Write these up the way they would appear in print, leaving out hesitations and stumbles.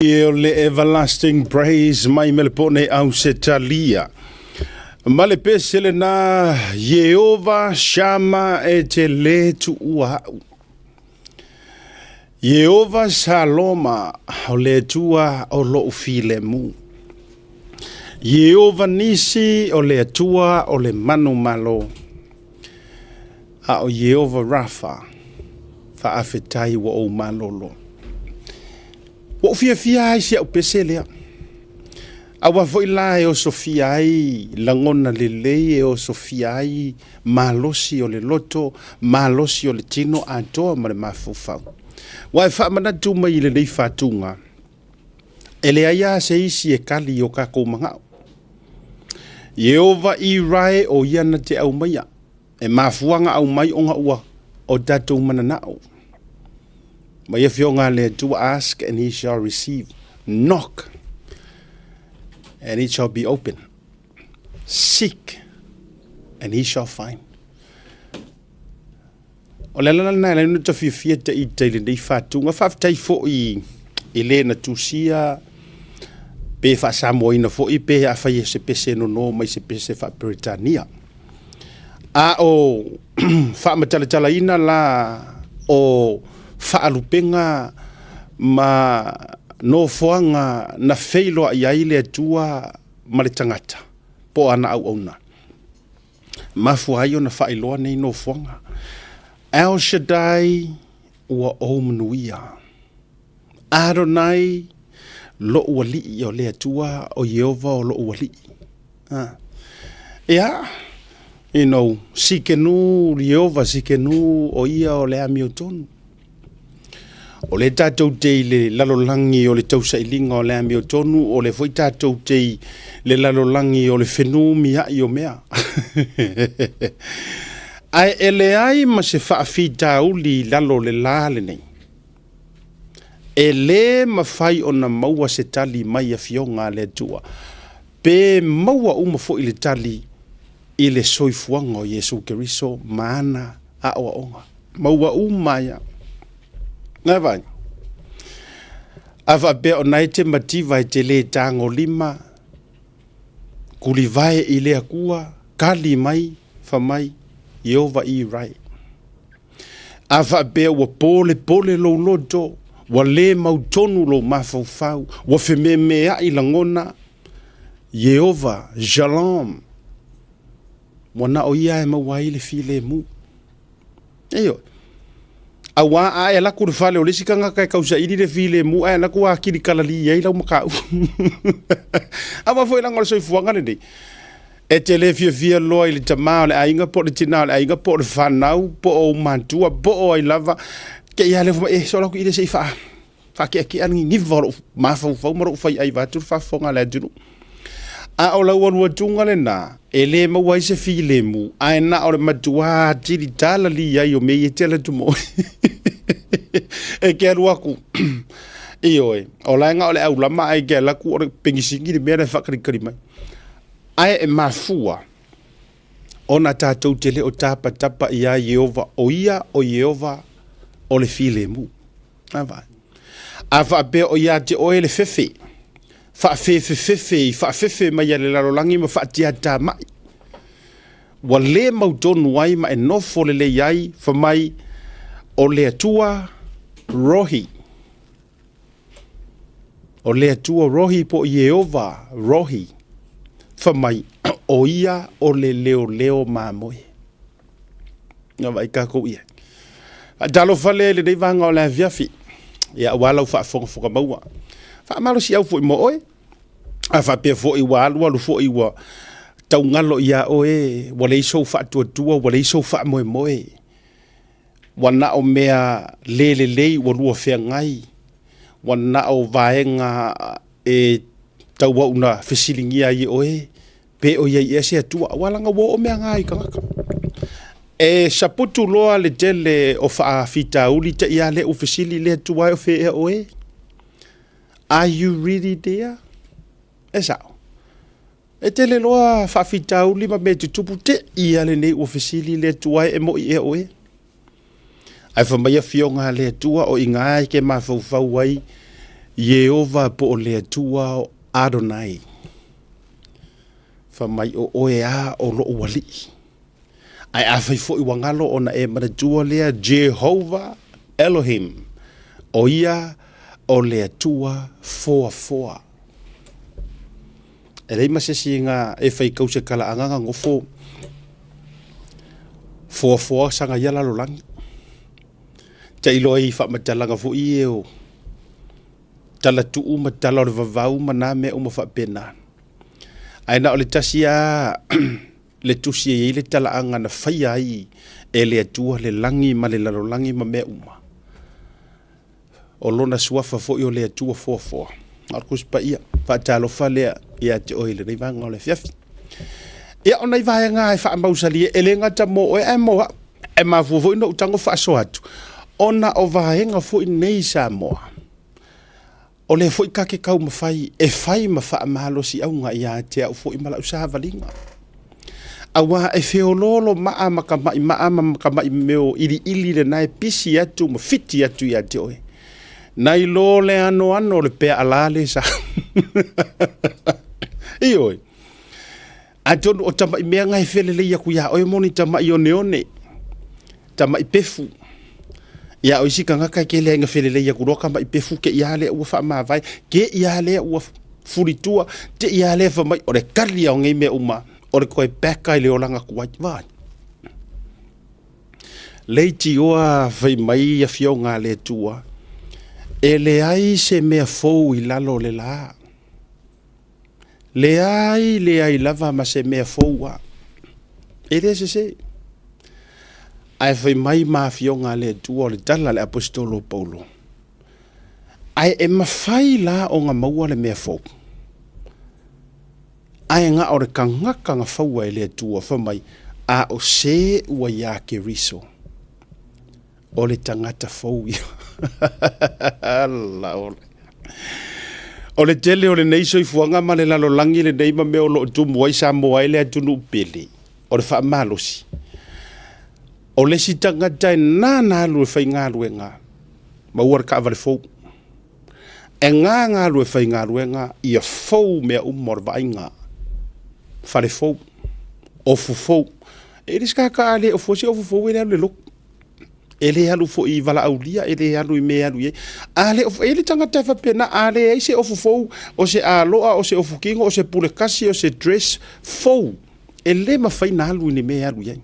O le Everlasting Praise mai Melepone Ausetalia. Ma le pese lena Ieova Shama e te le tuua au. Ieova Saloma o le Atua o lo'u filemu. Ieova Nisi o le Atua o le manumalo. A o Ieova Rafa, faafetai ua ou malolo. Ua ou fiafia lava i si au pese lea. Aua foi la e osofia ai lagona lelei, e osofia ai malosi o le loto, malosi o le tino atoa ma le mafaufau. Ua e faamanatu mai i lenei faatuga, e leai lava se isi e kali i o kakou manao. Ieova Irae o ia na te aumaia. E mafua ona aumai ona ua o tatou mananao. Mai afioga a le Atua, ask and he shall receive. Knock and it shall be open. Seek and he shall find. O le ala lena e ala ai ona ta fiafia ta ita i lenei faatuga. Faafetai foi i le na tusia pe faasamoaina foi pe afai e se pese nono mai se pese faa-Peretania. A o faamatalatalaina la o faalupega ma nofoaga na feiloai ai le Atua ma le tagata po o ana auauna. Mafua ai ona faailoa nei nofoaga. El Shaddai, ua ou manuia. Adonai, lo'u alii, o le Atua o Ieova o lo'u alii. Ah. Ia, you know, Sikenu, Ieova Sikenu, o ia o le amiotonu. O lea tatou te i le lalolagi o le tausailiga o le amiotonu, o lea foi tatou te i le lalolagi o le fenumiai o mea. Ae e leai ma se faafitauli i lalo o le la lenei. E le mafai ona maua se tali mai afioga a le Atua, pe maua uma foi le tali i le soifuaga o Iesu Keriso ma ana aoaoga. Maua uma ai lava. Nā vai. A faapea o na e te mativa e te le tagolima, kulivae i le Akua, kali mai, fa mai, Ieova i rai. A faapea ua polepole lou loto, ua le mautonu lou mafaufau, ua fememeai lagona, Ieova, Shalom, ua na o ia e maua ai le filemu. Ioe. Auā a e alu atu i le fale o le isi tagata e tausaili le filemu ae alu atu ua atili kalalī ai lau mataupu. Aua foi leaga o le soifuaga lenei, e te le fiafia loa i le tama o le aiga po o le tina o le aiga po o le fanau po o ou matua po o ai lava, te i lava lea fai mai, e solo atu i le se i faa faakeakea le niniva o lou mafaufau ma lou faiai vaeatu le faafofoga a le atunuu. A o lau alu atuga lena, e le maua ai se filemu, ae na o le matuā atili talalī ai o mea ia e te alu atu ma oe. E te alu atu, ioe, o la e na o le aulama ae te alu atu o le penisini le mea la e faakalikali mai. Ae e mafua ona tatou te le o tapatapa iā Ieova, o ia o Ieova o le filemu. A faapea o ia te oe le fefe, faafefefefe i faafefe mai a le lalolagi ma faatiatamai, ua le mautonu ai ma e nofo lelei ai, fai mai, o le Atua Rohi. O le Atua Rohi po o Ieova Rohi, fai mai, o ia o le leoleo mamoe. Na vaai tatou i ai. Faatalofa le i lenei vaega o le afiafi. Ia, aua lau faafogafoga maua. Faamalosiau foi mo oe. A faapea foi ua alualu foi ua taugalo iā oe, ua leai sou faatuatua, ua leai sou faamoemoe. Ua na o mea le lelei ua lua feagai, ua na o vaega e tauau na fesiligia ai e oe, pe o i ai ea se Atua, aua leaga ua oo mea na i tagata. E saputu loa le tele o faafitauli te i a lea ua fesili le Atua e o fea ea oe? Are you really there? E sao. E tele loa faafitauli ma mea tutupu te i a lenei ua fesili le Atua e moi ea oe? Ae fai mai afioga a le Atua o i ina e te mafaufau ai Ieova po o le Atua o Adonai, fai mai o oe a o loʻu alii. Ae afai foi ua galo ona e manatua lea Jehovah Elohim, o ia o le Atua foafoa. E leai ma se isi ga e fai kau se kalaaga ga gofo foafoa saga ia lalolagi. Tailo ai i faamatalaga foi ia o tala tuu ma tala o le vavau ma na mea uma faapena. Ae na o le tasi lava le tusi e i ai le talaaga na faia ai e le Atua le lagi ma le lalolagi ma mea uma. O lona suafa foi o le Atua foafoa. O le Tusi Paia, faatalofa lea ia te oe i lenei vaega o le afiafi. Ia, o nai vaega e faamausalia, e le gata mo oe ae mo au. E mafua foi ona ou tago faasoa atu, ona o vaega foi nei i Samoa, o lea foi ta te taumafai e fai ma faamalosiauga ia te au foi ma lau savaliga. Aua e feoloolo maa ma tama'i maa ma tama'i meo iliili lena e pisi atu ma fiti atu ia te oe, nai lo le anoano o le peaalā le sa. Ioe. Atonu o tama'i mea na e felelei atu iā oe mo ni tama'i oneone, tama'i pefu. Ia o isi tagata e tele ai na felelei atu loa tama'i pefu te i a lea ua faamavae, te i a lea ua fulitua, te i a lea fai mai o le kali ia o nei mea uma, o le toe peka i le olaga tuai. Vaai. Leitioa fai mai afioga a le Atua, e leai se mea fou i lalo o le la. Leai, leai lava ma se mea fou a. E le sese. Ae fai mai ma afioga a le Atua o le tala a le Aposetolo o Paulo. Ae e mafai la ona maua le mea fou. Ae na o le tagata na faua e le Atua, fai mai, a o se ua iā Keriso. O le tagata fou ia. Ala ole. O le tele o lenei soifuaga ma le lalolagi lenei ma mea o lo o tumu ai Samoa e le atunuu pele, o le faamalosi. O le isi tagata e nana alu e faigaluega, maua le taavale fou. E gā alu e faigaluega ia fou mea uma o le vaaiga. Fale fou, ofu fou. E le se tagata a le ofu ai se ofu fou e le alu i le lotu. E le alu foi i valaaulia, e le alu i mea e alu i ai. A le ofu, e i ai le tagata e faapena, a leai se ofu fou, o se aloa, o se ofu kino, o se pule kasi, o se dress fou, e le mafai ona alu i ni mea e alu i ai.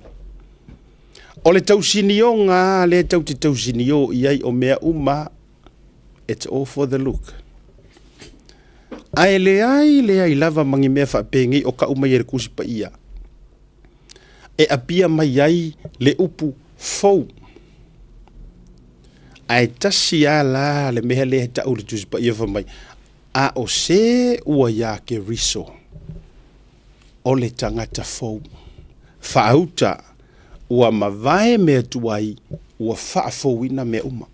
O le tausinioga lava lea tatou te tausinio i ai o mea uma, it's all for the look. Ae leai, leai lava ma ni mea faapenei o tau mai e le Tusi Paia. E apia mai ai le upu fou. Ae tasi lava la le mea lea e tau i le Tusi Paia fai mai, a o se ua iā Keriso, o le tagata fou. Faauta, ua mavae mea tuai, ua faafouina mea uma.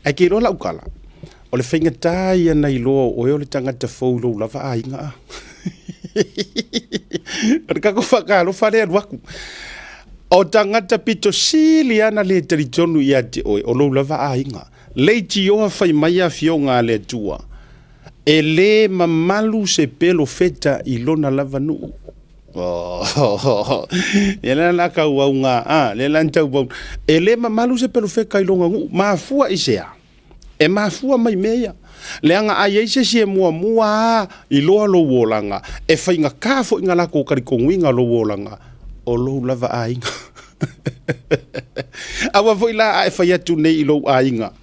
Ae ke iloa lau tala, o le faigata ia na iloa o oe o le tagata fou i lou lava aiga a. O le tatou faatalofa lea alu atu. O tagata pito sili lava na le talitonu ia te oe, o lou lava aiga. Leitioa fai mai afioga a le Atua, e le mamalu se pelofeta i lona lava nuu. Ia lea la tau auga, a, lea la tau au. E le mamalu se pelofeta i lona nuu. Mafua i se a? E mafua mai mea ia. Leaga a i ai se isi e muamua lava iloa lou olaga, e faigata foi ona latou talitonuina lou olaga, o lou lava aiga. Aua foi la a e fai atu nei i lou aiga,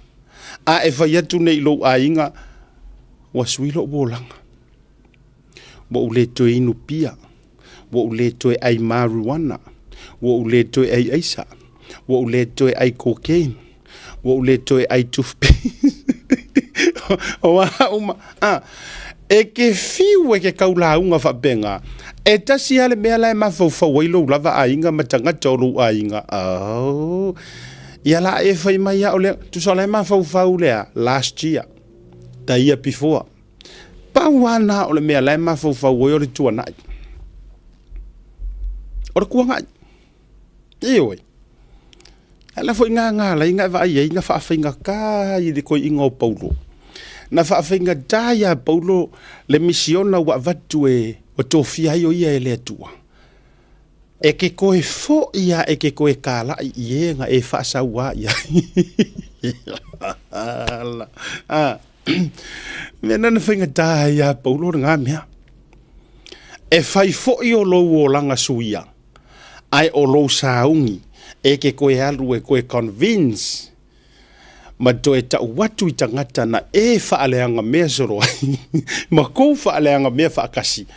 a e fai atu nei i lou aiga, ua sui lou olaga. Ua ou le toe inu pia, ua ou le toe ʻai marijuana, ua ou le toe ʻai aisa, ua ou le toe ʻai cocaine, ua ou le toe ʻai toothpaste. O a uma, a, e te fiu e te tau lauga faapena, e tasi lava le mea la e mafaufau ai lou lava aiga ma tagata o lou aiga, oh, ia la e fai mai lava o lea, tusa o la e mafaufau lea last year, the year before. Pau lava lena o le mea la e mafaufau ai o le tuanai. O le tuanai. Ioe. Ae la foi ngā ngā lai ngā vaai ai ngā whaawhainga kā i le koiinga o Paulo. Na faafaigata iā Paulo le misiona ua avatu e ua tofia ai o ia e le Atua. E ke koe foʻi a e ke koe kālaʻi i e na e faasauā i ai. Ala. Ah. Mea nana faigata ai iā Paulo lena mea. E fai foʻi o lou olaga suia, ae o lou sauni e ke koe alu e koe convince ma toe tau atu i tagata na e faaleaga mea solo ai ma kou faaleaga mea faakasi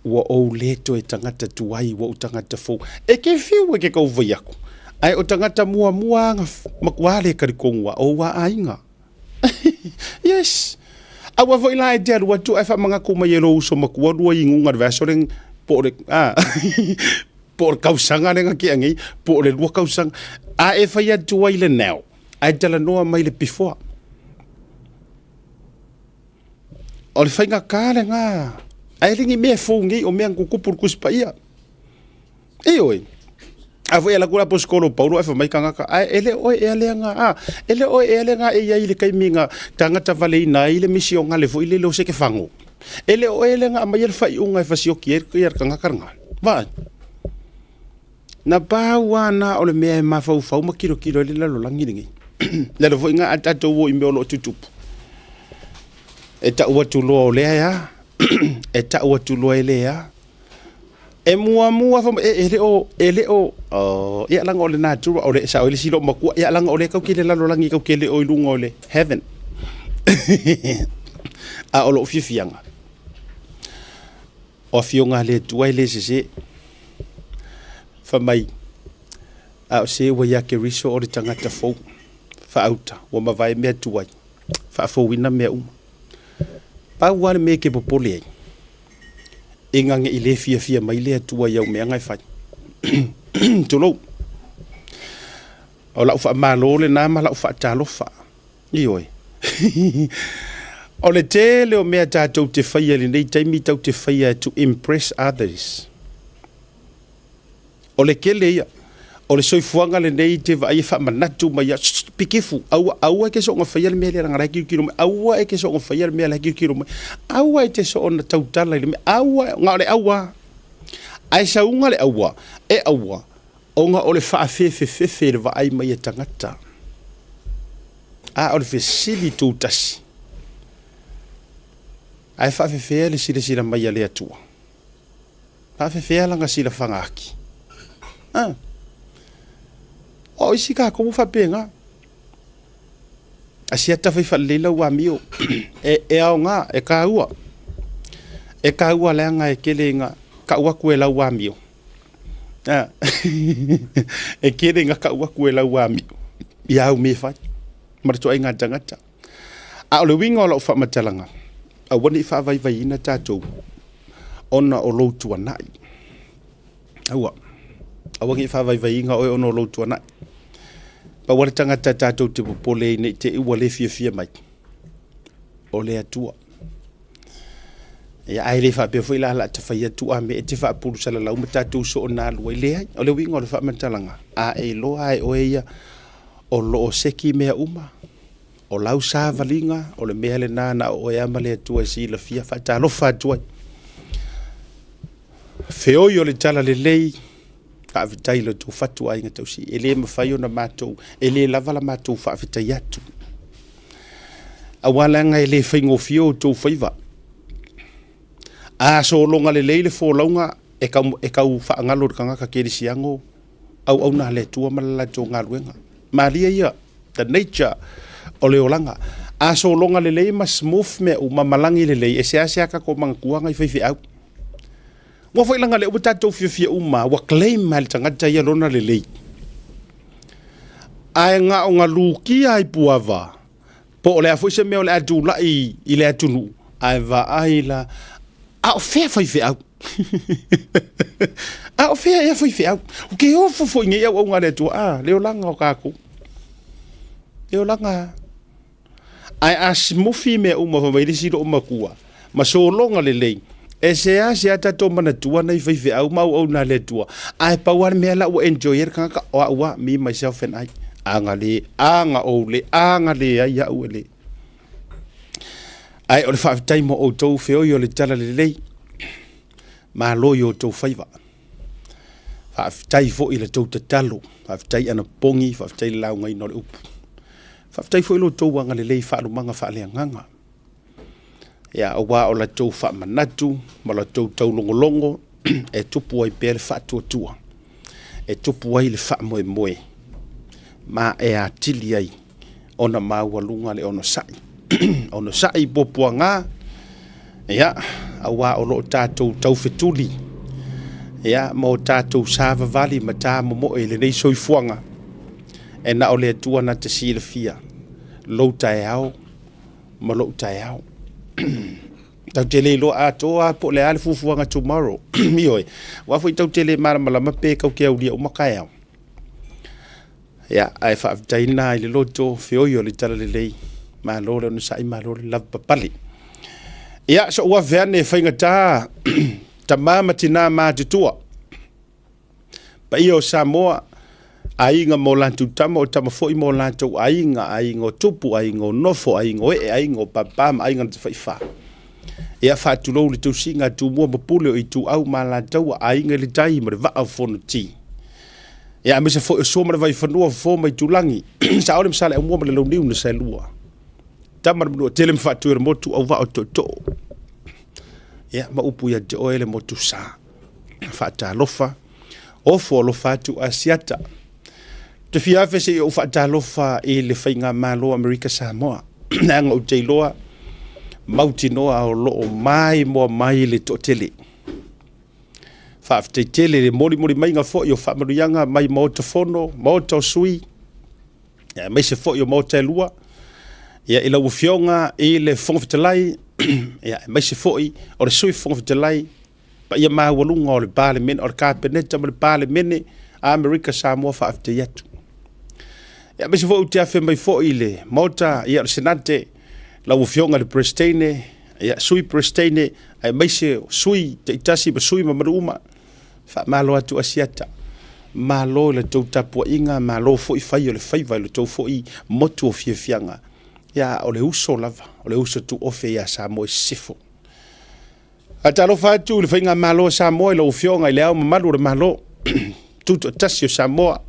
ua ou lē toe tagata tuai ua ou tagata fou. E ke fiu e ke kau vai aku, ae o tagata muamua aga makuā lē talitonu a o ua aiga. Yes! Aua foi la e te alu atu ae faamanatu mai e lou uso matua lua inuga le vaiaso le po o le a po o le tausaga lea na tea nei po o le lua tausaga a e fai atu ai le now ae talanoa mai le before. O le faigata lena. Ae le ni mea fou nei o mea na tutupu i le Tusi Paia. Ioe. A foi e alu atu le aposetolo o Paulo ae fai mai tagata, ae e le o oe ea lea na, a, e le o oe ea lea na e i ai i le taimi na tagata valeina ai le misionale foi lele o Setefano. E le o oe lea na aumaia le faaiuga e fasioki ai le tagata lena. Vaai. Na pau lava na o le mea e mafaufau ma kilokilo ai le lalolagi lenei. Le ala foi na a tatou o i mea o lo o tutupu. E tau atu loa o lea ea, e tau atu loa e lea. E muamua fai mai, e, e le o, e le o, oh, ia leaga o le natura, o le, sao ai le isi loomatua, ia leaga o lea kau ke le lalolagi kau ke le o i luga o le heaven. A o lou fiafiaga, O afioga a le Atua e le sesē. Fai mai, a o se ua iā Keriso o le tagata fou, faauta, ua mavae mea tuai, faafouina mea uma. Pau lava le mea e ke popole ai, ina ne i le fiafia mai le Atua i au meaga e fai. Tulou. O lau faamalo lena ma lau faatalofa. Ioe. O le tele o mea tatou te faia i lenei taimi tatou te faia to impress others. O le tele ia. O le soifuaga lenei te vaai e faamanatu mai ia, shh, be careful, aua, aua e te soona faia le mea lea leaga la e tilotilo mai, aua e te soona faia le mea la e tilotilo mai, aua e te soona tautala i le mea, aua, na o le aua. Ae sauga le aua, e aua, Ona o le faafefefefe i le vaai mai a tagata. A o le fesili tutasi, ae faafefea le silasila mai a le Atua? Faafefea lana silafaga aki? A o isi tatou ua faapena. A siata fai faalelei lau amio, e, e aoga, e taua. E taua leaga e tele ina tau atu e lau amio. E tele ina tau atu e lau amio i āu mea e fai ma le ituaiga tagata. A o le uiga o lau faamatalaga, aua ne i faavaivaiina tatou ona o lou tuanai. Aua, aua ne i faavaivaiina oe ona o lou tuanai. Pau lava le tagata tatou te popole ai ne i te i ua le fiafia mai, o le Atua. Ia, ae le faapea foi la o le a ta fai atu a mea e te faapulu salalau ma tatou soona alu ai. Leai, o le uiga o le faamatalaga, a e iloa lava e oe ia o lo o seki mea uma, o lau savaliga, o le mea lena na o oe lava ma le Atua e silafia, faatalofa atu ai. Feoi o le talalelei, faafetai i lo outou fatu aiga tausi. E le mafai ona matou, e le lava la matou faafetai atu. Aua leaga e le faigofie o outou faiva. A sologa lelei le folauga, e tau, e tau faagalo i le tagata kerisiano auauna a le Atua ma le latou galuega. Malie ia, the nature o le olaga. A sologa lelei ma smooth mea uma ma lagi lelei, e seasea tatou manatua nai faifeau. Ua foi leaga lea ua tatou fiafia uma, ua claim lava e le tagata ia lona lelei. Ae na ona lukia i Puava, po o le a foi se mea o le a tulai i le atunuu, ae vaai la, a o fea faifeau? A o fea ea faifeau? Ou te ofo foi nei auauna a le Atua, a, le olaga o tatou. Le olaga. Ae a smufi mea uma fai mai le isi loomatua ma sologa lelei, e seasea tatou manatua nai faifeau ma auauna a le Atua. Ae pau lava le mea la ua enjoy ai le tagata, o au lava, me, myself and I. A na le, a na ou le, a na leai au e le. Ae o le faafetai mo outou feoi o le talalelei, malo i outou faiva. Faafetai foi i la tou tatalo, faafetai anapogi, faafetai i le laugaina o le upu. Faafetai foi i lo outou agalelei i faalumaga faaleagaga. Ia, aua o la outou faamanatu ma la outou taulogologo e tupu ai pea le faatuatua, e tupu ai le faamoemoe, ma e atili ai ona maualuga le onosai. Onosai i puapuaga, ia, aua o lo o tatou taufetuli, ia, ma o tatou savavali ma tamomoe i lenei soifuaga, e na o le Atua na te silafia lou taeao ma lou taeao. Tatou te le iloa atoa lava po o le a le fuafuaga tomorrow. Ioe, aua foi tatou te le malamalama pe tatou te aulia uma taeao. Ia, ae faafetai lena i le loto feoi o le talalelei, malo le onosai, malo le lavapapale. Ia, sou afe ane e faigata tama ma tina matutua, paia o Samoa, aiga ma o latou tama, o tama foi ma o latou aiga, aiga o tupu, aiga o nofo, aiga o ee, aiga o papa ma aiga na tafaifa. Ia faatulou le tausiga a Tumua ma Pule o Ituau ma Alataua, Aiga i le Tai ma le Vaa o Fonoti. Ia aemaise foi o Sua ma le Vaifanua, Fofo ma Aitulagi, Saole ma Saleaaumua ma le Launiu na Saelua. Tama le Manuatele ma Faatuiolemotu, Auvaa o Tootoo. Ia ma upu ia te oe le motu sa. Faatalofa, ofo alofa atu Asiata. Te fia afe se i ou faatalofa i le Faigamalo Amerika Samoa. Leaga ou te iloa mautinoa o lo o maimoa mai le toatele. Faafetai tele i le molimoli maiga foi o faamanuiaga mai Maota Fono, Maota o Sui, aemaise foi o Maota e lua, ia, i lau Afioga i le Fofoga Fetalai, ia, aemaise foi o le Sui Fofoga Fetalai, paia maualuga o le Palemene, o le Kapeneta ma le Palemene a Amerika Samoa, faafetai atu. Ia, aemaise foi ou te afe mai foi i le Maota, ia, o le Senate, lau Afioga i le Peresetene, ia, Sui Peresetene, aemaise o sui taitasi ma sui mamalu uma, faamalo atu Asiata. Malo i la outou tapuaiga, malo foi fai o le faiva i lo outou foi motu o fiafiaga. Ia, o le uso lava, o le uso tuofe ia Samoa i Sisifo. Faatalofa atu i le Faigamalo a Samoa i lau Afioga i Le Ao Mamalu o le Malo, Tutoatasi o Samoa.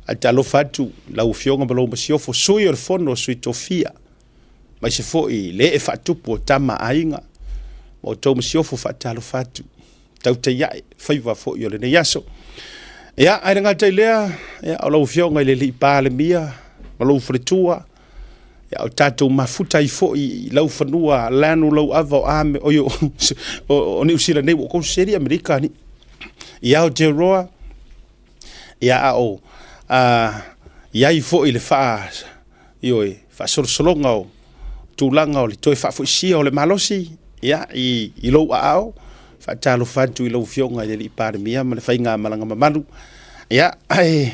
Faatalofa atu i lau Afioga ma lou Masiofo, Sui o le Fono a Sui Tofia, aemaise foi le ee faatupu o Tama a Aiga ma outou Masiofo. Faatalofa atu, tautai ae faiva foi o lenei aso. Ia, ae le gata i lea, ia, o lau Afioga i le Alii Palemia ma lou faletua, Ia, o tatou mafuta ai foi i laufanua lanu lau ava o ame o, o, o Niu Sila nei ua kou seli Amerika ni i Aotearoa ia a o a, i ai foi le faa ioe faasolosologa o tulaga o le toe faafoisia o le malosi ia i lou aao. Faatalofa atu i lau Afioga i le Alii Palemia ma le faigamalaga mamalu. Ia, e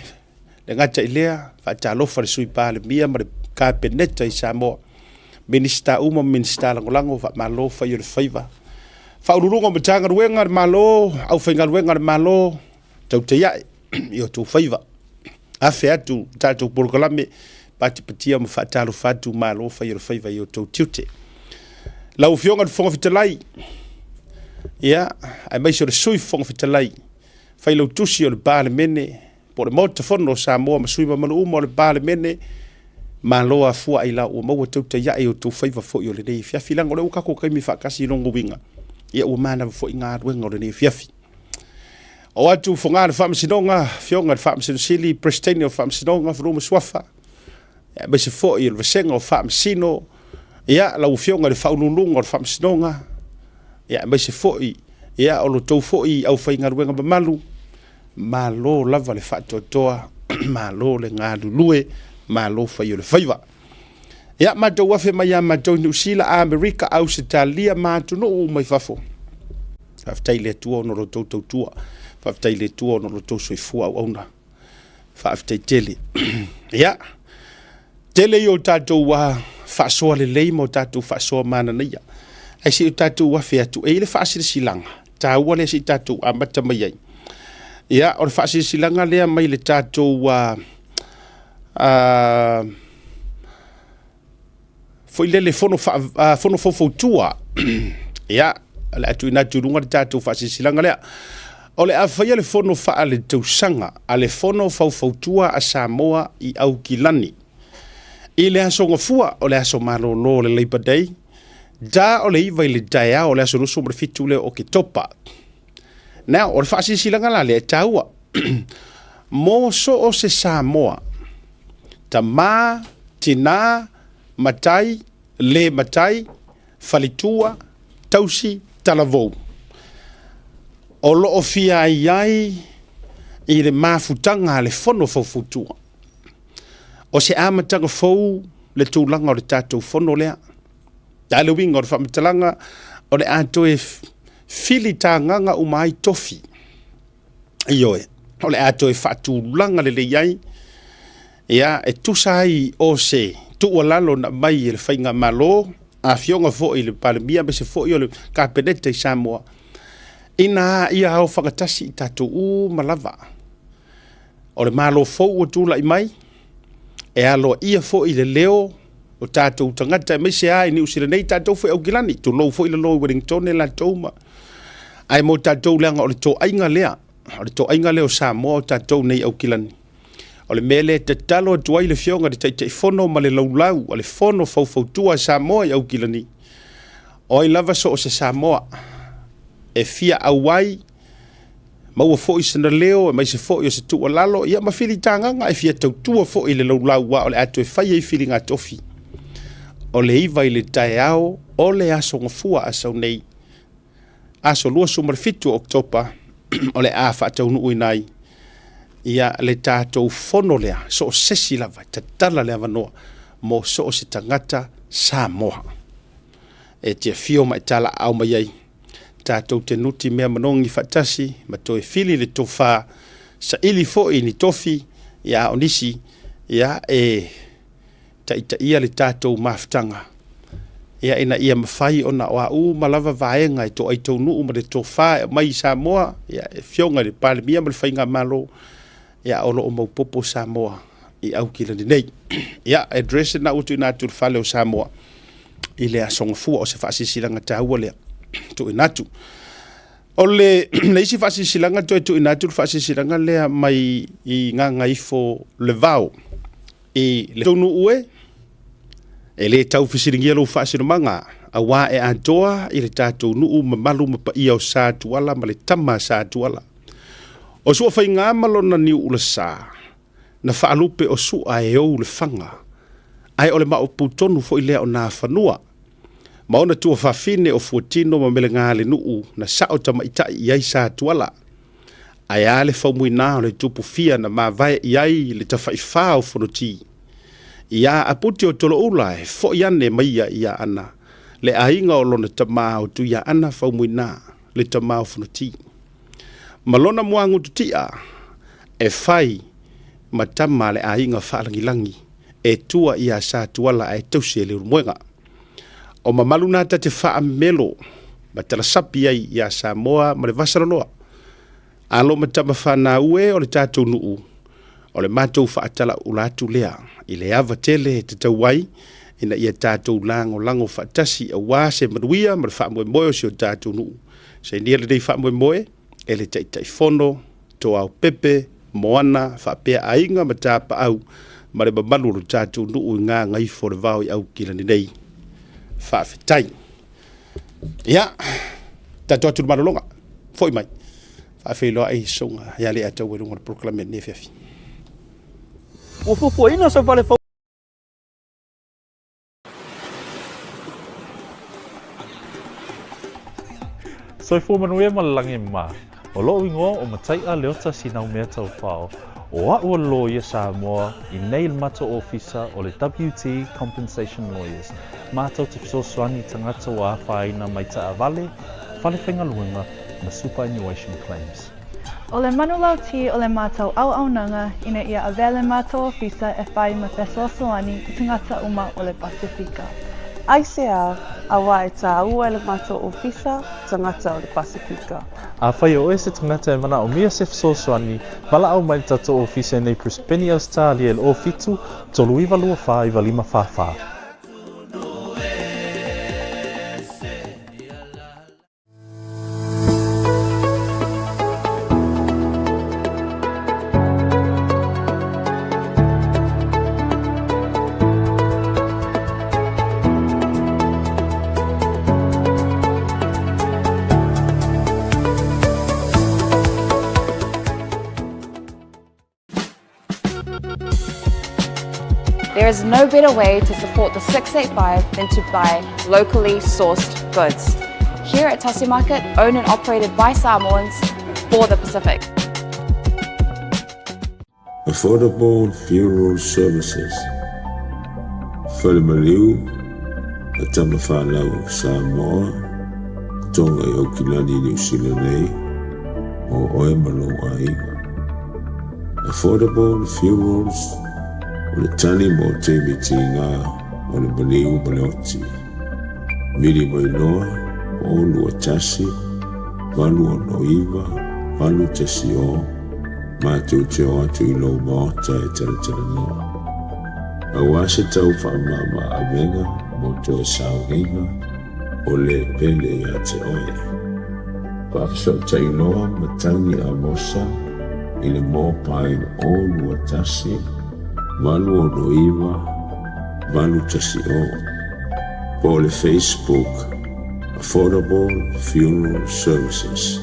le gata i lea, faatalofa le Sui Palemia ma le Kapeneta i Samoa, Minisita uma ma Minisita Lagolago, faamalo fai o le faiva. Faauluuluga o Matagaluega a le Malo, aufaigaluega a le Malo, tautai ae i o outou faiva. Afe atu le tatou polokalame, patipatia ma faatalofa atu, malo fai o le faiva i o outou tiute. Lau Afioga i le Fofoga Fetalai, ia, aemaise o le Sui Fofoga Fetalai, Failautusi o le Palemene, po o le Maota Fono o Samoa ma sui mamalu uma o le Palemene, malo afua ailao ua maua tautai ae i outou faiva foi o lenei afiafi, leaga o lea ua tatou taimi faatasi i lona uiga, ia ua manava foi galuega o lenei afiafi. O atu Fogaa le Faamasinoga, Afioga i le Faamasino Sili, Peresetene o Faamasinoga, Fanua ma Suafa, aemaise foi o le Vasega o Faamasino, ia, lau Afioga i le Faauluuluga o le Faamasinoga, ia, aemaise foi, ia, o lo outou foi aufaigaluega mamalu, malo lava le faatoatoa, malo le galulue, malo fai o le faiva. Ia, matou afe mai ia matou i Niu Sila, Amerika, Ausetalia ma atunuu uma i fafo. Faafetai i le Atua ona o lo outou tautua. Faafetai i le Atua ona o lo outou soifua auauna. Faafetai tele. Ia, tele i o tatou faasoa lelei ma o tatou faasoa mananaia. Ae se i o tatou afe atu e i le faasilasilaga taua lea se i tatou amata mai ai. Ia, o le faasilasilaga lea mai le tatou Foi lele fono, fa, fono faufautua. Ia, o le a tuuina atu i luga le tatou faasilasilaga lea. O le a faia le fono faaletausaga a le Fono Faufautua a Samoa i Aukilani. I le aso Gafua, o le aso malolo o le Labour Day, da o le 9 i le taeao o le aso 27 lea o Oketopa. Now, o le faasilasilaga la lea e taua. Mo so o se Samoa, tamā, tinā, matai, le matai, faletua, tausi, talavou. O lo o fia aiai i le mafutaga a le Fono Faufautua. O se amataga fou le tulaga o le tatou fono lea. A le uiga o le faamatalaga, o le a toe filitagaga uma ai tofi. Ioe, o le a toe faatulaga lelei ai, ia, e tusa ai o se tuualalo na aumai e le Faigamalo, afioga foi i le Palemia aemaise foi o le Kapeneta i Samoa, ina ia ao fagatasi i tatou uma lava. O le Malo fou ua tulai mai, e aloaia foi le leo o tatou tagata aemaise lava i Niu Sila nei, tatou foi Aukilani, tulou foi le lo i Wellingtone latou ma... Ae mo tatou leaga o le toaiga lea, o le toaiga lea o Samoa o tatou nei Aukilani. O le mea lea e tatalo atu ai le Afioga i le Taitaifono ma le laulau a le Fono Faufautua a Samoa i Aukilani, o ai lava so o se Samoa e fia auai, maua foi sina leo aemaise foi o se tuualalo, ia ma filitagaga e fia tautua foi i le laulau aua o le a toe fai ai filiga tofi. O le 9 i le taeao o le aso Gafua a sau nei, aso 27 o Oketopa, o le a faataunuuina ai ia le tatou fono lea, so o sesi lava, e tatala le avanoa mo so o se tagata Samoa e te afio ma e talaaao mai ai. Tatou te nuti mea manogi faatasi ma toe fili le tofa, saili foi ni tofi, ia a o nisi, ia e taitaia le tatou mafutaga, ia ina ia mafai ona o a uma lava vaega e toai taunuu ma le tofa e aumai i Samoa, ia e Afioga i le Palemia ma le Faigamalo, ia o lo o maupopo Samoa i Aukilani nei. Ia, address lena ua tuuina atu i le fale o Samoa i le Aso Gafua, o se faasilasilaga taua lea tuuina atu. O le, le isi faasilasilaga toe tuuina atu le faasilasilaga lea mai i Gagaifo le Vao i le taunuu e, e le tau fesiligia lou faasinomaga, auā e atoa i le tatou nuu mamalu ma paia o Sa Tuala ma le tama Sa Tuala. O Suafaiga ma lona niuulasa, na faalupe o Sua e ou le faga, ae o le maopu tonu foi lea o Nafanua, ma ona tuafafine o Fuatino ma Melegalenuu na sao tamaitai i ai Sa Tuala. Ae a le faumuina o le tupu fia na mavae i ai le tafaifā o Fonoti. Iā Aputi o Toloula e foi ane mai ia ia ana le aiga o lona tamā o Tuiaana Faumuina le tamā o Fonoti. Ma lona muagututia e fai ma tama a le aiga faalagilagi e tua iā Sa Tuala ae tausi e Leulumoega. O mamalu na ta te faamelo ma talasapi ai iā Samoa ma le Vasaloloa. Alo ma tama fanau e o le tatou nuu, o le matou faatalaula atu lea i le ava tele e tatau ai ina ia tatou lagolago faatasi aua se manuia ma le faamoemoe o si o tatou nuu. Sainia lenei faamoemoe e le Taitaifono, Toaopepe, Moana faapea aiga ma tapaau ma le mamalu o lo tatou nuu i Gagaifo le Vao i Aukilani nei. Faafetai. Ia, tatou atu i le malologa. Foi mai. Faafeiloai susuga ia Leiataua i luga o le polokalame i lenei afiafi. Ua fuafuaina se fale fou. Soifua manuia ma le lagi mā. O loʻu igoa o Mataiʻa Leota Sinaumea Taufao, o aʻu o le loia Samoa i nei le matou ofisa o le WT Compensation Lawyers. Matou te fesoasoani i tagata ua afaina mai taavale, fale faigaluega ma superannuation claims. O le manulauti o le matou auaunaga ina ia avea le matou ofisa e whai ma fesoasoani i tagata uma o le Pasifika. Aisea, auā e tāua e le matou ofisa tagata o le Pasifika. Afai o oe se tagata e manaomia se fesoasoani, valaau mai le tatou ofisa i nei Brisbane, Ausetalia i le 07 39 24 95 44. There is no better way to support the 685 than to buy locally sourced goods. Here at Tasi Market, owned and operated by Samoans for the Pacific. Affordable Funeral Services, Fale Maliu a Tama Whanau Samoa, Tonga i Aukilani Niu Sila nei, mō oe ma lou aiga. Affordable Funerals, o le tali mo taimi tīgā o le maliu ma le oti. Vili mai loa, 0 2 1, 8 6 9 8 1 0, matou te o atu i lou maota e talatalanoa. Aua se tau faamama avega mo toe sauniga o le pele ia te oe. Faafesootai loa Matagi Amosa i le mobile 0 2 1 8 6 9 8 1 0 po o le Facebook Affordable Funeral Services.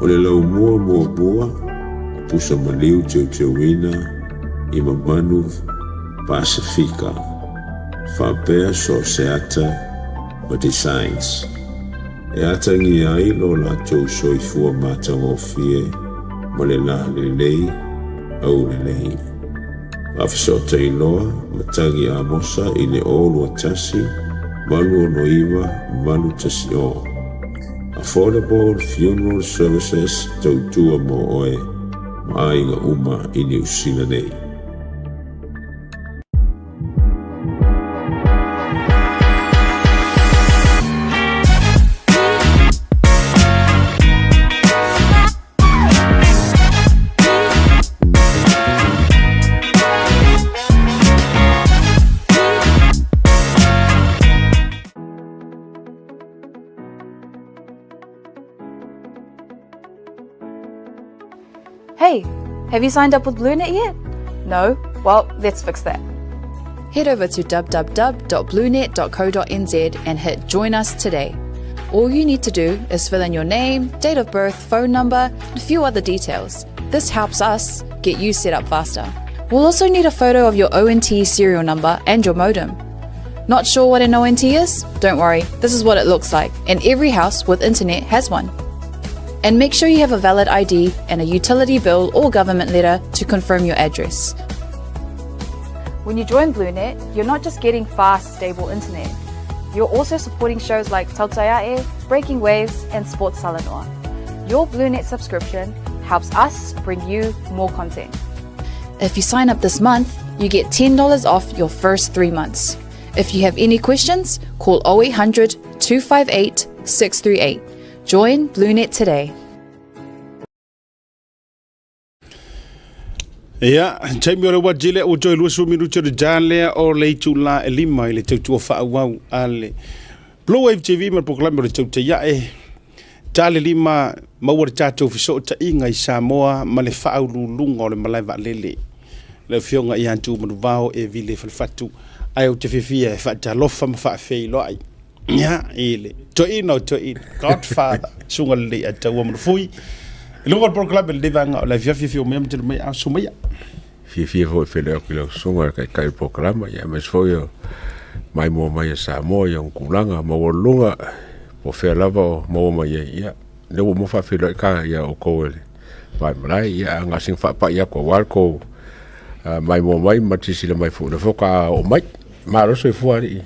O le laumua muamua o pusa maliu teuteuina i mamalu Pasifika faapea so o se ata ma designs e atagia ai lo latou soifua matagofie ma le lalelei aulelei. Faafesootai loa Matagi Amosa i le 0 2 1 8 6 9 8 1 0. Affordable Funeral Services tautua mo oe ma aiga uma i Niu Sila nei. Hey, have you signed up with BlueNet yet? No? Well, let's fix that. Head over to www.bluenet.co.nz and hit Join Us today. All you need to do is fill in your name, date of birth, phone number, and a few other details. This helps us get you set up faster. We'll also need a photo of your ONT serial number and your modem. Not sure what an ONT is? Don't worry, this is what it looks like, and every house with internet has one. And make sure you have a valid ID and a utility bill or government letter to confirm your address. When you join BlueNet, you're not just getting fast, stable internet. You're also supporting shows like Tautai A'e, Breaking Waves, and Sports Talanoa. Your BlueNet subscription helps us bring you more content. If you sign up this month, you get $10 off your first 3 months. If you have any questions, call 0800 258 638. Join BlueNet today. Ia, taimi o le uati lea ua toe 20 minute o le ta lea o le itulā e 5 i le tautua faaauau a le Blue Wave TV ma le polokalame o le Tautai Ae. Ta le 5 maua le tatou fesootaiga i Samoa ma le faauluuluga o le malae vaalele. Le afioga ia Tumanuvao e Vile Falefatu ae ou te fiafia e faatalofa ma faafeiloai. Ia, i le toeaina o toeaina, Godfather, susuga lelei a Taua Manufui. I luga o le polokalame lenei vaega o le afiafi afio mai ma tele mai a sumaia. Fiafia foi e feiloai atu i lau susuga i le taitai o le polokalama, ia aemaise foi o maimoa mai a Samoa i ona tulaga maualuluga po o fea lava o maua mai ai. Ia, lea ua uma faafeiloai ka ia outou e le vaimalae, ia ae na o sina faapai atu aua le tou maimoa mai ma silasila mai foi, o lea foi faatoa oo mai. Malo le soifua alii.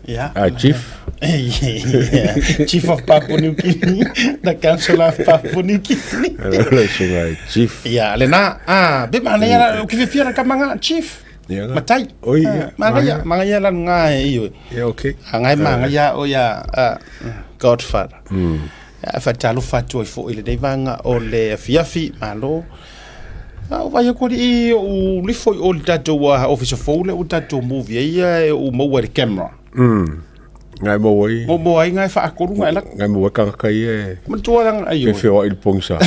Yeah. Chief. Yeah. Chief of Papua New Guinea, the Council of Papua New Guinea. Lau susuga e Chief. Ia, lena, ah, be manaia la, o ke fiafia la kamaga, Chief. Ia nga. Matai. Oi, Ah, ia, Manaia, manaia. manaia la nga e io. Ia, okay. A ngai manaia o ia, ah, Godfather. Ia, faatalofa atu ai foi i lenei vaega o le afiafi, malo. A o vai atu alii o lifo i o le tatou ofisa fou lea ua tatou move ai ia e o maua i le camera. Ngai maua ai. Mo mo ai ngai faatolu ngai laka. Ngai maua ai tagata ia e. Manatua langa ai o. Feofeoai i le pogisa.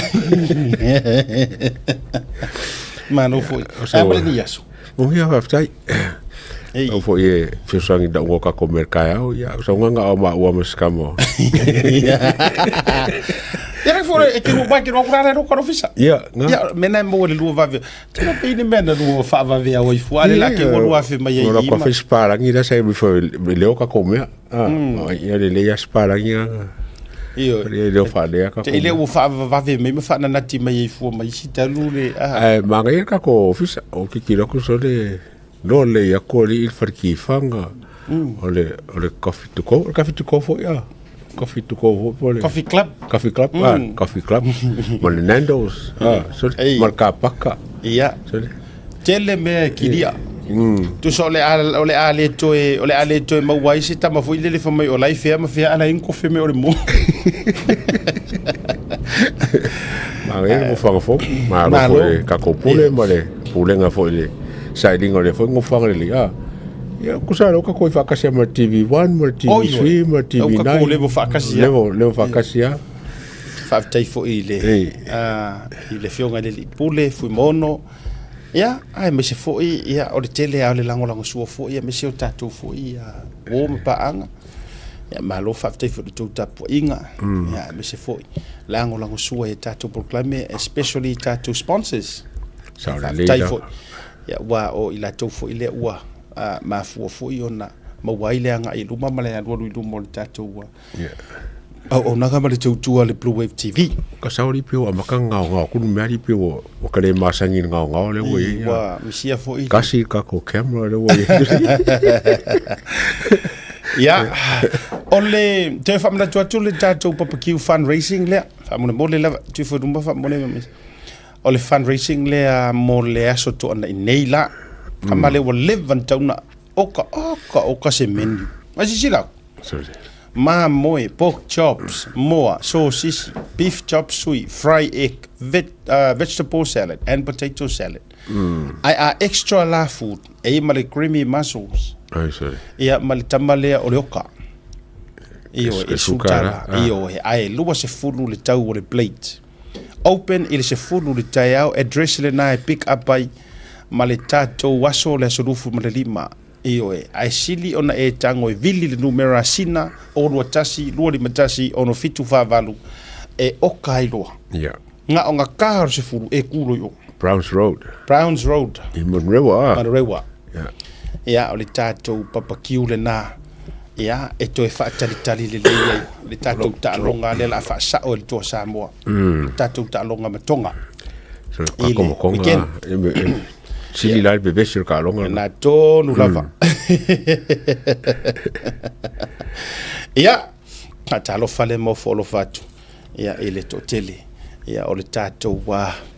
Malo foi. A ma lenei aso. Manuia faafetai. Au foi e fesoasoani i lauga o tatou mea i le taeao, ia o sau gaga o maua ma si tama. Ia le fo e ke mai ke ro kura ro karo fisa. Ia, nga. Ia mena e maua le lua vave. Tino pe ni mena lua faavave au ai fua ale la ke ua lua afe mai ai Ora i kwa ma. fai sparangi la sa i fo leo ka komea. Ah, ia le le ia sparangi nga. Io. Le leo fa le ka. Te ile ua faavavave mai ma faananati mai ai fua mai isi talu le ah. Ai manga ia ka ko ofisa o ki ki roku so le no le ia ko li il farki fanga. O le o le coffee to go, coffee to go fo ia. Coffee to go fo po le. Coffee club. Coffee club, ah, coffee club. Ma le Nando's, ah, so Ei. ma le kapaka. Ia. So le. Tele mea e kilia. Tusa o le a o le a le toe o le a le toe maua ai se tama foi lele fai mai o la e fea ma fea ala ai ni kofe me o le mo. Manaia le nofoaga fou. Malo Malo. foi le tatou pule ma le pulega foi i le sailiga o lea foi nofoaga lelei. A, ia tusa lea ua tatou i faatasi ai ma le TV1 ma le Oi, TV3 ma le oi. Ua TV9. tatou level faatasi lava. Level, level faatasi lava. Faafetai foi i le Ei. a, i le Afioga i le Alii Pule Fuimaono. Ia, aemaise foi ia o le tele lava o le lagolagosua foi aemaise o tatou foi uo ma paaga. Ia, malo faafetai foi i le tou tapuaiga. Ia, aemaise foi lagolagosua i a tatou polokalame, especially tatou sponsors. Sao lelei Faafetai la. foi. Ia, aua o i latou foi lea ua mafua foi ona maua ai le agai i luma ma le alualu i luma o le tatou auaunaga ma le tautua a le Blue Wave TV. Ka sao lipi ua amata gaogao atu le mea lipi ua ua ka le masani i le gaogao lea ua i ai. Ua misia foi. Kasi le tatou camera lea ua i ai. Ia, o le toe faamanatu atu le tatou barbecue fundraising lea, faamolemole lava, tu ifo i luma faamolemole. O le fundraising lea mo le aso Toonai nei la. Tama lea ua leva ona tau na oka, oka, oka se menu. Mai silasila atu. Mamoe, pork chops, moa, sosisi, beef chop suey, fry egg, vet, vegetable salad and potato salad. Ae a extra la food, e i ma le creamy mussels. Ai, sorry. Ia, ma le tama lea o le oka. Ioe, E e suka suka la, la. ah. Ioe, ae 20 le tau o le plate. Open i le 10 le taeao, address lena e pick up ai ma le tatou aso o le aso 25. Ioe, ae sili ona e tago e vili le numera a Sina, 021 251 6748, e oka ai loa. Ia. Na o nga ka o le 10 e kulo i o. Browns Road. Browns Road. I Manurewa. Ah. Manurewa. Ia. Ia, o le tatou papakiu lena, ia, e toe faatalitali lelei ai le tatou taaloga lea o le a faasao e le Toa Samoa. Le tatou taaloga ma Tonga. So, I le weekend. Sili la le vevesi o le taaloga. Na tonu lava. Ia, talofa le maofo alofa atu ia i le toatele ia o le tatou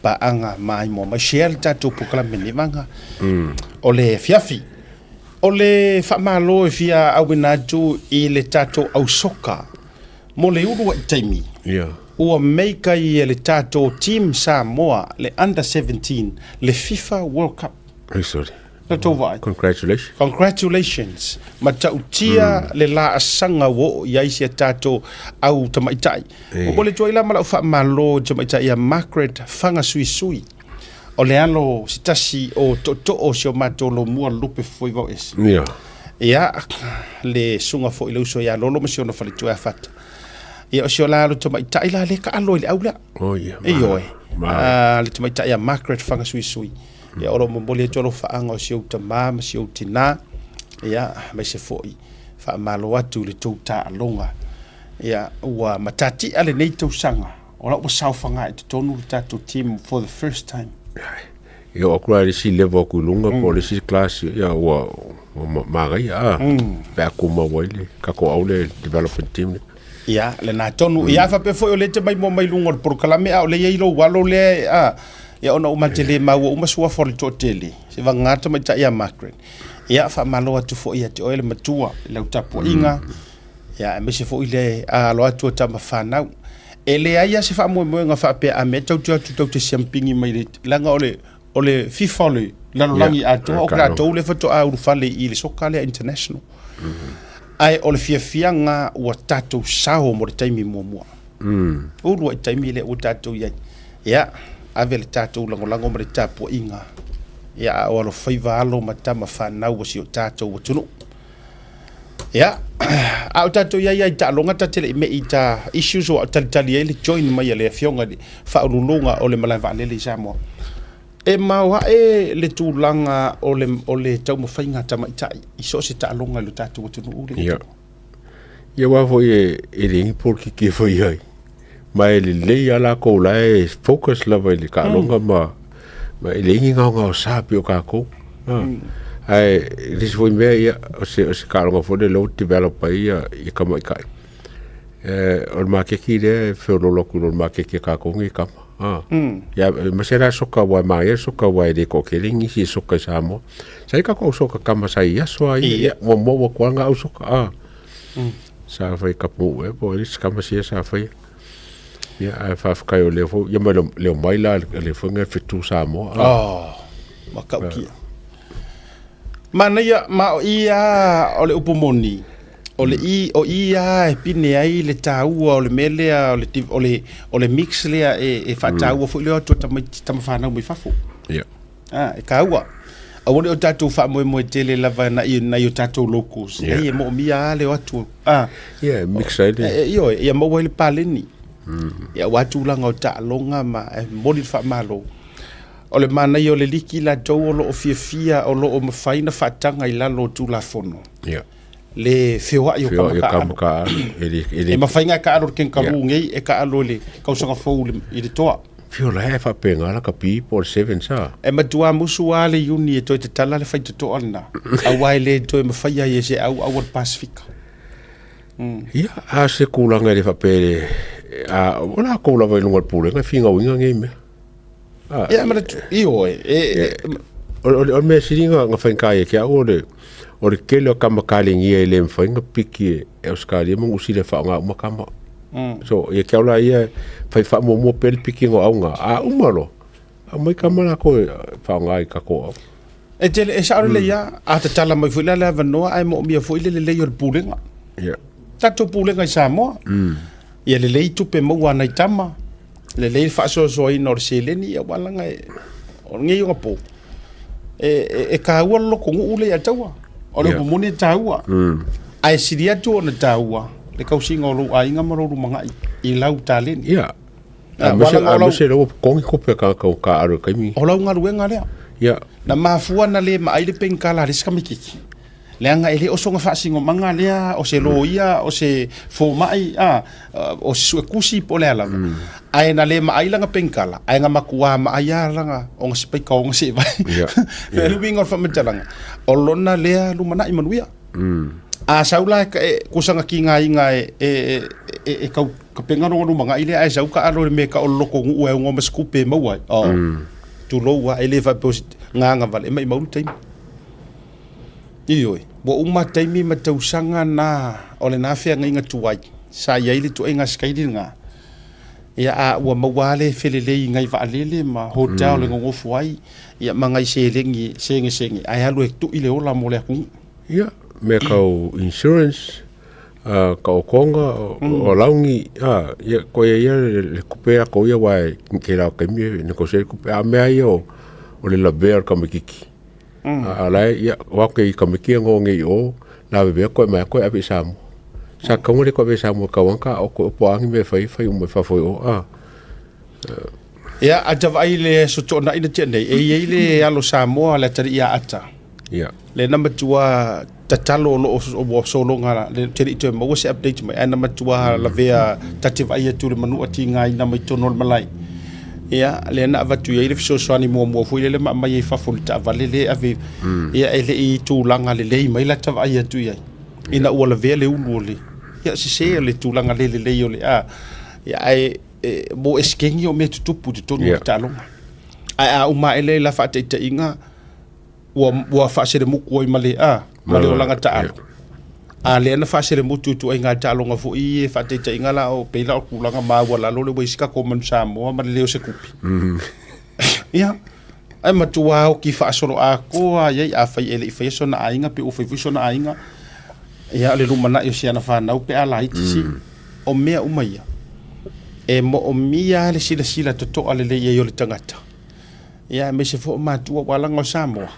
paaga maimoa mai. Share le tatou polokalame nei vaga o le afiafi. O le faamalo e fia auina atu i le tatou ausoka mo le uluai taimi. Ia. Ua make ai e le tatou team Samoa le under 17 le FIFA World Cup. Ai sorry. Na tou vaai. Congratulations. Congratulations. Matautia le laasaga ua oo i ai si a tatou au tamaitai. Momoli atu ai la ma lau faamalo i le tamaitai ia Margaret Fagasuisui. O le alo se tasi o tootoo o si o matou lomua lupe foi vao ese. Ia. Ia, le susuga foi i le uso ia Lolo ma si ona faletua ia Fata. Ia, o si o la alo tamaitai la lea taalo i le au lea. Oh, ia. Ioe. Ma. Le tamaitai ia Margaret Fagasuisui. Ia, o lo o momoli atu alofaaga o si ou tamā ma si ou tinā. Ia, aemaise foi faamalo atu i le tou taaloga. Ia, ua matatia lenei tausaga, o la ua saofaga i totonu le tatou team for the first time. E oo atu la i le isi level atu i luga po o le isi class, ia ua ua manaia a, pe a tumau ai le tatou au lea development team lea. Ia, lena tonu. Ia, faapea foi o lea e te maimoa mai luga o le polokalame a o lea e i ai lou alo lea a, ia ona uma te le maua uma suafa o le toatele, se vagana tamaitai ia Margaret. Ia, faamalo atu foi ia te oe le matua i lau tapuaiga. Ia, aemaise foi le alo atu o tama fanau. E leai lava se faamoemoega faapea a mea tou te o atu tou te siampigi mai le, leaga o le, o le FIFA o le lalolagi atoa, o latou lea faatoa ulufale i le soka lea international. Ae o le fiafiaga ua tatou sao mo le taimi muamua. Uluai taimi lea ua tatou i ai. Ia, ave le tatou lagolago ma le tapuaiga, ia, a o alofaiva alo ma tama fanau o si o tatou atunuu. Ia, A o tatou i ai lava i taaloga ta te le i me'i i ta issues o a o talitali ai le join mai a le Afioga i le Faauluuluga o le Malae Vaalele i Samoa. E maoae le tulaga o le, o le taumafaiga a tamaitai i so o se taaloga i lo tatou atunuu le Ia. Ia aua foi e, e leai ni polokiki e faia ai. Ma e lelei lava latou la e focus lava i le taaloga mm. ma, ma e leai ni gaogaosa pei o tatou. Ah. Mm. Ae le isi foi mea ia, o se, o se taaloga foi lea ua develop ai ia, ia tamaitai. Eh, o le maketi lea e feololo atu i lo le maketi a tatou nei kama. Ah. Mm. Ia, ma se la soka wa ma ia soka wa e le toatele nisi e soka i Samoa. Sa i kako au soka kama sa i aso a ia, ia, ua maua atu lava au soka. Ah. Mm. Sa fai kapu e po e kama sia sa fai. Ia, ae faafetai o lea foi, ia ma leo mai la le foi ngai fetu Samoa. Ah. Oh, matautia. Manaia, ma o i lava o le upu moni, o le i, o i lava e pine ai le taua o le mea lea o le, o le, o le mix lea e, e faataua foi le o atu o tamaiti, tamafanau mai fafo. Ia. Ah, e taua. Aua ne i o tatou faamoemoe tele lava nai, nai o tatou locals. Ia. Nei e moomia lava le o atu. Ah, Ia, e mix ai le... e, e, ioe, ia maua ai le paleni. Ia, aua tulaga o taaloga ma e momoli le faamalo. O le manaia o le liki latou o lo o fiafia o lo o mafai ona faataga i lalo o Tulafono le feoai o kama taaalo. E mafai ona e taaalo i le Kangaroo nei, e taaalo i le tausaga fou i le Toa. Whio la e faapena la kapi po o le sevens a. E matua musu lava le Iuni e toe tatala le faitotoa lena, aua e le toe mafai ai e se auau o le Pasefika. Ia, a se tulaga e le faapea a o latou lava i luga o le Pulega e finauina nei mea. Ah, Ia, ma i oe. E, e, o, o, o le mea sili na, na faigata ia te au o le, o le tele o tama kalegia e le mafai ona piki e, e Australia ma Niu Sila e faaaoga uma tama. So, ia te au la ia, fai faamuamua pea le pikiga o auga, a uma loa, aumai tama latou e faaaoga i tatou au. E tele, e sao lelei lava, a tatala mai foi la le avanoa ae moomia foi le lelei o le pulega. Yeah. Tatou pulega i Samoa. Ia lelei tupe maua a nai tama, lelei le faasoasoaina o le seleni, ia aua leaga e, o lenei ogapo, e, e, e taua le lotonuu lea ia taua. O le upu moni e taua. Ae sili atu ona taua le tausiga o lou aiga ma lou lumanai i lau taleni. Ia. Aemaise lea ua totogi tupe a tagata o taaalo i le taimi. O lau galuega lea. Ia. Na mafua na le maai le penikala a le isi tamaitiiti. Leaga e le o sona faasinomaga lea o se loia, o se fomai, a, o se suetusi po o le a lava. Ae na le maai lana penikala, ae na matua maai lava lana ona sipaika ona seevai. Le uiga o le faamatalaga, o lona lea lumanai manuia. A sau la e kusa na tigaina e, e, e, e kau kapena lona lumanai lea, ae sau taalo i le mea e tau o le lotonuu e aunoa ma se tupe e maua ai. Oh, tulou lava, e le faapea o se gagavale, e maumau le taimi. Ioe, ua uma taimi ma tausaga na o lena feagaiga tuai sa i ai le ituaiga sikaili lena. Ia a ua maua lava le felelei i nai vaalele ma hotel e nonofo ai, ia ma nai seleni e segesege ae alu e tui le ola mo le atunuu. Ia, mea tau insurance, taotoga, o launi, a, ia, koe ia le tupe a kou ia aua e kela o taimi e negotiate le tupe, a o mea ia o le lavea o le tamaititi. A la e, ia, o ake i tamaiti e noho nei i o, lavevea koe mai a koe ave i Samoa. Sa tatau ona le toe ave i Samoa e tau ana ka o koe po o a ni mea e fai, fai uma i fafo i o, a. Ia, a ta vaai i le aso toonai na tea nei, e i ai le alo Samoa le atalii ia Ata. Ia. Le na matua tatalo o lo o ua sologa le te le i toe maua se update mai, ae na matua lavea ta te vaai atu i le manua tigaina mai totonu o le malae. Ia, lea na avatu i ai le fesoasoani muamua foi lele ma aumai ai i fafo i le taavale lea e ave, ia e le i tulaga lelei mai la ta vaai atu i ai, ina ua lavea le ulu o le, ia sese o le tulaga le lelei o le, a, ia ae e, mo esekegi o mea tutupu i totonu o le taaloga. Ae a uma ae lea i la faataitaiga, ua, ua faaselemutu ai ma le, a, ma le olaga taalo. A lea na faaselemutu i ituaiga taaloga foi ia e faataitaiga la o pei la o tulaga maualalo lea ua i ai si tatou manu Samoa ma le leo o se tupe. Ia, ae matua oki faasoloatoa i ai, afai e le i faia sona aiga pe ua fai foi sona aiga, ia o le lumanai o si ana fanau pe a laiti si. O mea uma ia, e moomia lava le silasila totoa lelei i ai o le tagata. Ia aemaise foi o matua, aua leaga o Samoa,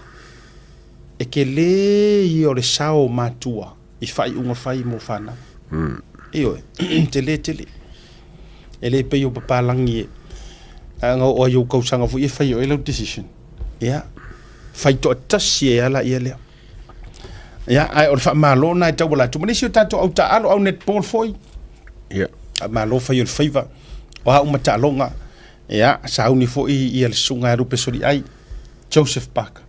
e tele ia o le sao o matua. i faaiuga fai mo fanau. Ioe, tele tele. E le pei o papalagi e na oo ai i ou tausaga foi e fai ai lau decision. Ia, fai toatasi e ala ia lea. Ia, ae o le faamalo lena e tauala atu ma nisi o tatou au taaalo, au netball foi. Ia. Faamalo fai o le faiva, o a uma taaloga. Ia, sauni foi ia le susuga ia Lupe Soliai, Joseph Parker.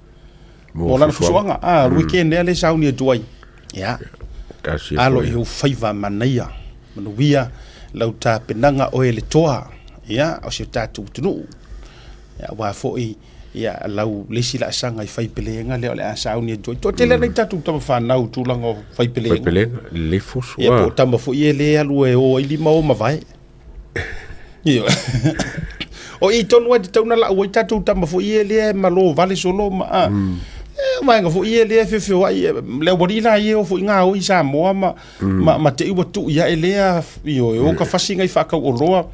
Mo lana fusuaga. Ah, mm. weekend lea le sauni atu ai. Ia. Alo i ou faiva manaia, manuia lau tapenaga oe le toa. Ia, o si o tatou atunuu. Ia, aua foi ia lau le isi laasaga i faipelega lea o le a sauni atu ai. Toatele mm. nai tatou tama fanau tulaga o faipelega. Faipelega, le fusu. Ia, po o tama foi e le alu e o ai lima o mavae. Ioe. O i tonu ai te tauna lau ai tatou tama foi ia lea e malo vale solo ma a. E vaega foi ia lea e feofeoai e, le aualii la ia e o foi gaoi i Samoa ma, ma, ma te i ua tuu ia e lea, ioe, o ka fasi ngai faatauoloa.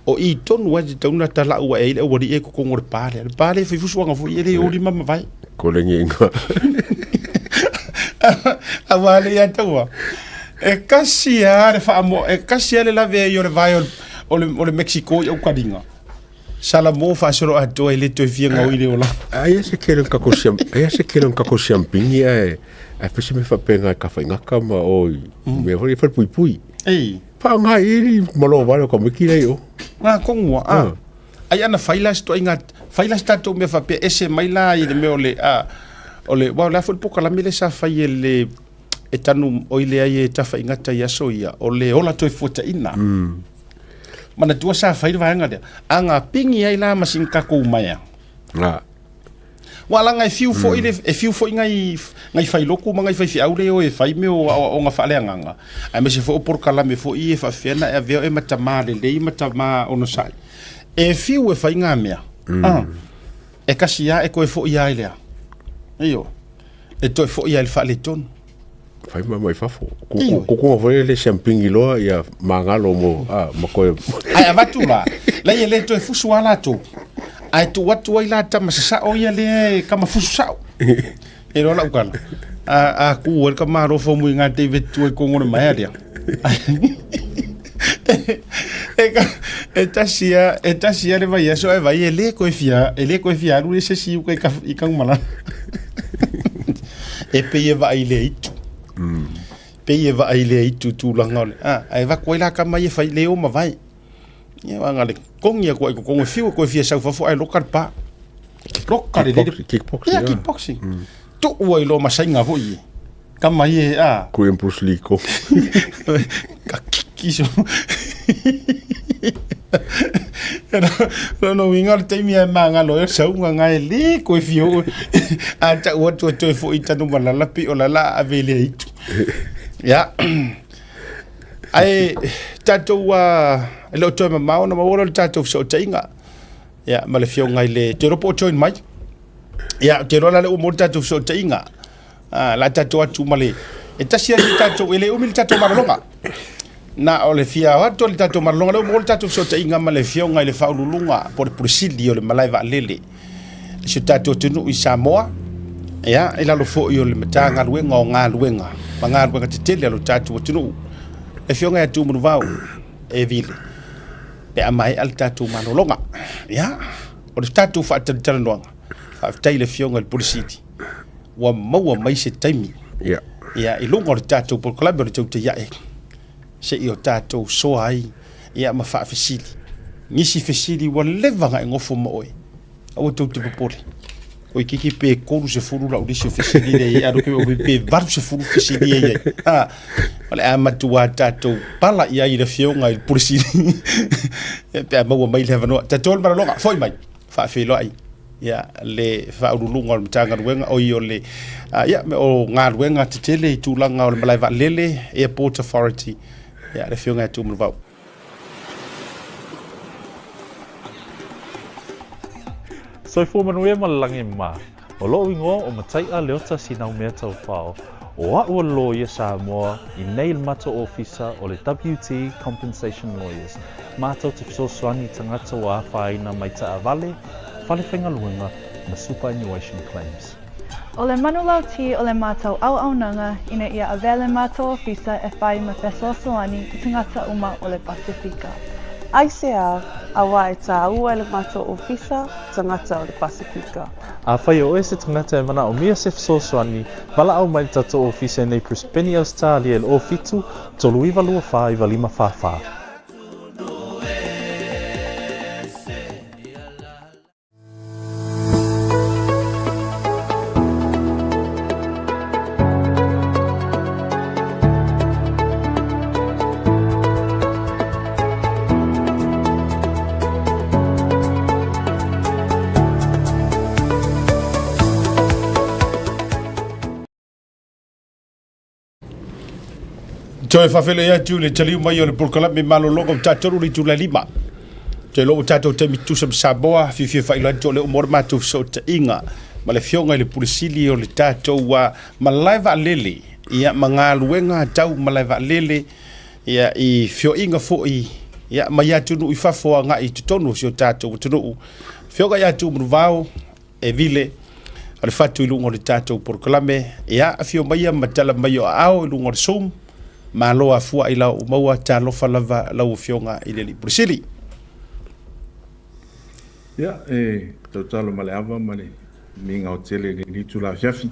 O i tonu ai te tauna talau ae ai le aualii e i totonu o le pa lea. Le pa lea e fai fusuaga foi ia le o lima ma vae. Ko le nginga. Aua le ia taua. E kasi a le whaamo, e kasi a le lave ai o le vae o le, o le Mexico i aukaliga. Salamo whaasolo atoa i le toe fia ngau i le ola. Aia se kele kako siam, aia se kele kako siampingi ae, ae pese me whapenga e ka whaingaka ma oi, me hori e whalpui pui. Ei. Wha ngai i malo wale o ka miki nei o. Ngā kongua, a. Ai ana fai la se ituaiga, fai la se tatou mea faapea ese mai la i le mea o le, a, o le, aua o le a foi le polokalame lea sa fai e le, e tanu oi leai e tafaigata i aso ia, o le ola toe fuataina. Manatua sa fai le vaega lea, a gapigi ai la ma sina tatou maea. Ua laga e fiu foi le, e fiu foi ngai, ngai failoku ma ngai faifeau le o e fai mea o aoaoga faaleagaga, aemaise foi o polokalame foi e faapefea ona e avea oe ma tamā lelei ma tamā onosai. E fiu e fai ngā mea, a, e kasi lava e toe foi lava i le a? Ioe, e toe foi lava i le faaletonu. Fai mai mai fafo. Kukunga foi le siampingi loa ia magalo mo a ma koe. Ae avatu la, lai e le toe fusu a latou. Ae tuu atu ai la tama sasao ia lea e kama fusu sao. E loa lau kala. A, a ku ai ka malo fo mui ngā te vetu ai kongo le maea lea. E, ka, e tasi a, e tasi a le vai aso e vai e le koe fia, e le koe fia alu le se si uka i ka, i ka umalana. E pei e vaai le aitu. Pei e vaai le aitu tulaga o le, a, ae vaku ai la kama ia fai le o mavae. Ia wanga le kongi aku ai kokongo e fiu e koe fia sau fafo ae loka le pa. Loka le lele. Kickboxing. Ia, kickboxing. Tuu ai loa ma sainga foi e. Kama ia, a. Koe Bruce Lee ko. Ka kiki so. Lona uiga o le taimi ae magalo ai o le sauga nga e le koe fia oo. A tau atu e toe foi i Tanumalala pei o la la ave i le aitu. Ia. Ae tatou e le o toe mamao ona maua lea o le tatou fesootaiga. Ia ma le afioga i le, te iloa po o join mai. Ia, ou te iloa la lea ua maua le tatou fesootaiga. A, la tatou atu ma le, e tasi lava si tatou, e le umi le tatou malologa. Na o le fia o atu o le tatou malologa, lea ua maua le tatou fesootaiga ma le afioga i le Faauluuluga po o le Pule Sili o le Malae Vaalele i si o tatou atunuu i Samoa, ia, i lalo foi o le Matagaluega o Galuega ma Galuega Tetele a lo tatou atunuu, le afioga ia Tumanuvao e Vili, pe a maea le tatou malologa. Ia, o le tatou faatalatalanoaga, faafetai i le afioga i le Pule Sili. ua maua mai se taimi Ia. Ia, i luga o le tatou polokalame o le Tautai Ae, se i o tatou soa ai, ia, ma faafesili. Nisi fesili ua leva ona e nofo ma oe, aua tou te popole. Toeitiiti pe 30 lau lisi o fesili lea i ai, alu ke pe 80 fesili ia i ai. Ha, o le a matua tatou pala i ai i le afioga i le Pule Sili pe a maua mai le avanoa. Tatou le malologa, foi mai, faafeiloai. Ia, le Faauluuluga o le Matagaluega, oi o le, ia, o galuega tetele i tulaga o le malae vaalele, Airport Authority, ia, le Afioga ia Tumanuvao. Soifua manuia ma le lagi mā. O loʻu igoa o Mataiʻa Leota Sinaumea Taufao. O aʻu o le loia Samoa i nei le matou ofisa o le WT Compensation Lawyers. Matou te fesoasoani i tagata ua afaina mai taavale, fale faigaluega ma superannuation claims. O le manulauti o le matou auaunaga ina ia avea le matou ofisa e fai ma fesoasoani i tagata uma o le Pasefika. Aisea, auā e tāua e le matou ofisa tagata o le Pasefika. Afai o oe se tagata e manaomia se fesoasoani, valaau mai i le tatou ofisa i nei Brisbane, Ausetalia i le 07 39 24 9544. Toe faafeiloai atu i le taliu mai o le polokalame malologa o tatou le itula e 5. Toe iloa ua tatou taimi tutusa ma Samoa, fiafia faailoa atu o lea ua maua le matou fesootaiga ma le afioga i le Pule Sili o le tatou malae vaalele, ia ma galuega tau malae vaalele, ia i feoaiga foi ia mai atunuu i fafo agai i totonu o si o tatou atunuu. Afioga ia Tuumanuvao, e vile o le fatu i luga o le tatou polokalame. Ia, afio maia ma tala mai o aao i luga o le Zoom. Malo afua i lau maua, talofa lava lau afioga i le Alii Pule Sili. Ia, e tautalo ma le ava ma le migao tele i lenei itula afiafi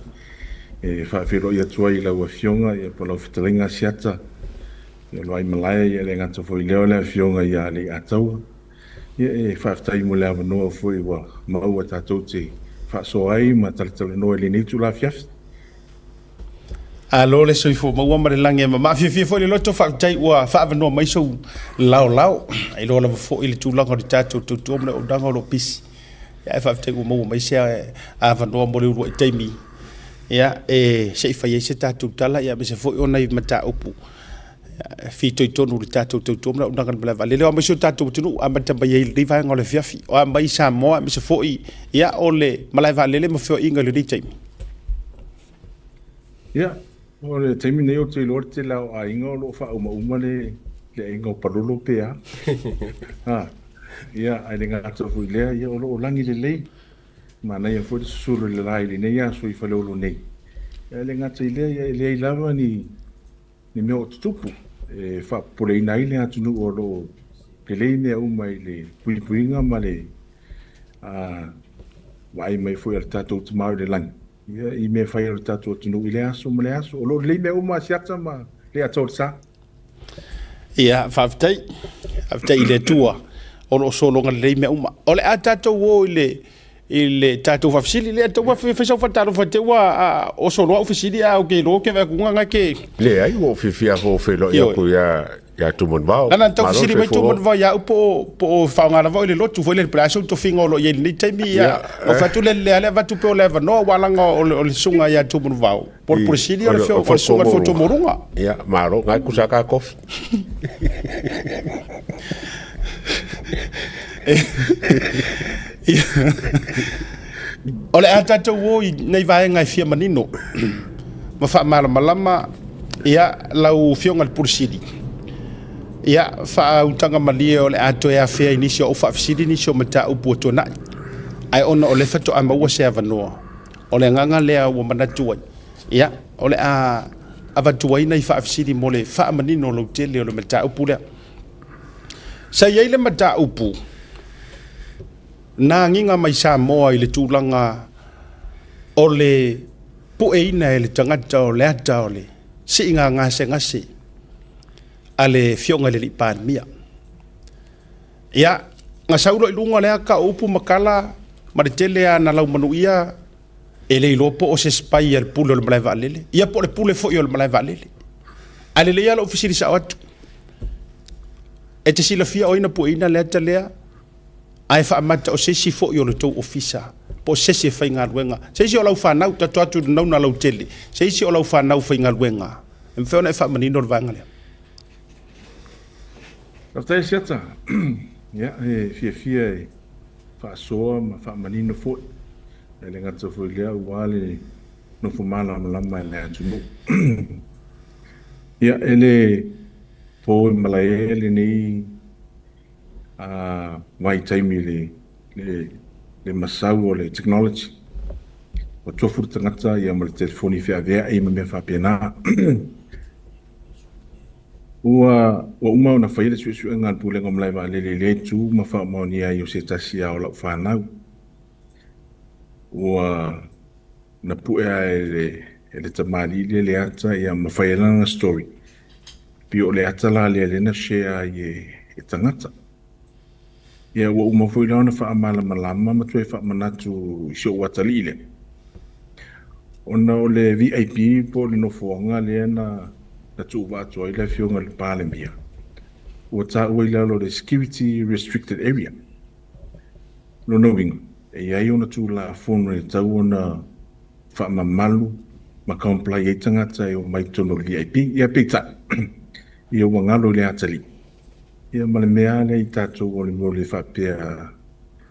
e faafeiloai atu ai i lau Afioga ia po o lau Fetalaiga Asiata ia Luaimalae ia e le gata foi i lea o le Afioga ia Leiataua. Ia e faafetai mo le avanoa foi ua maua tatou te faasoa ai ma talatalanoa i lenei itula afiafi. Alo le soifua maua ma le lagi e mama. Fiafia foi le loto, faafetai ua faaavanoa mai sou laolao. Iloa lava foi le tulaga o le tatou tautua ma le auaunaga o lo o pisi. Ia, ae faafetai ua maua mai se avanoa mo le uluai taimi ia, e se i fai ai se tatou tala, ia, aemaise foi o nai mataupu e fitoitonu i le tatou tautua ma le auaunaga i le malae vaalele. O a mai si o tatou atunuu, amata mai ai i lenei vaega o le afiafi. O a mai Samoa, aemaise foi ia, o le malae vaalele ma feoaiga i lenei taimi. Ia, o le taimi nei ou te iloa le tele lava o aiga o lo o faaumauma le le aiga o Palolo pe a. Ha, ia, ae le gata foi i lea, ia o lo o lagi lelei. Manaia foi le susulu i le la i lenei aso i Faleolo nei. Ia, ae le gata i lea, ia e leai lava ni ni mea o tutupu e faapopoleina ai le atunuu o lo o lelei mea uma i le puipuiga ma le vaai mai foi a le tatou Tama i le lagi ia, i mea fai a le tatou atunuu i lea aso ma lea aso. O lo o lelei mea uma Asiata ma Leiataua le sa. Ia, faafetai. Faafetai i le Atua o lo o sologa lelei mea uma. O le a tatou o i le i le tatou faafesili lea tau fai sau faatalofa te ua oso loa au fesili a o ke iloa ke vaai atu nga ke Leai, ua ou fiafia foi feiloai atu ia ia Tumanuvao. Lana tau fesili mai Tumanuvao ia au po po o faaaoga lava o le lotu foi le po o le a sou tofiga o lo o i ai i lenei taimi ia o fai atu le lea le avatu pea o le avanoa aua leaga o le o le susuga ia Tumanuvao po o le Pule Sili o le o le susuga i le Fotu Maualuga. Ia, malo, ngai kusa ka kofi. O le a tatou o i nei vaega e fia manino ma faamalamalama ia lau Afioga i le Pule Sili. Ia, faautaga malie o le a toe afea i nisi o au faafesili nisi o mataupu ua tuanai. Ae ona o lea faatoa maua se avanoa, o le agaga lea ua manatu ai, ia, o le a avatu ai nai faafesili mo le faamanino lautele o le mataupu lea. Sa i ai le mataupu na agiga mai Samoa i le tulaga o le pueina e le tagata o le ata o le siiga gasegase a le Afioga i le Alii Palemia. Ia, na sau loa i luga le ata o upu ma tala ma le tele lava na laumanuia e le iloa po o se spy a le pule o le malae vaalele, ia po o le pule foi o le malae vaalele. Ae lelei lava lou fesili sao atu. E te silafia o ai na pueina le ata lea? Ae faamata o se isi foi o le tou ofisa, po o se isi e faigaluega, se isi o lau fanau, tatou atu i le nauna lautele, se isi o lau fanau faigaluega. E mafai ona e faamanino le vaega lea? Faafetai Asiata. Ia, e fiafia e faasoa ma faamanino foi. E le gata foi i lea aua le nofo malamalama i le atunuu. Ia, e le po i malae lenei vaitaimi i le masau o le technology. Ua tofu le tagata ia ma le telefoni feaveai ma mea faapena. Ua ua uma ona faia le suesuega a le Pulega o Malae Vaalele i lea itu ma faamaonia ai o se tasi lava o lau fanau. Ua na pue lava e le, e le tamalii lea le ata ia ma fai ai lana story. Pei o le ata la lea lea na share ai e, e tagata. Ia ua uma foi la ona faamalamalama ma toe faamanatu i si ou atalii lea. Ona o le VIP po o le nofoaga lea na na tuuva atu ai le Afioga i le Palemia, ua taua i lalo o le Security Restricted Area. Lona uiga, e i ai ona Tulafono e tatau ona faamamalu ma comply ai tagata e omai i totonu o le VIP. Ia peitai, ia ua galo i le atalii. Ia ma le mea lava lea i tatou o le mea o le faapea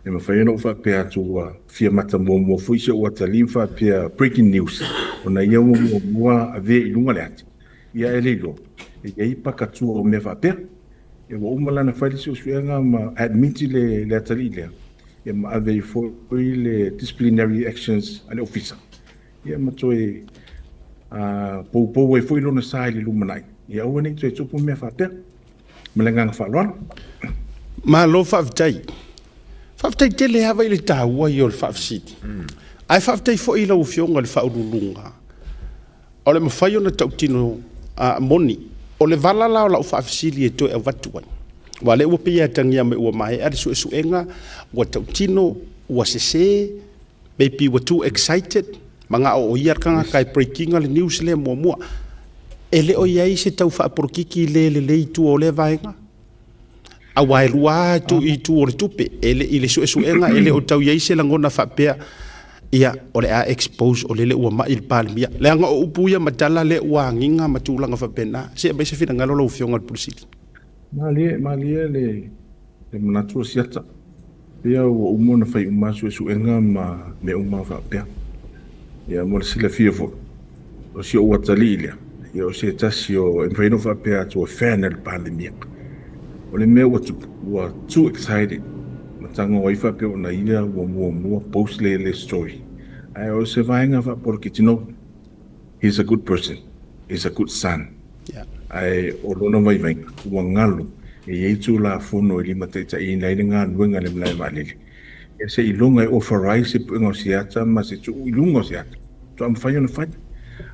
e mafai ona ou faapea atu ua fia mata muamua foi si ou atalii ma faapea breaking news ona ia ua muamua avea i luga le ata. Ia ae le iloa, e i ai paka tua o mea faapea. Ia ua uma la ona fai le suesuega ma admit le, le atalii lea, ia ma ave ai foi le disciplinary actions a le ofisa. Ia ma toe poupou ai foi lona sa i le lumanai, ia aua ne i toe tupu mea faapea. Ma le agaga faaaloalo. Malo faafetai. Faafetai tele lava i le taua ia o le faafesili. Ae faafetai foi i lau Afioga i le Faauluuluga o le mafai ona tautino moni. O le vala la o lau faafesili e toe avatu ai, aua o lea ua pei e atagia mai ua maea le suesuega, ua tautino, ua sese, maybe ua too excited, manao o ia le tagata e break ina le news lea muamua. E le o i ai se tau faapolokiki le lelei i tua o lea vaega? Aua e lua lava itu o le tupe, e le, i le suesuega e le o tau i ai se lagona faapea, ia, o le a expose o lele ua mai le Palemia. Leaga o upu ia ma tala lea ua agiga ma tulaga faapena. Se aumai se finagalo lau Afioga i le Pule Sili. Malie, malie le, le manatu o Siata. Ia ua uma ona fai uma suesuega ma mea uma faapea. Ia mo le silafia foi, o si ou atalii lea, ia o se tasi o, e mafai ona ou faapea atu o fan a le Palemia. O le mea ua tupu, ua too excited, ma tago ai faapea ona ia ua muamua post le le story. Ae o se vaega faapoloketi, no, he's a good person, he's a good son. Ae o lona vaivaiga, ua galo, e i ai Tulafono e limataitaiina ai le galuega a le malae vaalele. Ia seiloga e authorize se puega o se ata ma se tuu i luga o se ata, faatoa mafai ona fai.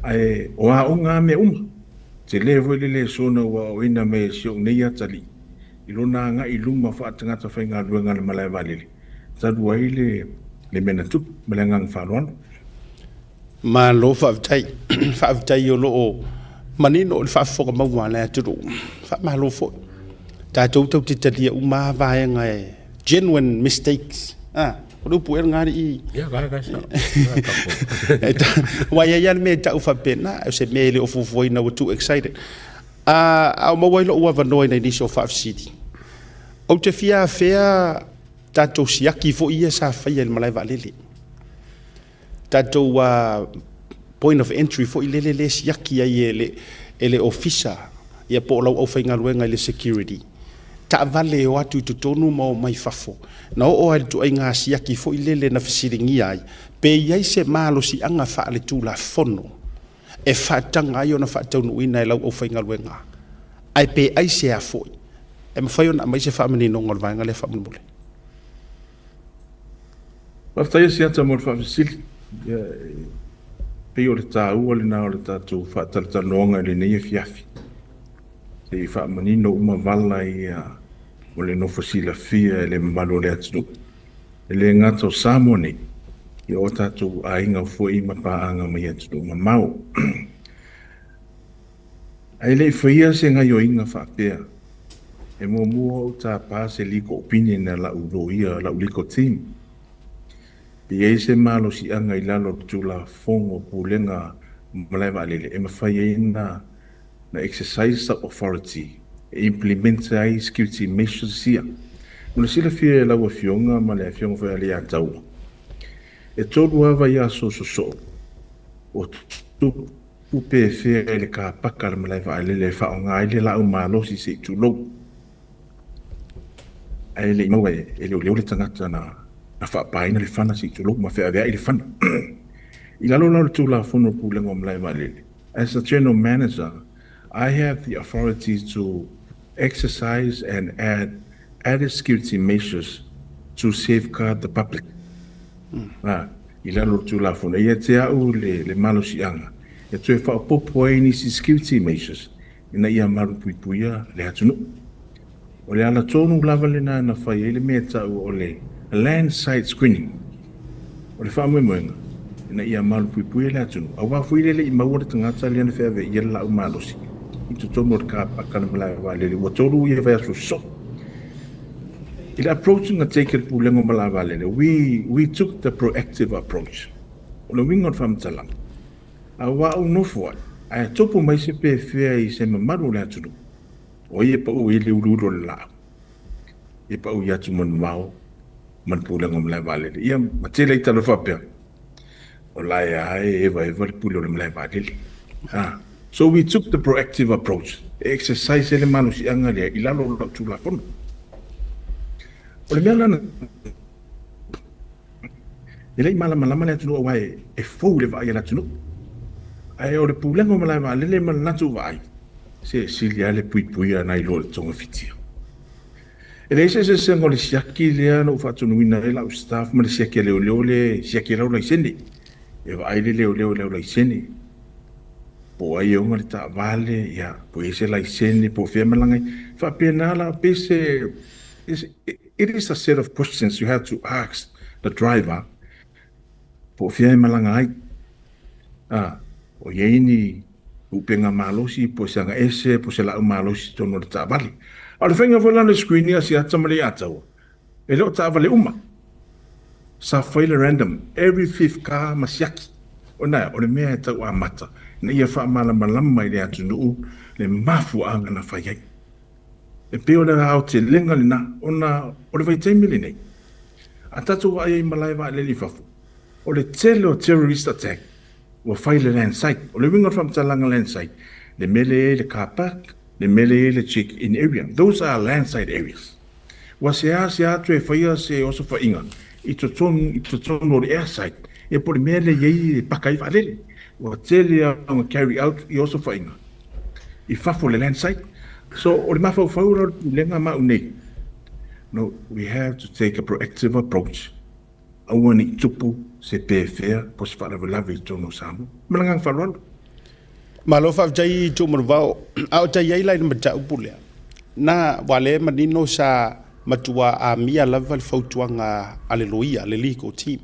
Ae o aoga lava mea uma. Tele foi le lesona ua aoina mai e si ou nei atalii i lona agai i luma faatagata faigaluega a le malae vaalele, talu ai le le mea na tupu. Ma le agaga faaaloalo. Malo faafetai. Faafetai o lo o manino le faafofoga maua a le atunuu. Faamalo foi. Tatou tatou te talia uma lava vaega e genuine mistakes. Ah, o le upu ea lena alii? Ia, ga, ga, sa. Aua e i ai lava le mea e tau faapena, o se mea e le o fuafuaina ua too excited. A, a o maua ai lou avanoa i nai nisi o faafesili. Ou te fia afea tatou siaki foi ia sa faia i le malae vaalele. Tatou point of entry foi lele lea e siaki ai e le, e le ofisa ia po o lau aufaigaluega i le security. Taavale e o atu i totonu ma o mai fafo. Na oo lava i le ituaiga siaki foi lele na fesiligia ai pe i ai se malosiaga faaletulafono e faataga ai ona faataunuuina e lau aufaigaluega, ae pe aisea foi e mafai ona aumai se faamaninoga o le vaega lea faamolemole. Faafetai Asiata mo le faafesili. Ia, e pei o le taua lena o le tatou faatalatalanoaga i lenei afiafi, se i faamanino uma vala ia o le nofo silafia e le mamalu o le atunuu, e le gata o Samoa nei, ia o tatou aiga foi ma paaga mai atunuu mamao. Ae le i faia se gaioiga faapea, e muamua ou tapa se legal opinion a lau loia, lau legal team. Pe i ai se malosiaga i lalo o le Tulafono Pulega Malae Vaalele e mafai ai ona exercise sau authority e implement ai security measures ia. Mo le silafia e lau Afioga ma le Afioga foi a Leiataua, e tolu lava vaiaso sosoo o tupu pefea i le kapaka a le malae vaalele e faaaoga ai le laau malosi se i tulou, ae le i maua e leoleo le tagata na faapaina le fana se i tulou ma feaveai le fana. I lalo la o le Tulafono o le Pulega o Malae Vaalele, as a General Manager, I have the authority to exercise and add added security measures to safeguard the public. Ā, i lalo o le Tulafono, e ia te au le, le malosiaga e toe faaopoopo ai nisi security measures ina ia malupuipuia le atunuu. O le ala tonu lava lena na fai ai le mea e taua o le land site screening. O le faamoemoega, ina ia malupuipuia le atunuu, aua foi le le i maua le tagata lea na feaveaia le laau malosi i totonu o le car park a le malae vaalele ua 3 ia vaiaso sosoo. I le approach na take e le Pulega o Malae Vaalele, we, we took the proactive approach. O le uiga o le faamatalaga, aua ou nofo ai, ae tupu mai se pefea i se mamalu o le atunuu, O ai e pau ai le uluulu o le laau? E pau ia Tumanuvao ma le pulega o malae vaalele. Ia, ma tele ai tala faapea, o la e a e evaeva le pule o le malae vaalele. Ha. So we took the proactive approach. E exercise ai le malosiaga lea i lalo o lau Tulafono. O le mea la na E le i malamalama le atunuu aua e fou i le vaai a le atunuu. Ae o le pulega o malae vaalele ma le latou vaai, se e sili lava le puipuia nai lo le togafitia. E leai se eseesega o le siaki lea na ou faatonuina ai lau staff ma le siaki a leoleo lea e siaki ai lau laisene. E vaai le leoleo i lau laisene, po o ai e ona le taavale, ia, po o i ai se laisene, po o fea e malaga ai. E faapena la, pe se, It is a set of questions you have to ask the driver po o fea e malaga ai. A, o i ai ni upenga malosi po o se agaese po o se laau malosi i totonu o le taavale. A o le faiga foi la o le screening a Siata ma Leiataua, e le o taavale uma. Sa fai le random, every fifth car ma siaki. O na, o le mea e tau amata ina ia faamalamalama i le atunuu le mafuaaga na fai ai. E pei o le aotelega lena ona o le vaitaimi lenei, a tatou vaai ai i malae vaalele i fafo, o le tele o terrorist attack ua fai i le land site. O le uiga o le faamatalaga land site, le mea lea e i ai le car park, le mea lea e i ai le check in area, those are land site areas. Ua seasea atu e faia se osofaiga i totonu i totonu o le air site, ia po o le mea lea e i ai e paka ai vaalele. Ua tele lava ona carry out i osofaiga i fafo o le land site. So, o le mafaufau la o le Pulega ma au nei, no, we have to take a proactive approach, aua ne i tupu se pefea po o se faalavelave i totonu o Samoa. Ma le agaga faaaloalo. Malo faafetai Tuumanuvao. A o tai ai la i le mataupu lea, na ua lea e manino sa matua amia lava le fautuaga a le loia, le legal team.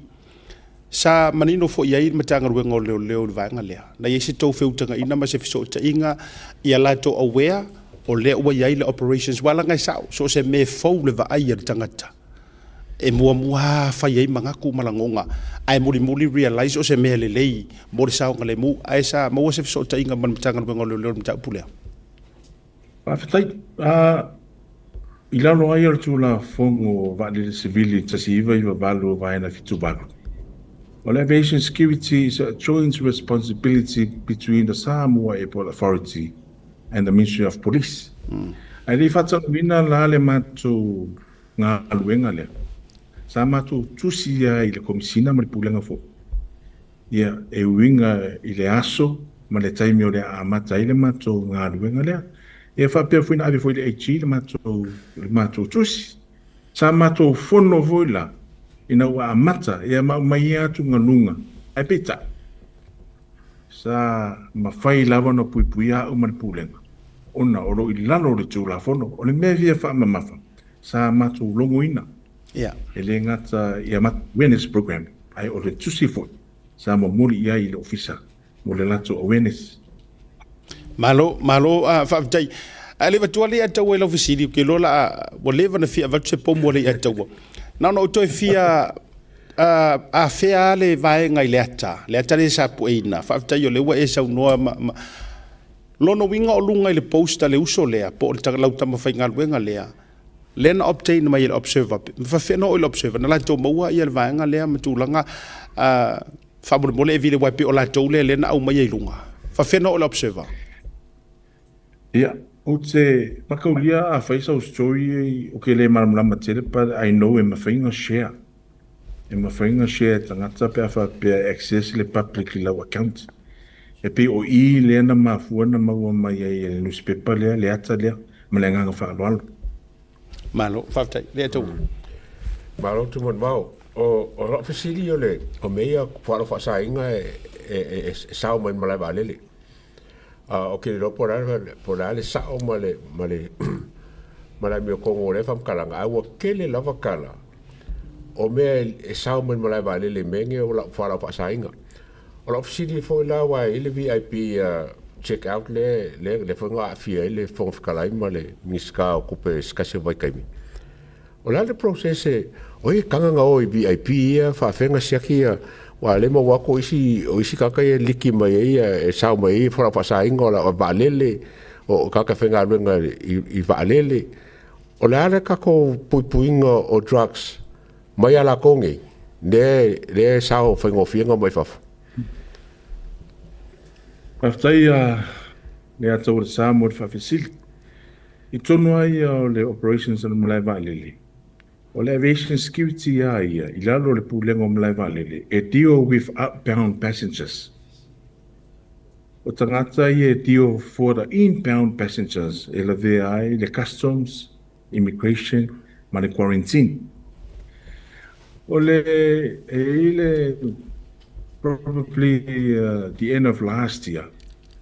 Sa manino foi i ai le Matagaluega o Leoleo i le vaega lea, na i ai se tou feutagaiga ma se fesootaiga ia latou aware o lea ua i ai le operations, aua leaga e sao, so o se mea e fou le vaai a le tagata, e muamua lava fai ai manatu ma lagona, ae mulimuli realize o se mea lelei mo le saogalemu. Ae sa maua se fesootaiga ma le Matagaluega o Leoleo i le mataupu lea? Faafetai. I lalo ai o le Tulafono Vaalele Sivili 1998 Vaega 78, o le Aviation Security is a joint responsibility between the Samoa Airport Authority and the Ministry of Police. Ae le i faataunuuina la le matou galuega lea, sa matou tusi ai i le Komesina ma le Pulega foi. Ia, e uiga i le aso ma le taimi o le a amata ai le matou galuega lea. Ia faapea foi na ave foi i le AG le matou, le matou tusi. Sa matou fono foi la ina ua amata ia ma aumai ia atugaluga, ae peitai, sa mafai lava ona puipuia au ma le Pulega ona o lo o i lalo o le Tulafono. O le mea e fia faamamafa, sa matou logoina E le gata i a matou awareness program, ae o le tusi foi sa momoli i ai i le ofisa mo le latou awareness. Malo, malo, faafetai. Ae le avatua le Ataua i lau fesili, ou te iloa la ua leva ona fia avatu se pomu a le Ataua. Na ona ou toe fia afea lava le vaega i le ata, le ata lea sa pueina. Faafetai o lea ua e saunoa ma, ma... Lona uiga o luga i le post a le uso lea, po o le lau tama faigaluega lea, lea na obtain mai e le observer, ma faafefea na oo i le observer, na latou maua ia le vaega lea ma tulaga faamolemole e vili aua e pei o latou lea lea na aumaia i luga. Faafefea na oo i le observer? Ia, ou te mataulia a fai sau story ou te le malamalama tele but I know e mafai ona share. E mafai ona share e tagata pe a faapea e access le public i lau account. E pei o i lea na mafua na maua mai ai e le nusipepa lea le ata lea ma le agaga faaaloalo. Malo, faafetai. Lea tou. Malo Tumanuvao. O, o lau fesili o le, o mea ia fualaau faasaina e, e, e, e sao mai le malae vaalele. A, ou te le iloa po o le a, po o le a le sao ma le, ma le, ma le amiotonu o lea faamatalaga, ae ua tele lava tala o mea e sao mai le malae vaalele i mea nei o lau fualaau faasaina. O lau fesili foi la aua e i ai le VIP check out lea, lea, lea foi na aafia ai le Fofoga Fetalai ma le Minisita o Tupe i se tasi o vaitaimi. O le a le process e, o ai e taga na o i VIP ia faafefea na siaki ia, aua o lea e maua atu o isi, o isi tagata ia e liki mai ai ia, e sao mai ai fualaau faasaina o la vaalele, o tagata faigaluega i, i vaalele. O le a le tatou puipuiga o drugs mai a latou nei, lea, lea e sao faigofie ona omai fafo? Faafetai le ata o le sa mo le faafesili. I totonu lava ia o le operations a le malae vaalele, o le aviation security lava ia i lalo o le pulega o malae vaalele e deal with outbound passengers. O tagata ia e deal for the inbound passengers e lavea ai le customs, immigration ma le quarantine. O le, e i ai le probably the end of last year,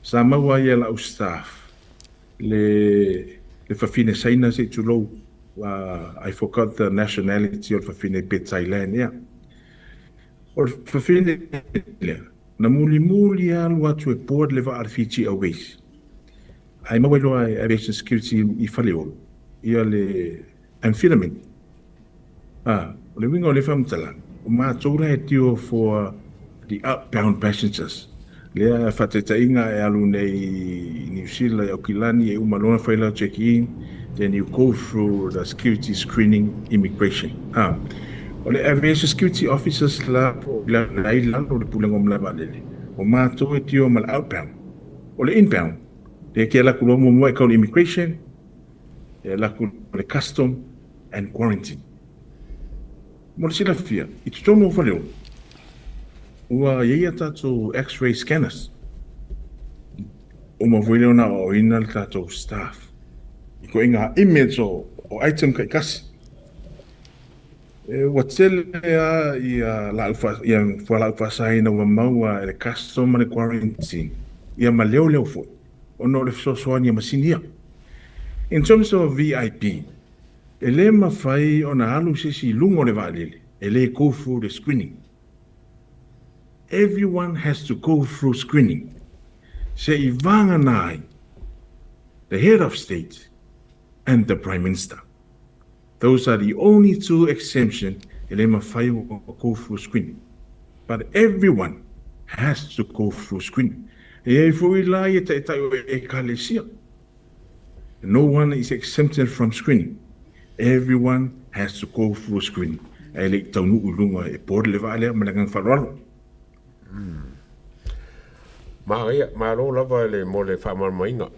sa maua ai e lau staff le le fafine Saina se i tulou, I forgot the nationality o le fafine pe Thailand ea. O le fafine lea, na mulimuli alu atu e board le vaa a le Fiji Airways. Ae maua ai loa e Aviation Security i Faleolo ia le amphetamine. A, o le uiga o lea faamatalaga, o matou la e deal for the outbound passengers. Lea faataitaiga e alu nei i New Zealand, i Aukilani, e uma loa ona fai lau check in, then you go through the security screening immigration. A, o le aviation security officers la po o la i lalo o le Pulega o Malae Vaalele, o matou e deal ma le outbound. O le inbound, lea e te alu atu loa muamua e kau le immigration, e alu atu le custom and quarantine. Mo le silafia, i totonu o Faleolo, ua i ai a tatou x-ray scanners. Uma foi lea ona aoaoina le tatou staff i ituaiga image o item taitasi. Ua tele lava ia laau ia fualaau faasaina ua maua e le custom ma le quarantine, ia ma leoleo foi, ona o le fesoasoani a masini ia. In terms of VIP, e le mafai ona alu se isi i luga o le vaalele e le go through le screening. Everyone has to go through screening se i vagana ai the head of state and the prime minister. Those are the only two exemption e le mafai ona go through screening. But everyone has to go through screening. E i ai foi la ia taitai o Ekalesia. No one is exempted from screening. Everyone has to go through screening. Ae le i taunuu i luga e board le vaa lea ma le agaga faaaloalo. Manaia, malo lava le mo le faamalamalamaina.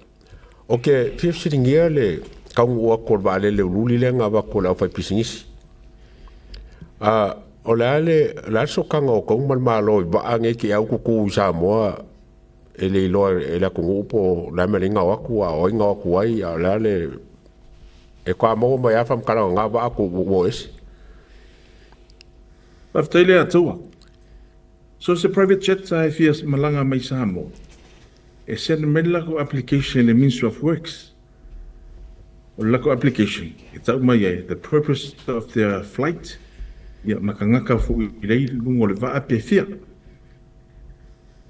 Ou te fia fesiligia le taunuu atu o le vaalele uliuli lea na avatu e le aufaipisinisi. A, o le a le, o le a le sootaga o outou ma le Malo i vaa nei te i ua tutu i Samoa e le iloa e le atunuu po o le a le mea e gao atu a o ai gao atu ai, a o le a le, e toa maua mai lava faamatalaga o na vaa ua o ese. Faafetai le Atua. So se private jet e fia malaga mai Samoa, e send mai le latou application i le Ministry of Works. O le latou application e tau mai ai the purpose of their flight, ia ma tagata foi i luga o le vaa pe fia.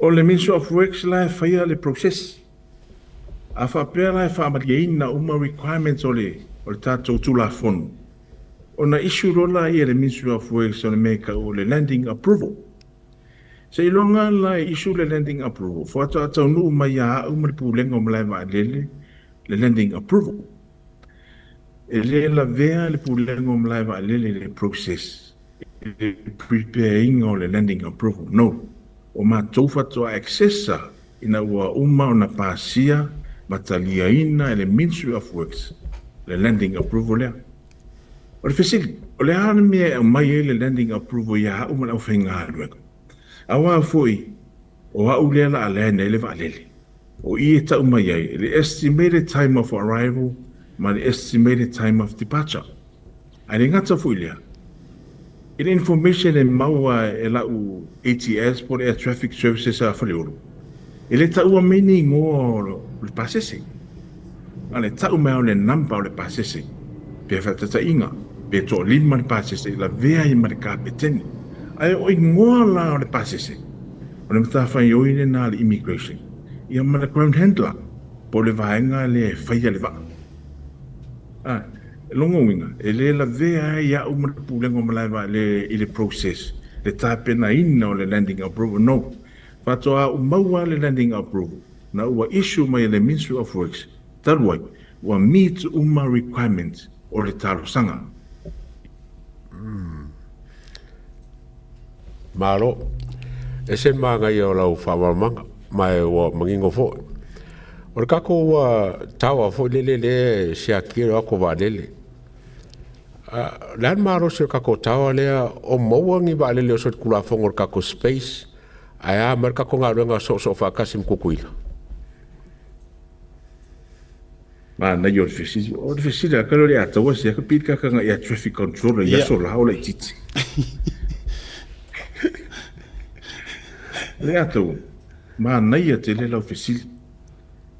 O le Ministry of Works la e faia le process. A faapea la e faamalieina uma requirements o le o le tatou Tulafono, ona issue loa laia e le Ministry of Works o le mea e tau o le landing approval. Seiloga la e issue le landing approval, faatoa taunuu mai ia au ma le Pulega o Malae Vaalele le landing approval. E le lavea le Pulega o Malae Vaalele i le process i le prepare ina o le landing approval. No. O matou faatoa access-a ina ua uma ona pasia ma taliaina e le Ministry of Works le landing approval lea. O le fesili, o le a le mea e aumai ai le landing approval ia a'u ma le aufaigaluega? Auā foi o a'u lea la a land ai le vaalele. O i e tau mai ai le estimated time of arrival ma le estimated time of departure. Ae le gata foi lea, i le information e maua e la'u ATS po o le Air Traffic Services a Faleolo, e le taua mai ni igoa o le pasese. Na o le tau mai o le number o le pasese, pe faataitaiga, pe toalima le pasese i lavea ai ma le kapeteni. Ae o igoa la o le pasese, o le matafaioi lena a le Immigration, ia ma le ground handler, po o le vaega lea e faia le vaa. A, e lona uiga, e le lavea ai au ma le Pulega o Malaevaalele i le process, le tapenaina o le landing approval, no. Faatoa ou maua le landing approval na ua issue mai e le Ministry of Works talu ai ua meet uma requirements o le talosaga. Malo. Ese le manaia o lau faamalamalamaga, ma e ua manino foi. O le tatou tower foi lele lea e siakia le o atu o vaalele. O le a le malosi o le tatou tower lea o maua ni vaalele o solitulafono o le tatou space ae a mai le tatou galuega soosoo faatasi ma Tutuila? Manaia o le fesili. O le fesili a kale o le ataua sia ka pili kakanga ia traffic controller ia so la o laititi. Le ataua, manaia tele lau fesili.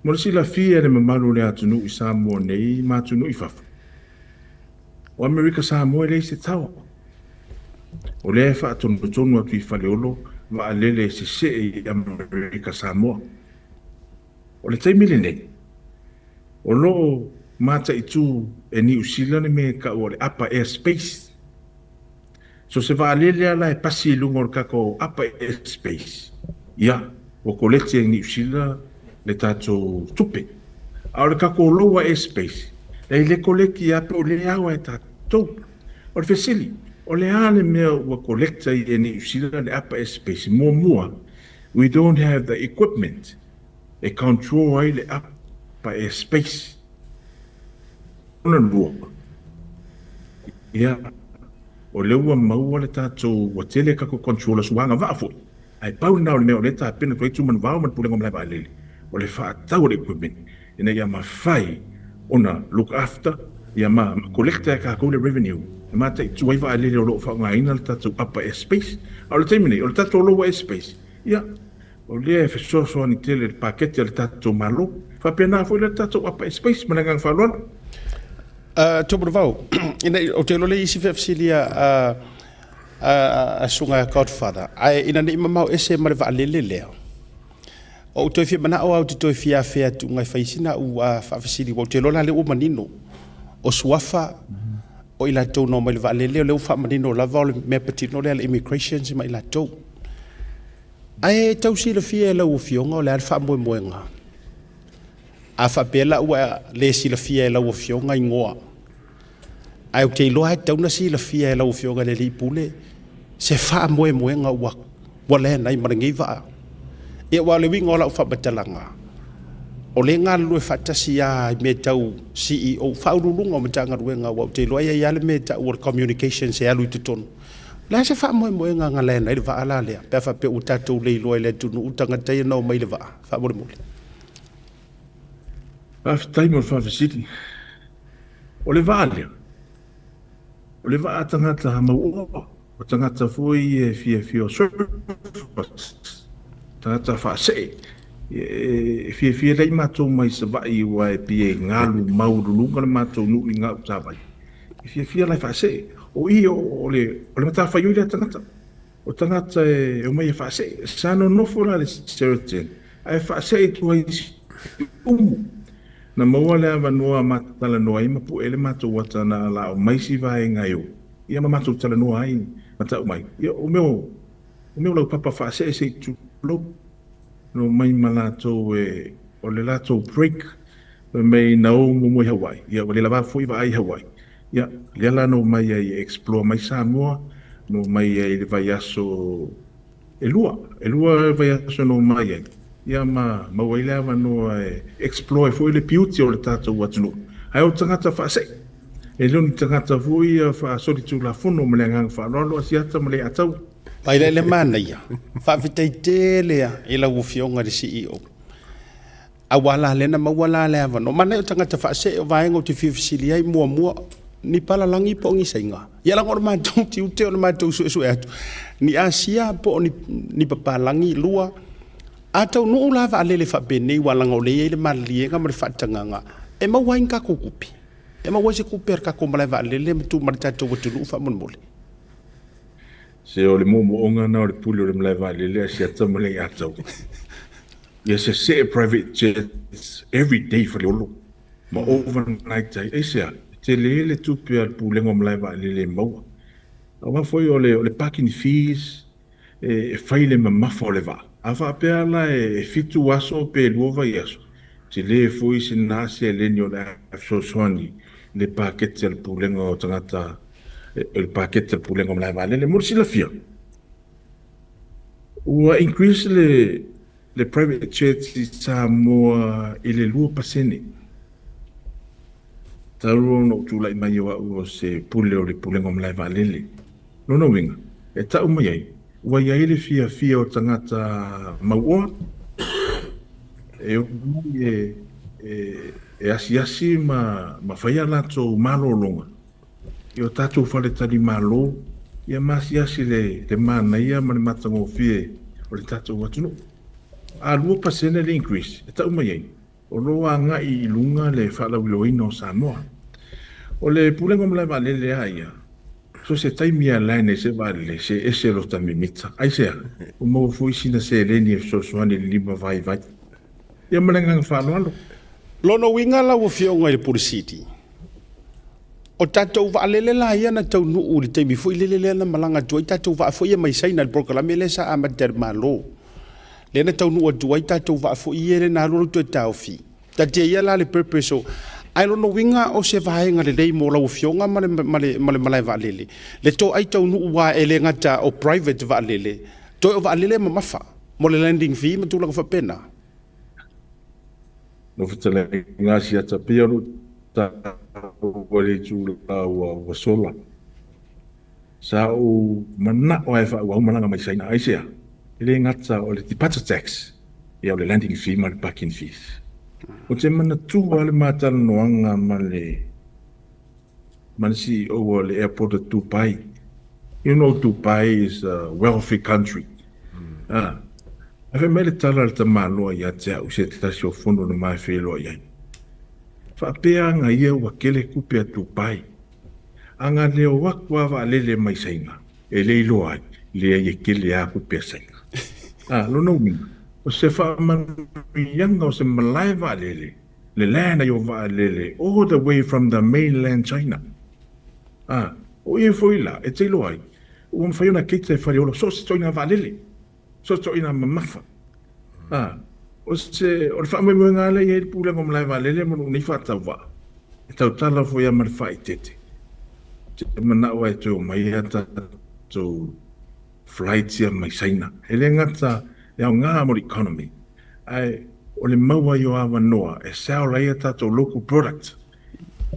Mo le silafia e le mamalu o le atunuu i Samoa nei ma atunuu i fafo, o Amerika Samoa e leai se taoa. O lea e faatonutonu atu i Faleolo vaalele e sesee i Amerika Samoa. O le taimi lenei, o lo o mataitu e Niu Sila le mea e tau o le upper air space. So se vaalele lava la e pasi i luga o le tatou upper air space, ia, ua koleti e Niu Sila le tatou tupe. A o le tatou lower air space, e le koleti lava pe o le ao e tatou. O le fesili, o le a le mea ua kolekta ai e Niu Sila le upper air space? Muamua, we don't have the equipment e control ai le upper air space. Lona lua, ia, o lea ua maua le tatou, ua tele tatou controllers ua agavaa foi, ae pau lena o le mea o lea e tapena atu ai Tumanuvao ma le Pulega o Malae Vaalele, o le faatau o le equipment ina ia mafai ona look after ia ma collect e tatou le revenue e mataitu ai vaalele o lo o faaaogaina le tatou upper air space. A o le taimi nei, o le tatou lower air space, ia, o lea e fesoasoani tele i le paketi a le tatou Malo. E faapena foi la le tatou upper air space ma le agaga faaaloalo. Tumanuvao, ina, ou te iloa le isi feafesili a a Susuga Godfather, ae ina ne i mamao ese ma le vaalele lea, Ou toe fia manao lava ou te toe fia afea atu e fai sina au faafesili, aua ou te iloa la lea ua manino. O suafa o i latou na omai i le vaalele, o lea ua faamanino lava o le mea patino lea a le immigrations ma i latou. Ae tau silafia e lau Afioga o le a le faamoemoega? A faapea la ua le silafia e lau Afioga igoa, ae ou te iloa e tatau ona silafia e lau Afioga i le Alii Pule se faamoemoega ua ua land ai ma lenei vaa. Ia aua o le uiga o lau faamatalaga, o lea e galulue faatasi lava i mea tau CEO, Faauluuluga o Matagaluega, aua ou te iloa e i ai lava le mea e tau o le communications e alu i totonu. O le a se faamoemoega na land ai le vaa la lea, pe a faapea ua tatou le iloa e le atunuu tagata ia na omai i le vaa? Faamolemole. Faafetai mo le faafesili. O le vaa lea, o le vaa tagata mauoa, o tagata foi e fiafia o surfers, tagata faasee. E fiafia lea i matou mai Savaii aua e pei e galu maualuluga le matou nuu i Gautavai. E fiafia la e faasee. O i o le matafaioi lea a tagata. O tagata e omai e faasee. Sa nonofo la le Sheraton ae faasee i tua i Siumu. Na maua le avanoa ma talanoa ai ma pue le matou ata na la omai si vaega e o ia ma matou talanoa ai ma tau mai ia o mea o mea o laupapa faasee se i tulou na omai ma latou e o le latou break fai mai na o muamua i Hawaii ia ua le lava foi vaai i Hawaii ia lea la na omai ai e explore mai Samoa na omai ai i le vaiaso Elua, elua vaiaso na omai ai, ia ma maua ai le avanoa e explore ai foi le beauty o le tatou atunuu. Ae o tagata faasee. E le o ni tagata foi ia faasolitulafono ma le agaga faaaloalo a Siata ma Leiataua. Vaai le manaia, faafetai tele a i lau Afioga i le CEO. Aua la lea na maua la le avanoa. Manaia o tagata faasee o vaega ou te fia fesili ai, muamua, ni palalagi po o ni saiga? Ia leaga o le matou tiute o le matou suesue atu, ni Asia po o ni, ni papalagi, lua, a taunuu la vaalele faapenei aua leaga o lea e i ai le maliliega ma le faatagaga e maua ai ni tatou tupe. E maua ai se tupe a le tatou malae vaalele ma tu ma le tatou atunuu faamolemole. Se o le moomooga na o le pule o le malae vaalele a Siata ma Leiataua. Ia sesee private jets every day Faleolo ma overnight ai. Aisea? E tele le tupe a le Pulega o Malae Vaalele e maua. Aua foi o le parking fees e fai le mamafa o le vaa. A faapea la e 7 aso pe 2 vaiaso, tele foi sina seleni o le a fesoasoani i le paketi a le Pulega o Tagata, le paketi a le Pulega o Malae Vaalele. Mo le silafia, Ua increase le le private jets i Samoa i le 2%. Talu ona ou tulai mai o au o se pule o le Pulega o Malae Vaalele. Lona uiga, e tau mai ai, ua i ai le fiafia o tagata mauoa e omai e e e asiasi ma ma fai a latou malologa i o tatou faletalimalo, ia ma asiasi le, le manaia ma le matagofie o le tatou atunuu. A 2% le increase e tau mai ai, o lo o agai i luga le faalauiloaina o Samoa. O le Pulega o Malae Vaalele a ia, so se taimi e land ai se vaalele, se ese lota mimita. Aisea? Ua maua foi sina seleni e fesoasoani i le lima vaivai. Ia ma le agaga faaaloalo. Lona uiga lau Afioga i le Pule Sili, O tatou vaalele la ia na taunuu i le taimi foi lele lea na malaga atu ai tatou vaa foi ia mai Saina i le polokalame lea sa amata e le Malo, lea na taunuu atu ai tatou vaa foi ia lea na alualu toe taofi. Taatia ia la le purpose o, ae lona uiga o se vaega lelei mo lau Afioga ma le, ma le, ma le malae vaalele, le toai taunuu aua e le gata o private vaalele, toe o vaalele mamafa mo le landing fee ma tulaga faapena. Lau fetalaiga Asiata, pei o lou taua i le itula ua sola, sa ou manao lava e faaauau malaga mai Saina. Aisea? E le gata o le departure tax, ia o le landing fee ma le parking fees. Ou te manatua le ma talanoaga ma le ma le CEO o le airport o Dubai. You know Dubai is a wealthy country. Ah, ae fai mai le tala a le tamaloa ia te au i se tasi o fono na ma e feiloai ai. Faapea aga ia ua kele kupe a Dubai. Aga leo aku a vaalele mai Saina, e le iloa ai, leai e kele a kupe a Saina. Ah, lona uiga, o se faamanuiaga o se malae vaalele, le land ai o vaalele all the way from the mainland China. A, o ia foi la, e te iloa ai, ua mafai ona keita e Faleolo so o se toina vaalele, so o se toina mamafa. A, o se, o le faamoemoega lava lea e i ai le pulega o malae vaalele ma lou nei faatauvaa, e tautala foi lava ma le faaeteete. Ou te manao lava e toe omai a tatou flights ia mai Saina. E le gata e aoga mo le economy, ae o le mau ai o avanoa e sell ai a tatou local product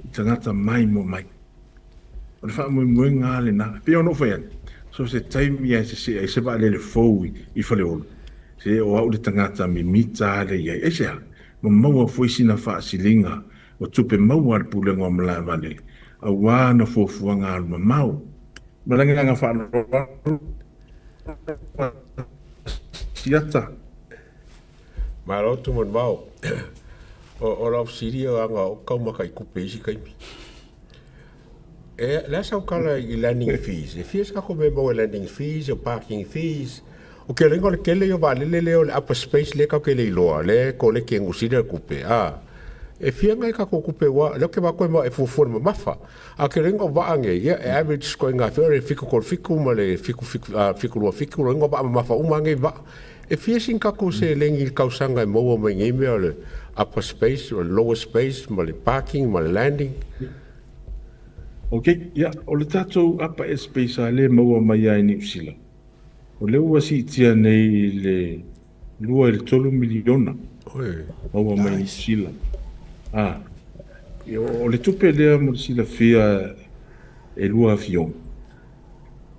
i tagata maimoa mai. O le faamoemoega lava lena. E pei ona ou fai atu, so se taimi lava e sesee ai se vaalele fou i Faleolo, se o au le tagata mimita lava lea i ai. Aisea? Ua maua foi sina faasiliga o tupe maua a le Pulega o Malae Vaalele aua ana fuafuaga alumamao. Ma le agaga faaaloalo, Siata. Malo Tumanuvao. O lau fesili o aga o kau maka i kupe isi kaimi. E le asa ukala i landing fees. E fia sa ko me mo landing fees o parking fees. O ke lengo le kele yo vaalele le o le upper space le ka ke le iloa le ko le ke ngusile kupe. A e fia ngai ka ko kupe wa le ke va ko ma e fuafua le mamafa. A ke lengo vaa nge ia e average ko nga fe le fiku kol fiku ma le fiku fiku fiku lua fiku lengo vaa mamafa uma nge vaa. E fia sin kako se lengi le kausaga e maua mai nei mea o le upper space, o le lower space, ma le parking, ma le landing. Ok, ia, o le tatou upper airspace a lea e maua mai lava i Niu Sila, o lea ua siitia nei i le 2 i le 3 miliona maua mai Niu Sila. Ah. Ia, o le tupe lea mo le silafia e lua afioga,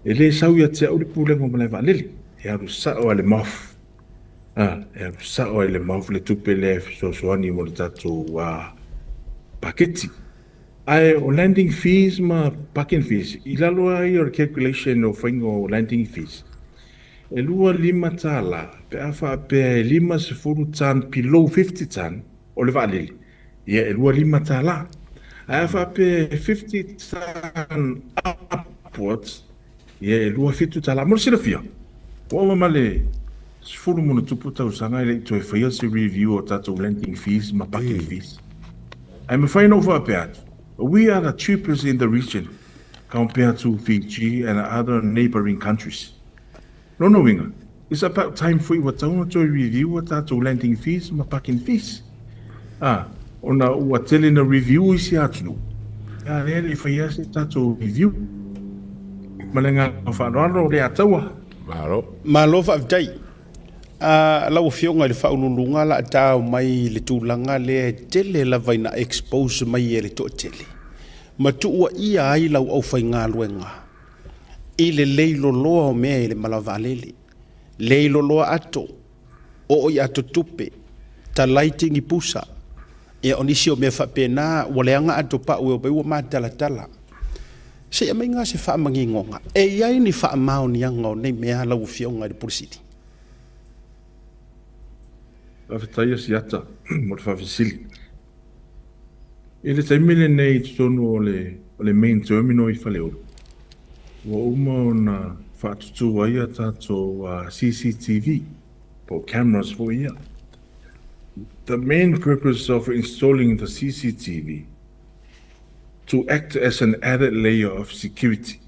e le sau ia te au le Pulega o Malae Vaalele, e alu sao lava i le MOF. A, e alu sao lava i le MOF le tupe lea e fesoasoani mo le tatou paketi. Ae o landing fees ma parking fees, i lalo lava ia o le calculation o faiga o landing fees, e $25 pe a faapea e 50 ton below 50 ton o le vaalele, ia e $25. Ae a faapea e 50 ton upwards, ia e $27. Mo le silafia, ua ova ma le 10 ma ona tupu tausaga e le i toe faia se review o tatou landing fees ma parking fees. Ae mafai ona ou faapea atu, we are the cheapest in the region compared to Fiji and other neighbouring countries. Lona uiga, it's about time foi ua tatau ona toe review a tatou landing fees ma parking fees. A, ona ua tele na review isi atunuu, a lea e le i faia se tatou review. Ma le agaga faaaloalo, Leataua. Malo. Malo faafetai. A, lau Afioga i le Faauluuluga la a tao mai le tulaga lea e tele lava ina expose mai e le toatele ma tuuaia ai lau aufaigaluega i le leiloloa o mea i le mala vaalele, leiloloa ato, oo i ato tupe, talai tini pusa, ia o nisi o mea faapena ua leaga ato pau e omai ua matalatala. Se i aumai se faamanigoga, e i ai ni faamaoniaga o nei mea lau Afioga i le Pule Sili? Faafetai Asiata mo le faafesili. I le taimi lenei i totonu o le o le main terminal i Faleolo, ua uma ona faatutū ai a tatou CCTV po o cameras foi ia. The main purpose of installing the CCTV to act as an added layer of security.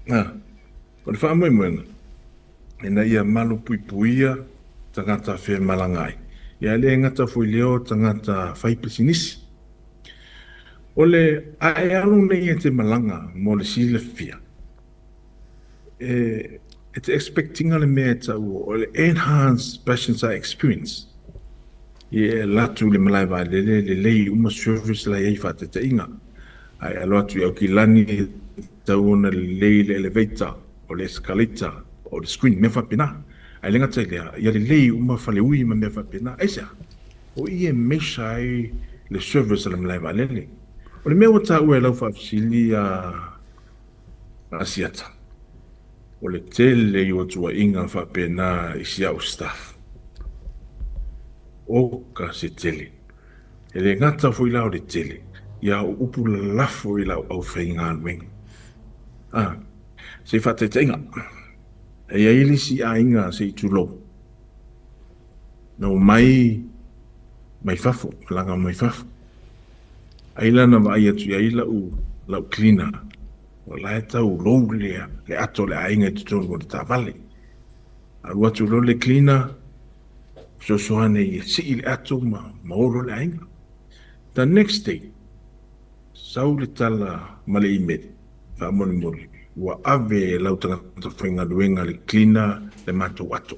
Ā, o le faamoemoega, ina ia malupuipuia tagata femalagaai ai, ia e le gata foi i lea o tagata fai pisinisi. O le a e alu nei e te malaga mo le silafia, e e te expect ina le mea e taua o le enhanced passenger experience. Ia e alu atu i le malae vaalele, lelei uma service la e i ai faataitaiga. A e alu atu i Aukilani e tatau ona lelei le elevator, o le escalator, o le screen, mea faapena. Ae le gata i lea, ia lelei uma faleui ma mea faapena. Aisea? O i e measure ai le service a le malae vaalele. O le mea ua taua e lau faafesili a Asiata, o le tele i ua tuuaiga faapena i si au staff. Oka se tele. E le gata foi la o le tele, ia o upu lalafo i lau aufaigaluega. A, se faataitaiga, e i ai le isi aiga se i tulou, na omai mai fafo, malaga mai fafo. Ai la na vaai atu i ai lau, lau cleaner, o la e tau lou le, le ato o le aiga i totonu o le taavale. Alu atu loa le cleaner, fesoasoani e sii le ato ma, ma olo le aiga. The next day, sau le tala ma le email, faamolemole, ua ave e lau tagata faigaluega le cleaner le matou ato.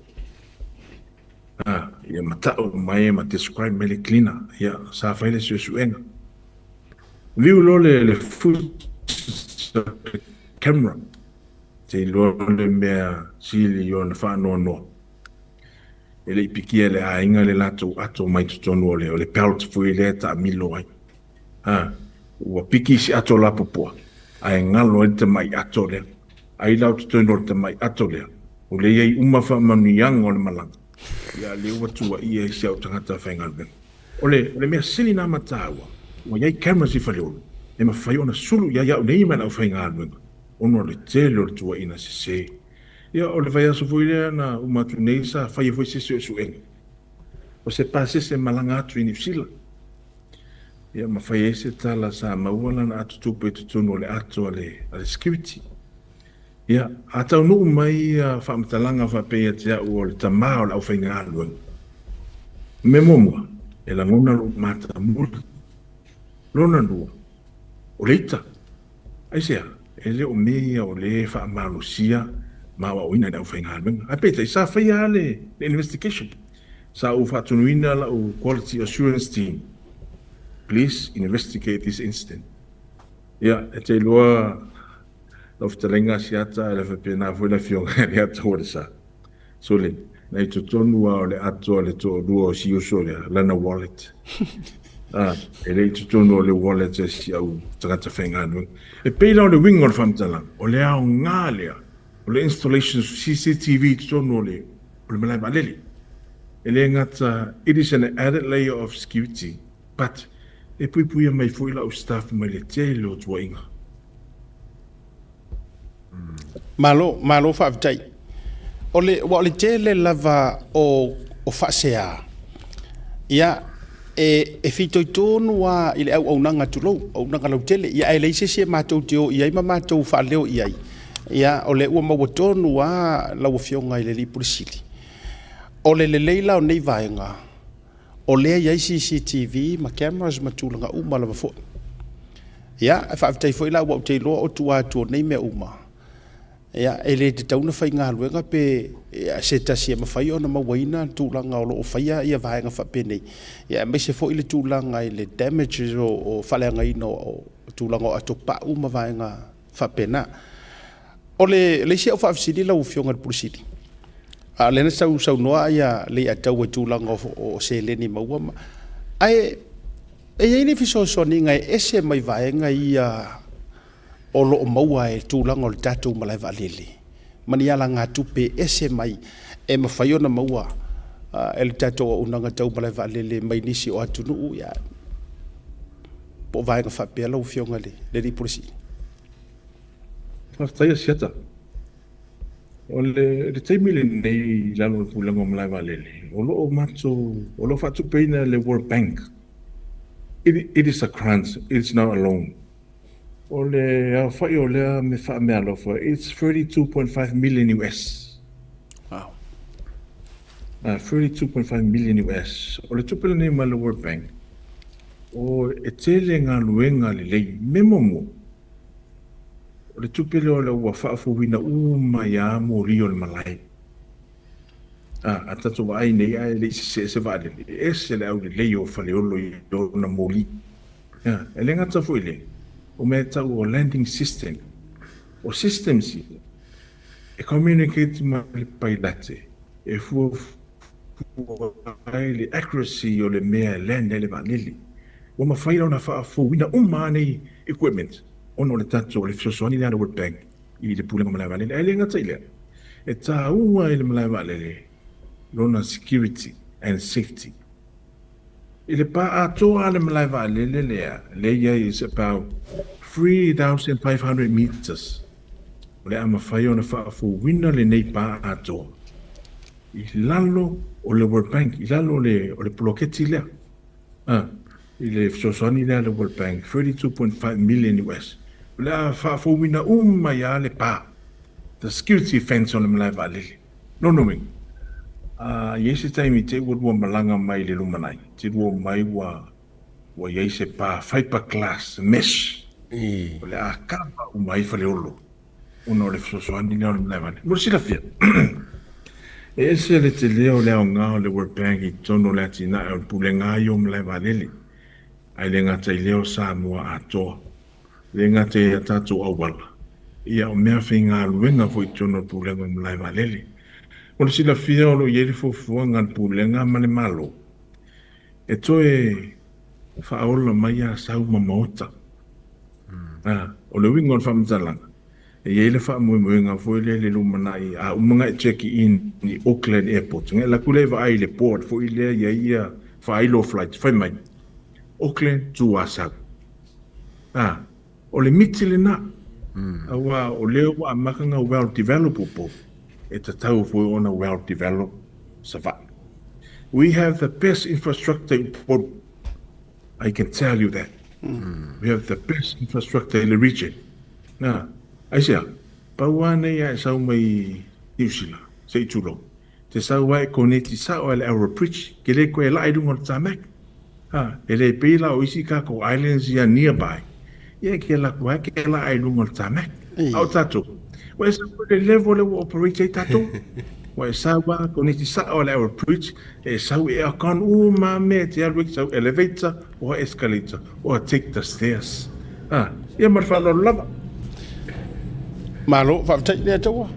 A, ia matau mai ma describe mai le cleaner, ia, sa fai le suesuega. View loa le, le footage o le camera, te iloa le mea sili ona faanoanoa. E le i pikia e le aiga le latou ato mai totonu o le, o le belt foi lea e taamilo ai. A, ua piki si ato lapopoa, ae galo ai le tamai ato lea. Ai la o totonu o le tamai ato lea, o lea i ai uma faamanuiaga o le malaga, ia lea ua tuuaia ai si au tagata faigaluega. O le, o le mea sili na ma taua, ua i ai cameras i Faleolo, e mafai ona sulu i ai au nei ma le aufaigaluega, ona o le tele o le tuuaiina sese. Ia, o le vaiaso foi lea na uma atu nei sa faia foi se suesuega, o se pasese malaga atu i Niu Sila. Ia ma fai ai se tala sa maua lana ato tupe i totonu o le ato a le, a le security. Ia, a taunuu mai ia faamatalaga faapea ia te au o le tama o le aufaigaluega, mea muamua, e lagona lou matamuli. Lona lua, o le ita. Aisea? E le o mea ia o lea e faamalosia ma aoaoina i le aufaigaluega. Ae peitai, sa faia lava le investigation. Sa ou faatonuina lau Quality Assurance Team. Police investigate this incident. Ia, e te iloa lau fetalaiga Asiata e le faapena foi le afioga i le Atoalesa. Sole, na i totonu lava o le ato a le toalua o si uso lea, lana wallet. Ah, e le i totonu o le wallet a si au tagata faigaluega. E pei la o le uiga o le faamatalaga, o le aoga lea o le installation of CCTV i totonu o le, o le malae vaalele. E le gata, it is an added layer of security, but e puipuia mai foi lau staff mai le tele o tuuaiga. Malo, malo faafetai. O le, ua o le tele lava o, o faasea, ia, e, e fitoitonu lava i le auaunaga tulou, auaunaga lautele, ia ae leai se isi e matou te o i ai ma matou faaleo i ai. Ia, o lea ua maua tonu lava lau Afioga i le Alii Pule Sili. O le lelei la o nei vaega, o lea e i ai CCTV ma cameras ma tulaga uma lava foi. Ia, e faafetai foi la ua ou te iloa o tua atu o nei mea uma, ia, e le tatau ona faigaluega pe se tasi e mafai ona mauaina le tulaga o lo o faia ia vaega faapenei, ia aemaise foi le tulaga i le damages o, o faaleagaina o, o tulaga o atopau ma vaega faapena. O le, le isi au faafesili lau Afioga i le Pule Sili, a o lea na sausaunoa ia Leiataua i tulaga o, o seleni maua ma, ae e i ai ni fesoasoaniga e ese mai vaega ia o lo o maua e tulaga o le tatou malae vaalele ma ni alagatupe e ese mai e mafai ona maua e le tatou auaunaga tau malae vaalele mai nisi o atunuu ia, po o vaega faapea lau Afioga i le Alii Pule Sili. Faafetai Asiata. O le, le taimi lenei i lalo o le Pulega o Malae Vaalele, o lo o matou, o lo o faatupeina e le World Bank. It, it is a grant, it's not a loan. O le aofai o lea me faameaalofa, it's 32.5 million US. Wow. 32.5 million US. O le tupe lenei mai le World Bank, o e tele galuega lelei, me muamua, o le tupe lea o le ua faafouina uma ai lava moli o le malae. A, a tatou vaai nei ae le i sesee se vaalele, e ese le aulelei o Faleolo i ona moli. Ia, e le gata foi i lea, o mea e tau o landing system. O systems ia, e communicate ma le pailate, e fuafua ai le accuracy o le mea e land ai le vaalele. Ua mafai la ona faafouina uma lava nei equipment ona o le tatou, o le fesoasoani lea a le World Bank i le pulega o malae vaalele. Ae le gata i lea, e taua i le malae vaalele lona security and safety. I le pā atoa a le malae vaalele lea, lea i ai is about 3,500 metres. O le a mafai ona faafouina lenei pā atoa i lalo o le World Bank, i lalo o le, o le poloketi lea, a, i le fesoasoani lea a le World Bank, 32.5 million US. O le a faafouina uma ai lava le pā, the security fence o le malae vaalele. Lona uiga, a i ai se taimi te i ua lua malaga mai i le lumanai, te lua mai ua, ua i ai se pa fiberglass mesh, o le a kava uma ai Faleolo, ona o le fesoasoani lea o le malae vaalele. Mo le silafia, e ese le tele o le aoga o le World Bank i totonu o le atinae o le pulega ai o malae vaalele, ae le gata i lea o Samoa atoa. le gata i a tatou auala, ia o mea faigaluega foi i totonu o le Pulega o Malae Vaalele. Mo le silafia o lo o i ai le fuafuaga a le Pulega ma le Malo e toe faaola mai Asau ma Maota. A, o le uiga o le faamatalaga, e i ai le faamoemoega foi lea i le lumanai a uma ona e check in i Auckland Airport, ona e alu atu lea e vaai i le board foi lea e i ai ia faailo o flights, fai mai, Auckland to Asau. A, o le miti lena. Aua o lea ua amata ona well develop Upolu, e tatau foi ona well develop Savaii. We have the best infrastructure i Upolu. I can tell you that. We have the best infrastructure in the region. Na, aisea, pau lava nei a e sau mai Niu Sila, se i tulou, te sau lava e koneti sao lava i le Arrow Bridge, ke le koe laa i luga o le tarmac. Ha, e le pei la o isi tatou islands ia nearby, ia ke alu atu lava ke laa i luga o le tarmac. A o tatou, ua ese foi le level lea ua operate ai tatou. Ua e sau a koneti sa'o a le Arab Bridge, e sau i aircon uma mea e te alu ai sau elevator or escalator or take the stairs. Ah, ia ma le faaaloalo lava. Malo, faafetai Leiataua.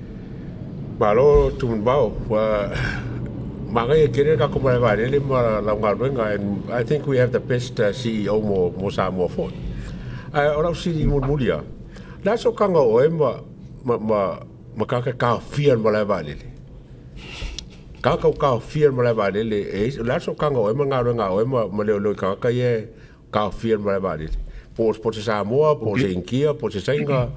Malo Tumanuvao, ua manaia tele le tatou malae vaalele ma lau galuega and I think we have the best CEO mo mo Samoa foi. Ae o lau fesili mulimuli lava, o le a se okaga o oe ma ma ma ma tagata e taofia i le malae vaalele? Tagata ua taofia i le malae vaalele, e o le a se okaga o oe ma le galuega a oe ma ma leoleo i tagata ia e taofia i le malae vaalele? Po o se Samoa, po o se Initia, po o se Saina,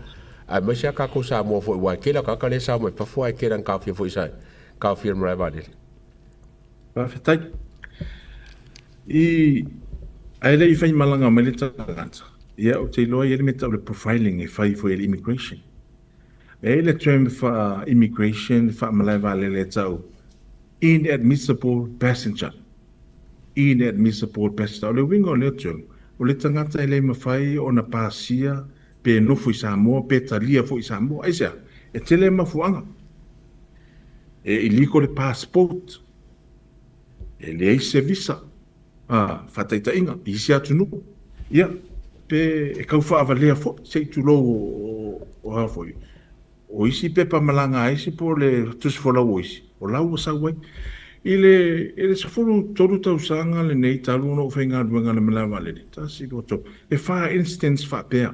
aemaise lava tatou Samoa foi aua e tele lava tagata lea e sao mai fafo ae tele lava ina taofia foi i taofia i le malae vaalele. Faafetai. I, ae le i faimalaga mai le tagata, ia ou te iloa e i ai le mea e tau o le profiling e fai foi e le immigration. E i ai le term faa-immigration, faa-malae vaalele e tau inadmissible passenger. Inadmissible passenger. O le uiga o lea term, o le tagata e le mafai ona pasia pe nofo i Samoa pe talia foi i Samoa. Aisea? E tele mafuaaga. E illegal le passport, e leai se visa, a, faataitaiga, i isi atunuu, ia, pe e tau faavalea foi, se i tulou o, o a foi, o isi pepa malaga a isi po o le tusi folau o isi, o la ua sau ai. I le, i le 13 tausaga lenei talu ona ou faigaluega i le malae vaalele, 1, 2, 3, e fa instance faapea.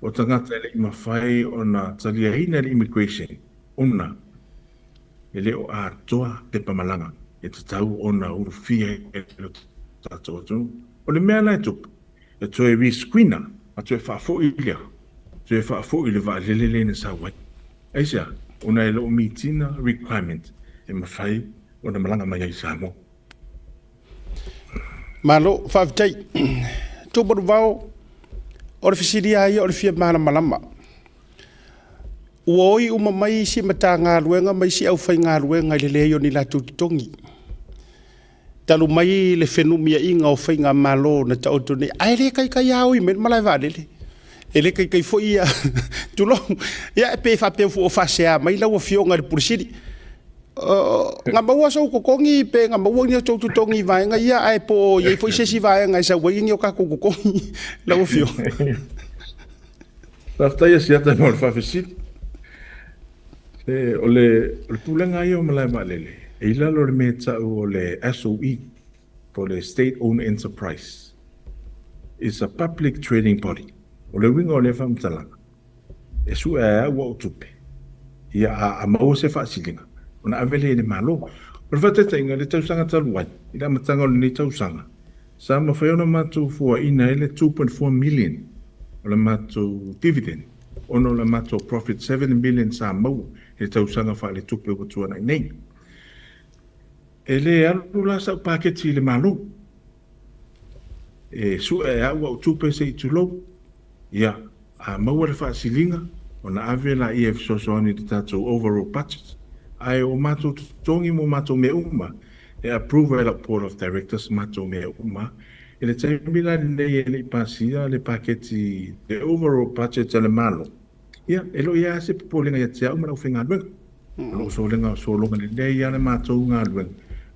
O tagata e le i mafai ona taliaina e le Immigration ona e le o atoa pepa malaga e tatau ona ulufia e lo tatou atunuu. O le mea la e tupu, e toe re-screen-a ma toe faafoi lea, toe faafoi le vaalele lea na sau ai. Aisea? Ona e le o meet-ina requirement e mafai ona malaga mai ai i Samoa. Malo, faafetai. Tumanuvao, o le fesili lava ia o le fia malamalama. Ua oi uma mai isi Matagaluega ma isi aufaigaluega i le leai o ni latou totogi. Talu mai le fenumiaiga o faigamalo na taoto nei, ae le taitai lava oi mai le malae vaalele. E le taitai foi ia, tulou, ia pe faapea foi o faasea mai lau Afioga i le Pule Sili. Na maua sou totogi pe na maua ni outou totogi i vaega ia ae po o i ai foi se isi vaega e sau ai ni o tatou totogi lau Afioga? Faafetai Asiata mo le faafesili. O le, o le pulega ia o malae vaalele, e i lalo o le mea e tau o le SOE, po o le State Owned Enterprise. It's a public trading body. O le uiga o lea faamatalaga, e sue e au au tupe, ia a, a maua se faasiliga, ona ave lea i le Malo. O le faataitaiga, i le tausaga talu ai, i le amataga o lenei tausaga, sa mafai ona matou fuaina ai le 2.4 million o le matou dividend ona o le matou profit 7 million sa maua i le tausaga faaletupe ua tuanai nei. E le alu la sau paketi i le Malo. E sue e au au tupe se i tulou, ia, a maua le faasiliga, ona ave laia e fesoasoani i le tatou overall budget. Ae o matou totogi ma o matou mea uma, e approve e lau Board of Directors matou mea uma. I le taimi la lenei e le i pasia le paketi, le overall budget a le Malo, ia, e le o i ai lava se popolega ia te au ma le aufaigaluega. O lo o solega, sologa lelei lava le matou galuega,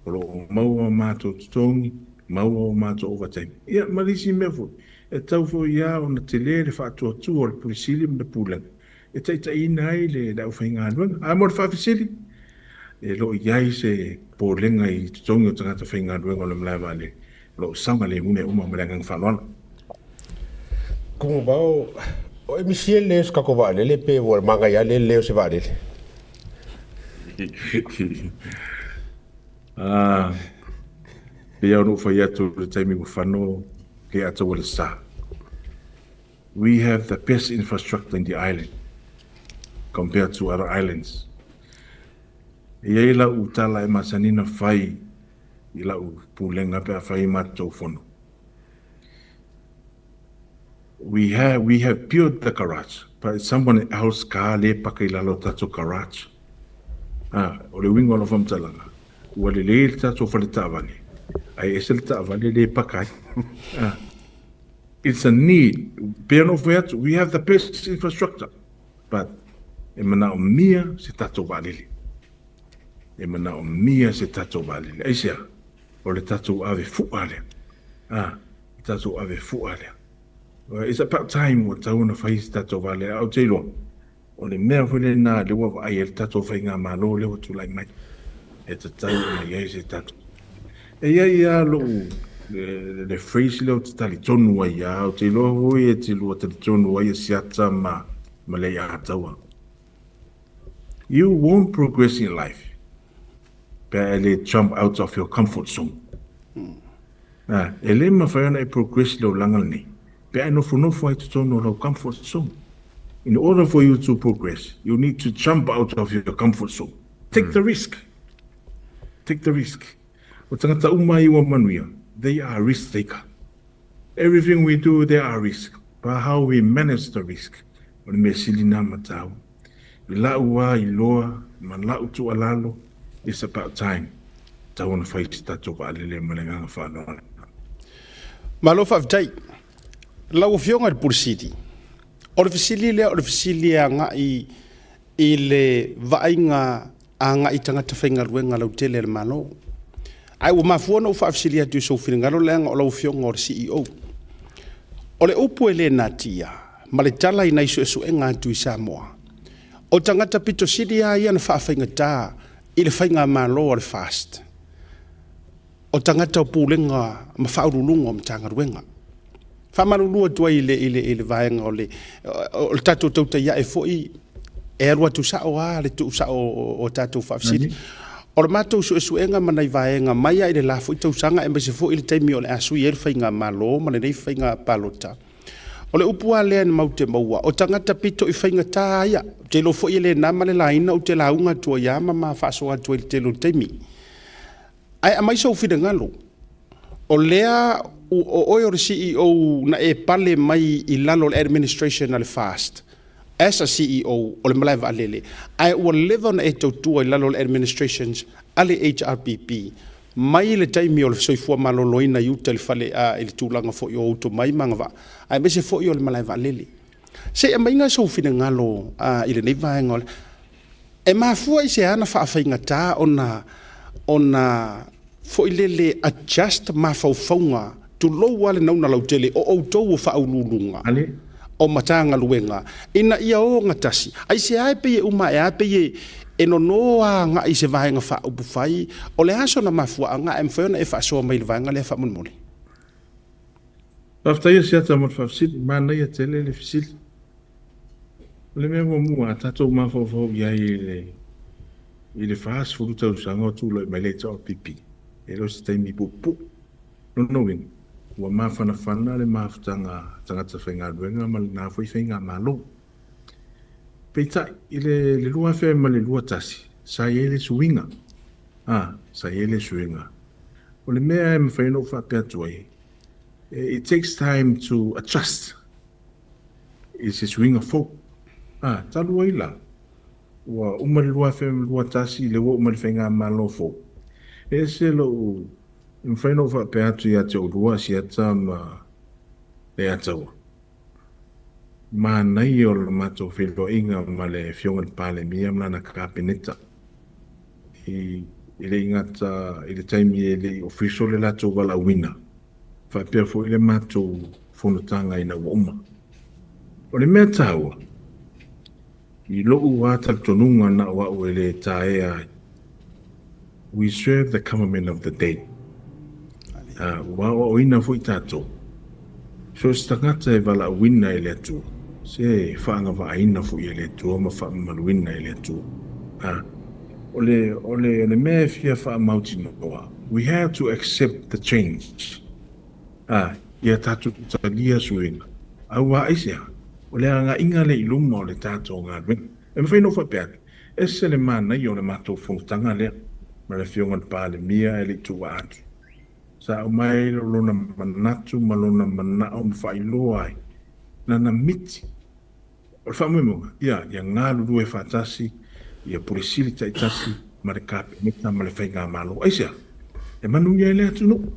o lo o maua o matou totogi, maua o matou overtime. Ia, ma le isi mea foi, e tatau foi lava ona tele le faatuatua o le Pule Sili ma le Pulega e taitaiina ai le le aufaigaluega. Ae mo le faafesili, e le o i ai se popolega i totogi o tagata faigaluega o le malae vaalele, o lo o saogalemu mea uma ma le agaga faaaloalo. Kumuvao, o e misi e le o se tatou vaalele pe ua manaia lava le le o se vaalele? Ah, pei lava ona ou fai atu i le taimi ua fano le ata ua le sa. We have the best infrastructure in the island compared to other islands. E i ai lau tala e masani ona fai i lau pulega pe a fai matou fono. We have, we have built the garage, but it's someone else car le paka i lalo o tatou garage. Ah, o le uiga o lau faamatalaga, ua lelei le tatou fale taavale, ae ese le taavale le paka ai. Ah, it's a need. Pei ona ou fai atu, we have the best infrastructure, but e manaomia se tatou vaalele. E manaomia se tatou vaalele. Aisea? O le tatou ave fu'a lea. A, le tatou ave fu'a lea. It's about time ua tatau ona fai se tatou vaalele. Ae ou te iloa, o le mea foi lena lea ua vaai ai le tatou faigamalo lea ua tulai mai, e tatau ona i ai se tatou. E i ai lava lou, le, le phrase lea ou te talitonu ai lava, ou te iloa foi e te lua talitonu ai e Siata ma, ma Leiataua. You won't progress in life pe a e le jump out of your comfort zone. A, e le mafai ona e progress i le olaga lenei pe a e nofonofo ai i totonu o lau comfort zone. In order for you to progress, you need to jump out of your comfort zone. Take the risk. Take the risk. O tagata uma ai ua manuia, they are risk taker. Everything we do there are risk, but how we manage the risk, o le mea sili na ma taua. I la'u wā iloa ma la'u tuualalo, it's about time, tatau ona fai se tatou vaalele ma le agaga faaaloalo. Malo faafetai. Lau Afioga i le Pule Sili, o le fesili lea o le fesili e agai i le vaaiga agai i tagata faigaluega lautele a le Malo. Ae ua mafua ona ou faafesili atu i sou finagalo leaga o lau Afioga o le CEO. O le upu e le natia ma le tala i nai suesuega atu i Samoa, o tagata pito sili lava ia na faafaigata i le faigamalo a le FAST, o tagata o Pulega ma Faauluuluga o Matagaluega. Faamalulu atu ai i le, i le, i le vaega o le, o le tatou tautai ae foi e alu atu sao lava le tuusao o, o tatou faafesili. O le matou suesuega ma nai vaega mai lava i le la foi tausaga aemaise foi i le taimi o le a sui ai le faigamalo ma lenei faiga palota, o le upu lava lea na matou te maua, o tagata pito i faigata ia. Ou te iloa foi e le na ma le laina ou te lauga atu ai lava ma ma faasoa atu ai i le tele o le taimi. Ae aumai sou finagalo, o lea o oe o le CEO na e pale mai i lalo o le administration a le FAST as a CEO o le malae vaalele, ae ua leva ona e tautua i lalo o le administrations a le HRPP mai le taimi o le soifua maloloina i uta i le fale i le tulaga foi o ou tomai ma agavaa, aemaise foi o le malae vaalele. Se i aumaiga sou finagalo i lenei vaega o le E mafua i se ana faafaigata ona ona foi lele adjust mafaufauga, tulou lava le nauna lautele o outou o faauluuluga o Matagaluega ina ia ogatasi. Aisea e pei e uma ae a pei e nono a agai i se vaega faaupufai, o le a sona mafuaaga ae mafai ona e faasoa mai i le vaega lea faamolemole? Faafetai Asiata mo le faafesili, manaia tele le fesili. O le mea muamua a tatou mafaufau i ai i le i le 40 tausaga o tulai mai le HRPP, e le o se taimi puupuu. Lona uiga, ua mafanafana le mafutaga a tagata faigaluega ma lena foi faigamalo. Peitai, i le le 2021, sa i ai le suiga. A, sa i ai le suiga. O le mea e mafai ona ou faapea atu ai, it takes time to adjust i se suiga fou. A, talu ai la, ua uma le 2021, lea ua uma le faigamalo fou, e ese lou, e mafai ona ou faapea atu ia te oulua, Asiata ma Leiataua, manaia o le matou feiloaiga ma le Afioga i le Palemia ma lana Kapeneta i, e le i gata i le taimi e le i official le latou valaauina, faapea foi le matou fonotaga ina ua uma. O le mea taua, i lou lava talitonuga na o au e le taea ai, we serve the government of the day. Ua aoaoina foi tatou, so o se tagata e valaauina e le Atua, se faagavaaina foi e le Atua ma faamamaluina e le Atua. O le, o le, o le mea e fia faamautinoa, we have to accept the change. A, ia tatou talia suiga. Aua aisea? O le agaiga lea i luma o le tatou galuega. E mafai ona ou faapea atu, ese le manaia o le matou fonotaga lea ma le Afioga i le Palemia e le i tuua atu. Sa aumai ai lona manatu ma lona manao ma faailoa ai lana miti. O le faamoemoega, ia, ia galulue faatasi ia Pule Sili taitasi ma le Kapeneta ma le Faigamalo. Aisea? E manuia ai le atunuu.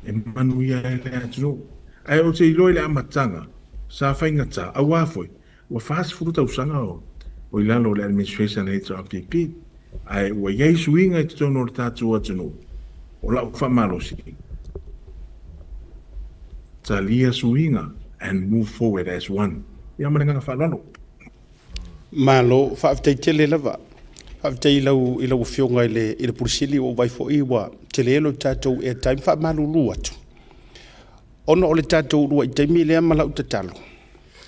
E manuia ai le atunuu. Ae ou te iloa i le amataga, sa faigata, aua foi, ua 40 tausaga o, o i lalo o le administration a le HRPP. Ae ua i ai suiga i totonu o le tatou atunuu, o lau faamalosi, talia suiga and move forward as one. Ia ma le agaga faaaloalo. Malo, faafetai tele lava. Faafetai i lau, i lau Afioga i le, i le Pule Sili, ua ou vaai foi ua tele lo tatou airtime, faamalulu atu. Ona o le tatou uluai taimi lea ma lau tatalo,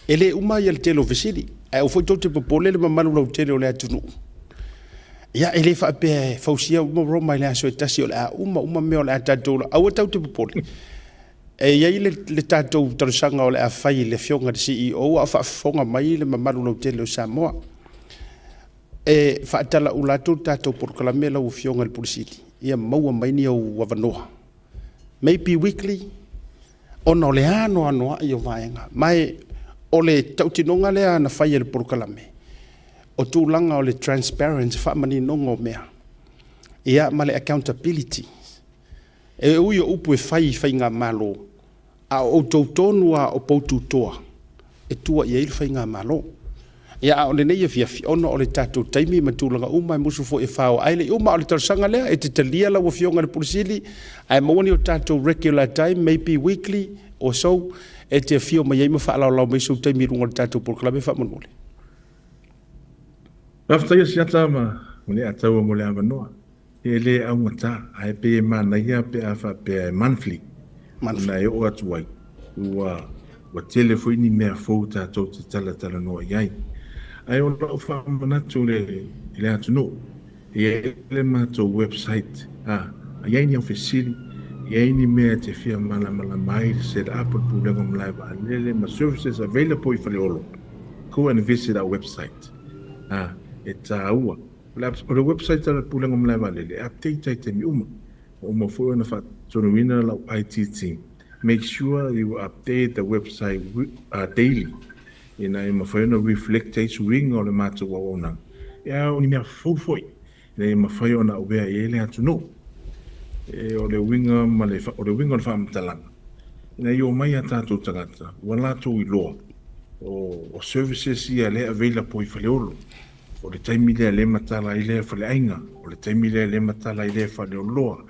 e le uma ia le tele o fesili, ae aua foi tou te popole le mamalu lautele o le atunuu. Ia, e le faapea e fausia uma Roma i le aso e tasi o le a uma uma mea o le a tatou, aua tatou te popole. E i ai le, le tatou talosaga o le a fai i le afioga i le CEO a o faafofoga mai le mamalu lautele o Samoa. E faatalaula atu le tatou polokalame lau afioga i le Pule Sili, ia maua mai ni ou avanoa. Maybe weekly, ona o le anoanoai o vaega. Ma e, o le tautinoga lea na fai e le polokalame, o tulaga o le transparent, faamaninoga o mea, ia ma le accountability. E ui o upu e fai i faigamalo, a o outou tonu lava o poututoa e tua i ai le faigamalo. Ia, a o lenei afiafi, ona o le tatou taimi ma tulaga uma, e musu foi e fao ae le i uma, a o le talosaga lea, e te talia lau Afioga i le Pule Sili, ae maua ni o tatou regular time, maybe weekly or so, e te afio mai ai ma faalaolao mai sou taimi i luga o le tatou polokalame faamolemole. Faafetai Asiata ma Leataua mo le avanoa. E le augata, ae pei e manaia pe a faapea e monthly, ona e oo atu ai, ua ua tele foi ni mea fou tatou te talatalanoa i ai. Ae o lau faamanatu i le i le atunuu, e i ai le matou website, a, a i ai ni au fesili, i ai ni mea e te fia malamalama ai i le set up o le Pulega o Malae Vaalele ma services available i Faleolo, go and visit our website. A, e taua. O le website a le Pulega o Malae Vaalele e update ai i taimi uma. Ua uma foi ona faatonuina lau IT team, make sure you update the website daily ina ia mafai ona reflect ai suiga o le matou auaunaga. Ia o ni mea fou foi ina ia mafai ona aware i ai le atunuu. O le uiga ma le, o le uiga o le faamatalaga, ina ia omai a tatou tagata ua latou iloa o services ia lea e available i Faleolo. O le taimi lea le matala ai lea faleaiga, o le taimi lea le matala ai lea faleoloa,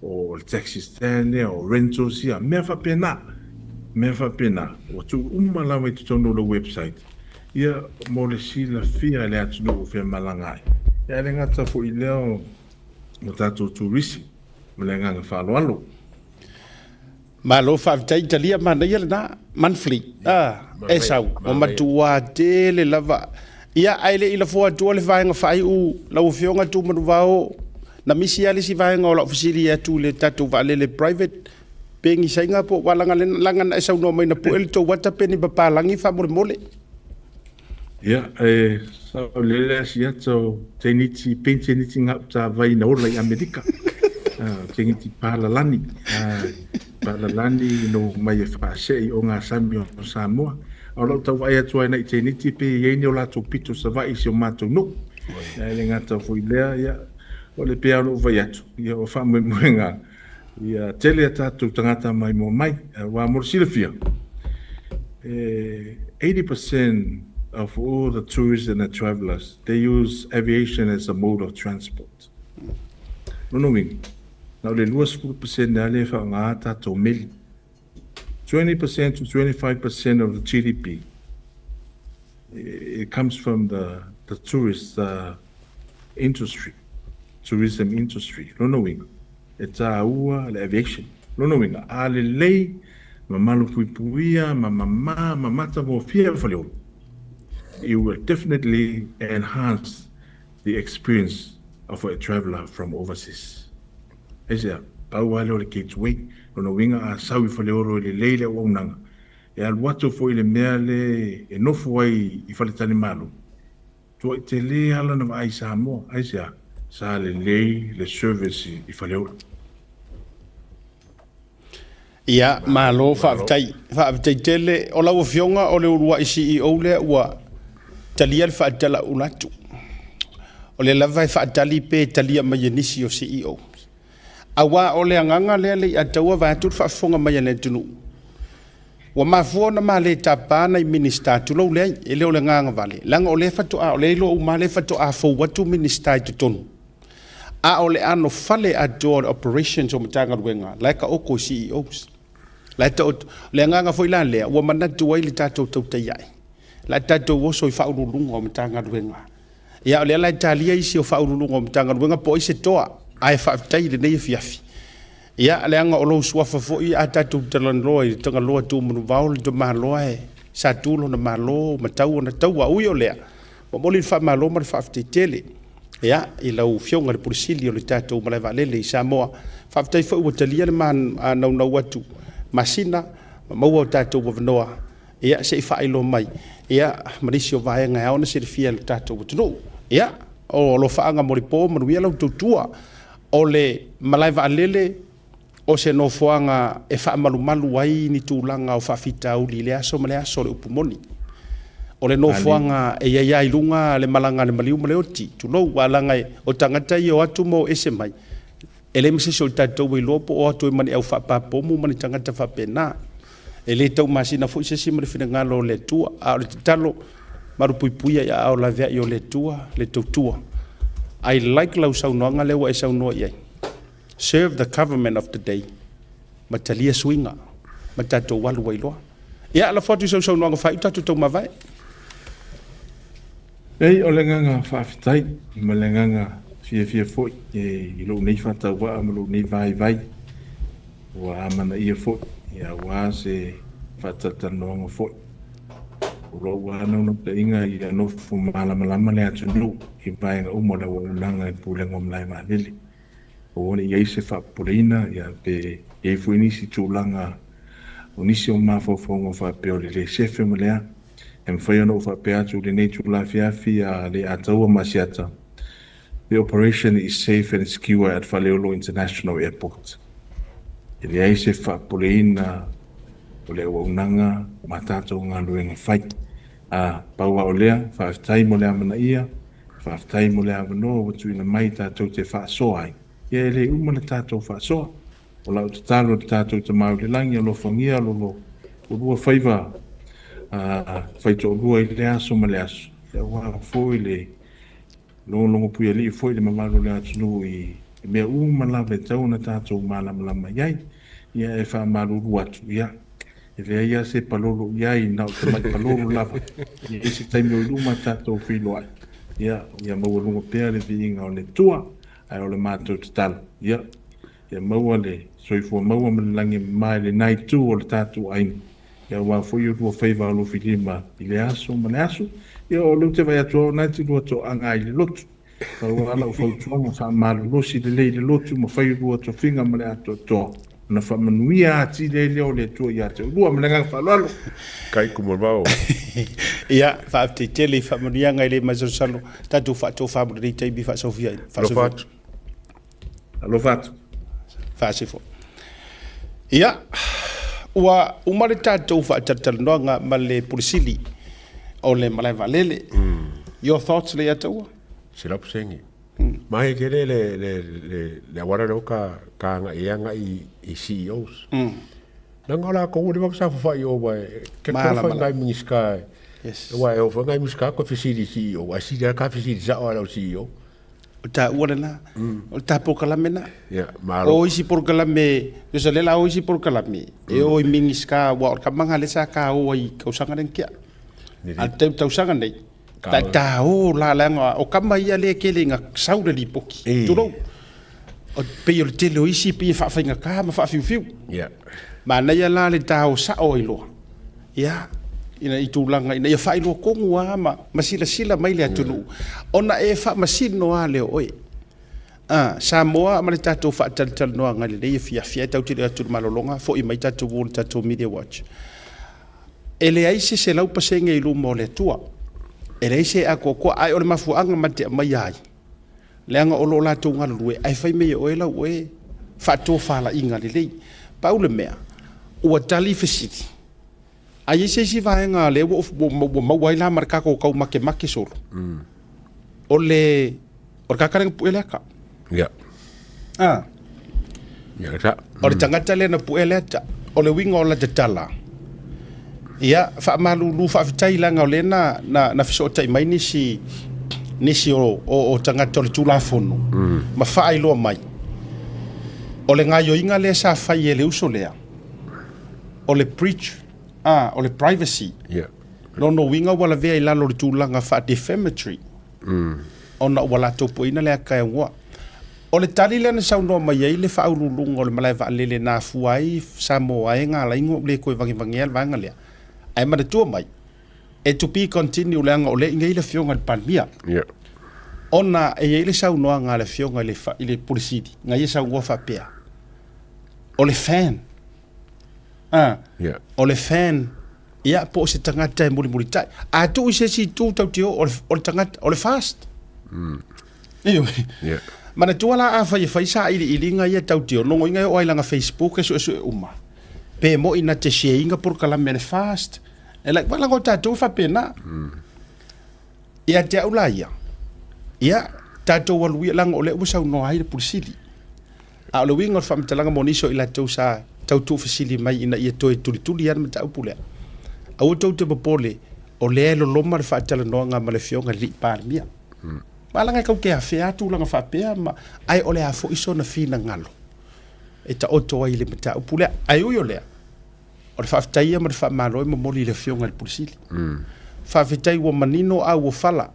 o le taxi stand lea, o rentals ia, mea faapena, mea faapena, ua tuu uma lava i totonu o le website, ia, mo le silafia e le atunuu o femalagaai ai. Ia, ae le gata foi i lea o tatou turisi, ma le agaga faaaloalo. Malo faafetai talia manaia lena monthly a e sau ua matua tele lava ia ae le i lafo atua le vaega faaiu lau afioga Tumanuvao na misi a le isi vaega o lau fesili atu i le tatou vaalele private pe ni saiga po ua laga laga na e saunoa mai na pue le tou ata pe ni papalagi faamolemole. Ia, e saolele asiata o teniti, penteniti gautavai na ola i Amerika. Teniti palalani. Palalani no mai e faasee i o ngā sami o Samoa. A o lau tau vaai atu ai nei teniti pe i ai ni o latou pito Savaii i si o matou nuu. Ia e le gata foi i lea, ia, o le pea o lou vai atu, ia o faamoemoega Ia tele a tatou tagata maimoa mai, aua mo le silafia, e 80% of all the tourists and the travelers, they use aviation as a mode of transport. Lona uiga, na o le 20% lava lea e faaaoga a tatou meli. 20% to 25% of the GDP, it comes from the, the tourist uh, industry, tourism industry. Lona uiga, e tāua le aviation. Lona uiga, a lelei ma malupuipuia ma mamā ma matagofie Faleolo, it will definitely enhance the experience of a traveller from overseas. Aisea? Pau lava lea o le gateway. Lona uiga, a sau i Faleolo e lelei le auaunaga, e alu atu foi i le mea le e nofo ai i Faletalimalo, Tuai tele lava lana vaai i Samoa. Aisea? Sa lelei le service i Faleolo. Ia, malo faafetai. Faafetai tele. O lau Afioga o le uluai CEO lea ua talia le faatalaula atu. O lea lava e faatali pe talia mai e nisi o CEO. Aua o le agaga lea le i ataua vaeatu le faafofoga mai a le atunuu. Ua mafua ona ma le tapa nai Minisita, tulou leai, e le o le agaga vale, leaga o lea faatoa, o lea e iloa uma lava lea faatoa fou atu Minisita i totonu. A o le anofale atoa o le operations o Matagaluega, la e taoto i CEOs. La e taoto. O le agaga foi la lea, ua manatu ai le tatou tautai ae, la a tatou oso i Faauluuluga o Matagaluega. Ia, o lea la e talia isi o Faauluuluga o Matagaluega po o ai se toa, ae faafetai i lenei afiafi. Ia, leaga o lou suafa foi a tatou talanoa i le Tagaloa Tuumanuvao, le tamaloa e sa tu lona malo ma tau ona taua. Ui o lea, momoli le faamalo ma le faafetai tele, ia, i lau Afioga i le Pule Sili o le tatou malae vaalele i Samoa. Faafetai foi ua talia le ma naunau atu masina ma maua o tatou avanoa, ia, se i faailoa mai, ia, ma nisi o vaega e ao ona silafia e le tatou atunuu. Ia, o alofaaga mo le po, manuia lau tautua. O le malae vaalele o se nofoaga e faamalumalu ai ni tulaga o faafitauli i lea aso ma lea aso o le upu moni. O le nofoaga e i ai lava i luga le malaga a le maliu ma le oti, tulou, aua leaga o tagata ia e o atu ma o ese mai, e leai ma se isi o tatou e iloa po o atu ai ma ni au faapapomu ma ni tagata faapena. E le taumasina foi se isi ma le finagalo o le Atua, a o le tatalo, malupuipuia i aao laveai o le Atua le tautua. I like lau saunoaga lea ua e saunoa i ai. Serve the government of the day ma talia suiga ma tatou alu ai loa. Ia, lafo atu i sau saunoaga faaiu tatou taumavae. Leai, o le agaga faafetai ma le agaga fiafia foi i lou nei faatauvaa ma lou nei vaivai ua amanaia foi aua se faatalatalanoaga foi. O lou lava naunautaiga ia nofo malamalama le atunuu i vaega uma o le auaunaga i le Pulega o Malae Vaalele. Aua ne i i ai se faapopoleina pe i ai foi nisi tulaga o nisi o mafaufauga faapea o le le sefe ma le a. E mafai ona ou faapea atu i lenei itula afiafi a Leiataua ma Asiata, The operation is safe and secure at Faleolo International Airport. E leai se faapopoleina o le auaunaga ma tatou galuega fai. Ā, pau lava o lea, faafetai mo le amanaia, faafetai mo le avanoa ua tuuina mai tatou te faasoa ai. Ia e le uma le tatou faasoa. O lau tatalo i le tatou Tama i le Lagi, alofagia lo lo oulua faiva faitoalua i le aso ma le aso, aua foi le logologopuialii foi le mamalu o le atunuu i mea uma lava e tatau ona tatou malamalama i ai. Ia e faamalulu atu, ia, e leai lava se palolo i ai, na o tamai palolo lava. E i ai se taimi o i luma tatou feiloai, ia, ia maualuga pea le viiga o le Atua, ae o le matou tatalo, ia, Ia maua le soifua maua ma le lagi e mama i lena itu o le tatou aiga, ia aua foi oulua faiva alofilima i le aso ma le aso. Ia o lea ou te vaai atu lava o lena e te lua toaga ai i le lotu. Pau lava lau fautuaga, faamalolosi lelei i le lotu ma fai olua tofiga ma le atoatoa, ona faamanuia atili ai lea o le Atua ia te oulua. Ma le agaga faaaloalo. Kai Kumavao. Ia, faafetai tele i faamanuiaga e le masalosalo tatou faatofa mo lenei taimi faasofiaina. Alofa atu. Alofa atu. Faasifo. Ia, ua uma le tatou faatalatalanoaga ma le Pule Sili o le Malae Vaalele. Your thoughts Leiataua? 100%. Mahe tele le, le, le, le auala lea ka, ka agai e agai i CEOs. Leaga o lakou ua leva ona saofafai i o aua e ke tofa i nai Minisita e, Yes. aua e oo foi nai Minisita koe fesili i CEO, ae sili lava ka fesili sao lava i lau CEO. O taua lena, o le ta polokalame lena. Ia, malo. O isi polokalame, tusa lea la o isi polokalame, e o i Minisita, aua o le kamaga lea sa ta o ai i tausaga lea na tea. A o le tausaga nei, ta ta o la leaga o kama ia lea e tele ina sau le lipoti, tulou. O, pei o le tele o isi pei e faafaigata ma faafiufiu. Ia. Manaia la le ta o sao ai loa. Ia, ina i tulaga ina ia faailoa tonu lava ma, ma silasila mai le atunuu, ona e faamasino lava lea o oe. A, Samoa ma le tatou faatalatalanoaga i lenei afiafi, ae tatou te le o atu i le malologa, foi mai tatou o le tatou Media Watch. E leai se 100% i luma o le Atua. E leai se atoatoa, ae o le mafuaaga ma te aumaia ai, leaga o lo o latou galulue, ae fai mai e oe lau oe faatofalaiga lelei. Pau le mea, ua tali fesili, a i ai se isi vaega lea ua, ua maua ai la ma le tatou tau makemake solo, o le, o le tagata lea na pue le ata. Ia. Ah. Ia, sa. O le tagata lea na pue le ata, o le uiga o lata tala, Ia, faamalulu faafetai leaga o lea na, na, na fesootai mai nisi, nisi o, o, o tagata o le Tulafono mm. ma faailoa mai. O le gaioiga lea sa fai e le uso lea, o le breach, ah, o le privacy. Yeah. Lona uiga ua lavea i lalo o le tulaga faa-defamatory. Mm. Ona ua latou pueina le aka e augoa. O le tali lea na saunoa mai ai le Faauluuluga o le Malae Vaalele na afua ai Samoa e galaingo ua le toe vagevagea le vaega lea. Ae manatua mai, e to be continue leaga o lea i inei le Afioga i le Palemia. Yeah. Ona e i ai le saunoaga a le Afioga i le, i le Pule Sili, na ia saunoa faapea, o le fan, ah, yeah. o le fan Ia, po o se tagata e mulimulitai. A tuu i se isi itu tau te o, o le, o le tagata, o le fast. Mm. Ioe. Yeah. Manatua la afai e fai sailiiliga ia tau te o, logoina e oo ai lana Facebook e suesue uma. Pe moi na te share ina polokalame a le fast. E like, wala o tatou e faapena. Mm. Ia te au la ia. Ia, tatou alu ia, leaga o lea ua saunoa ai le Pule Sili. A o le uiga o le faamatalaga mo nisi o i latou sa tau tuufesili mai ina ia toe tulituli lava le mataupu lea, aua tou te popole, o lea e loloma le faatalanoaga ma le Afioga i le Alii Palemia. Ma leaga e tou te afea lava tulaga faapea ma, ae o le a foi sona finagalo e taoto ai i le mataupu lea. Ae ui o lea, o le faafetai ia ma le faamalo e momoli i le Afioga i le Pule Sili. Faafetai ua manino a ua fala.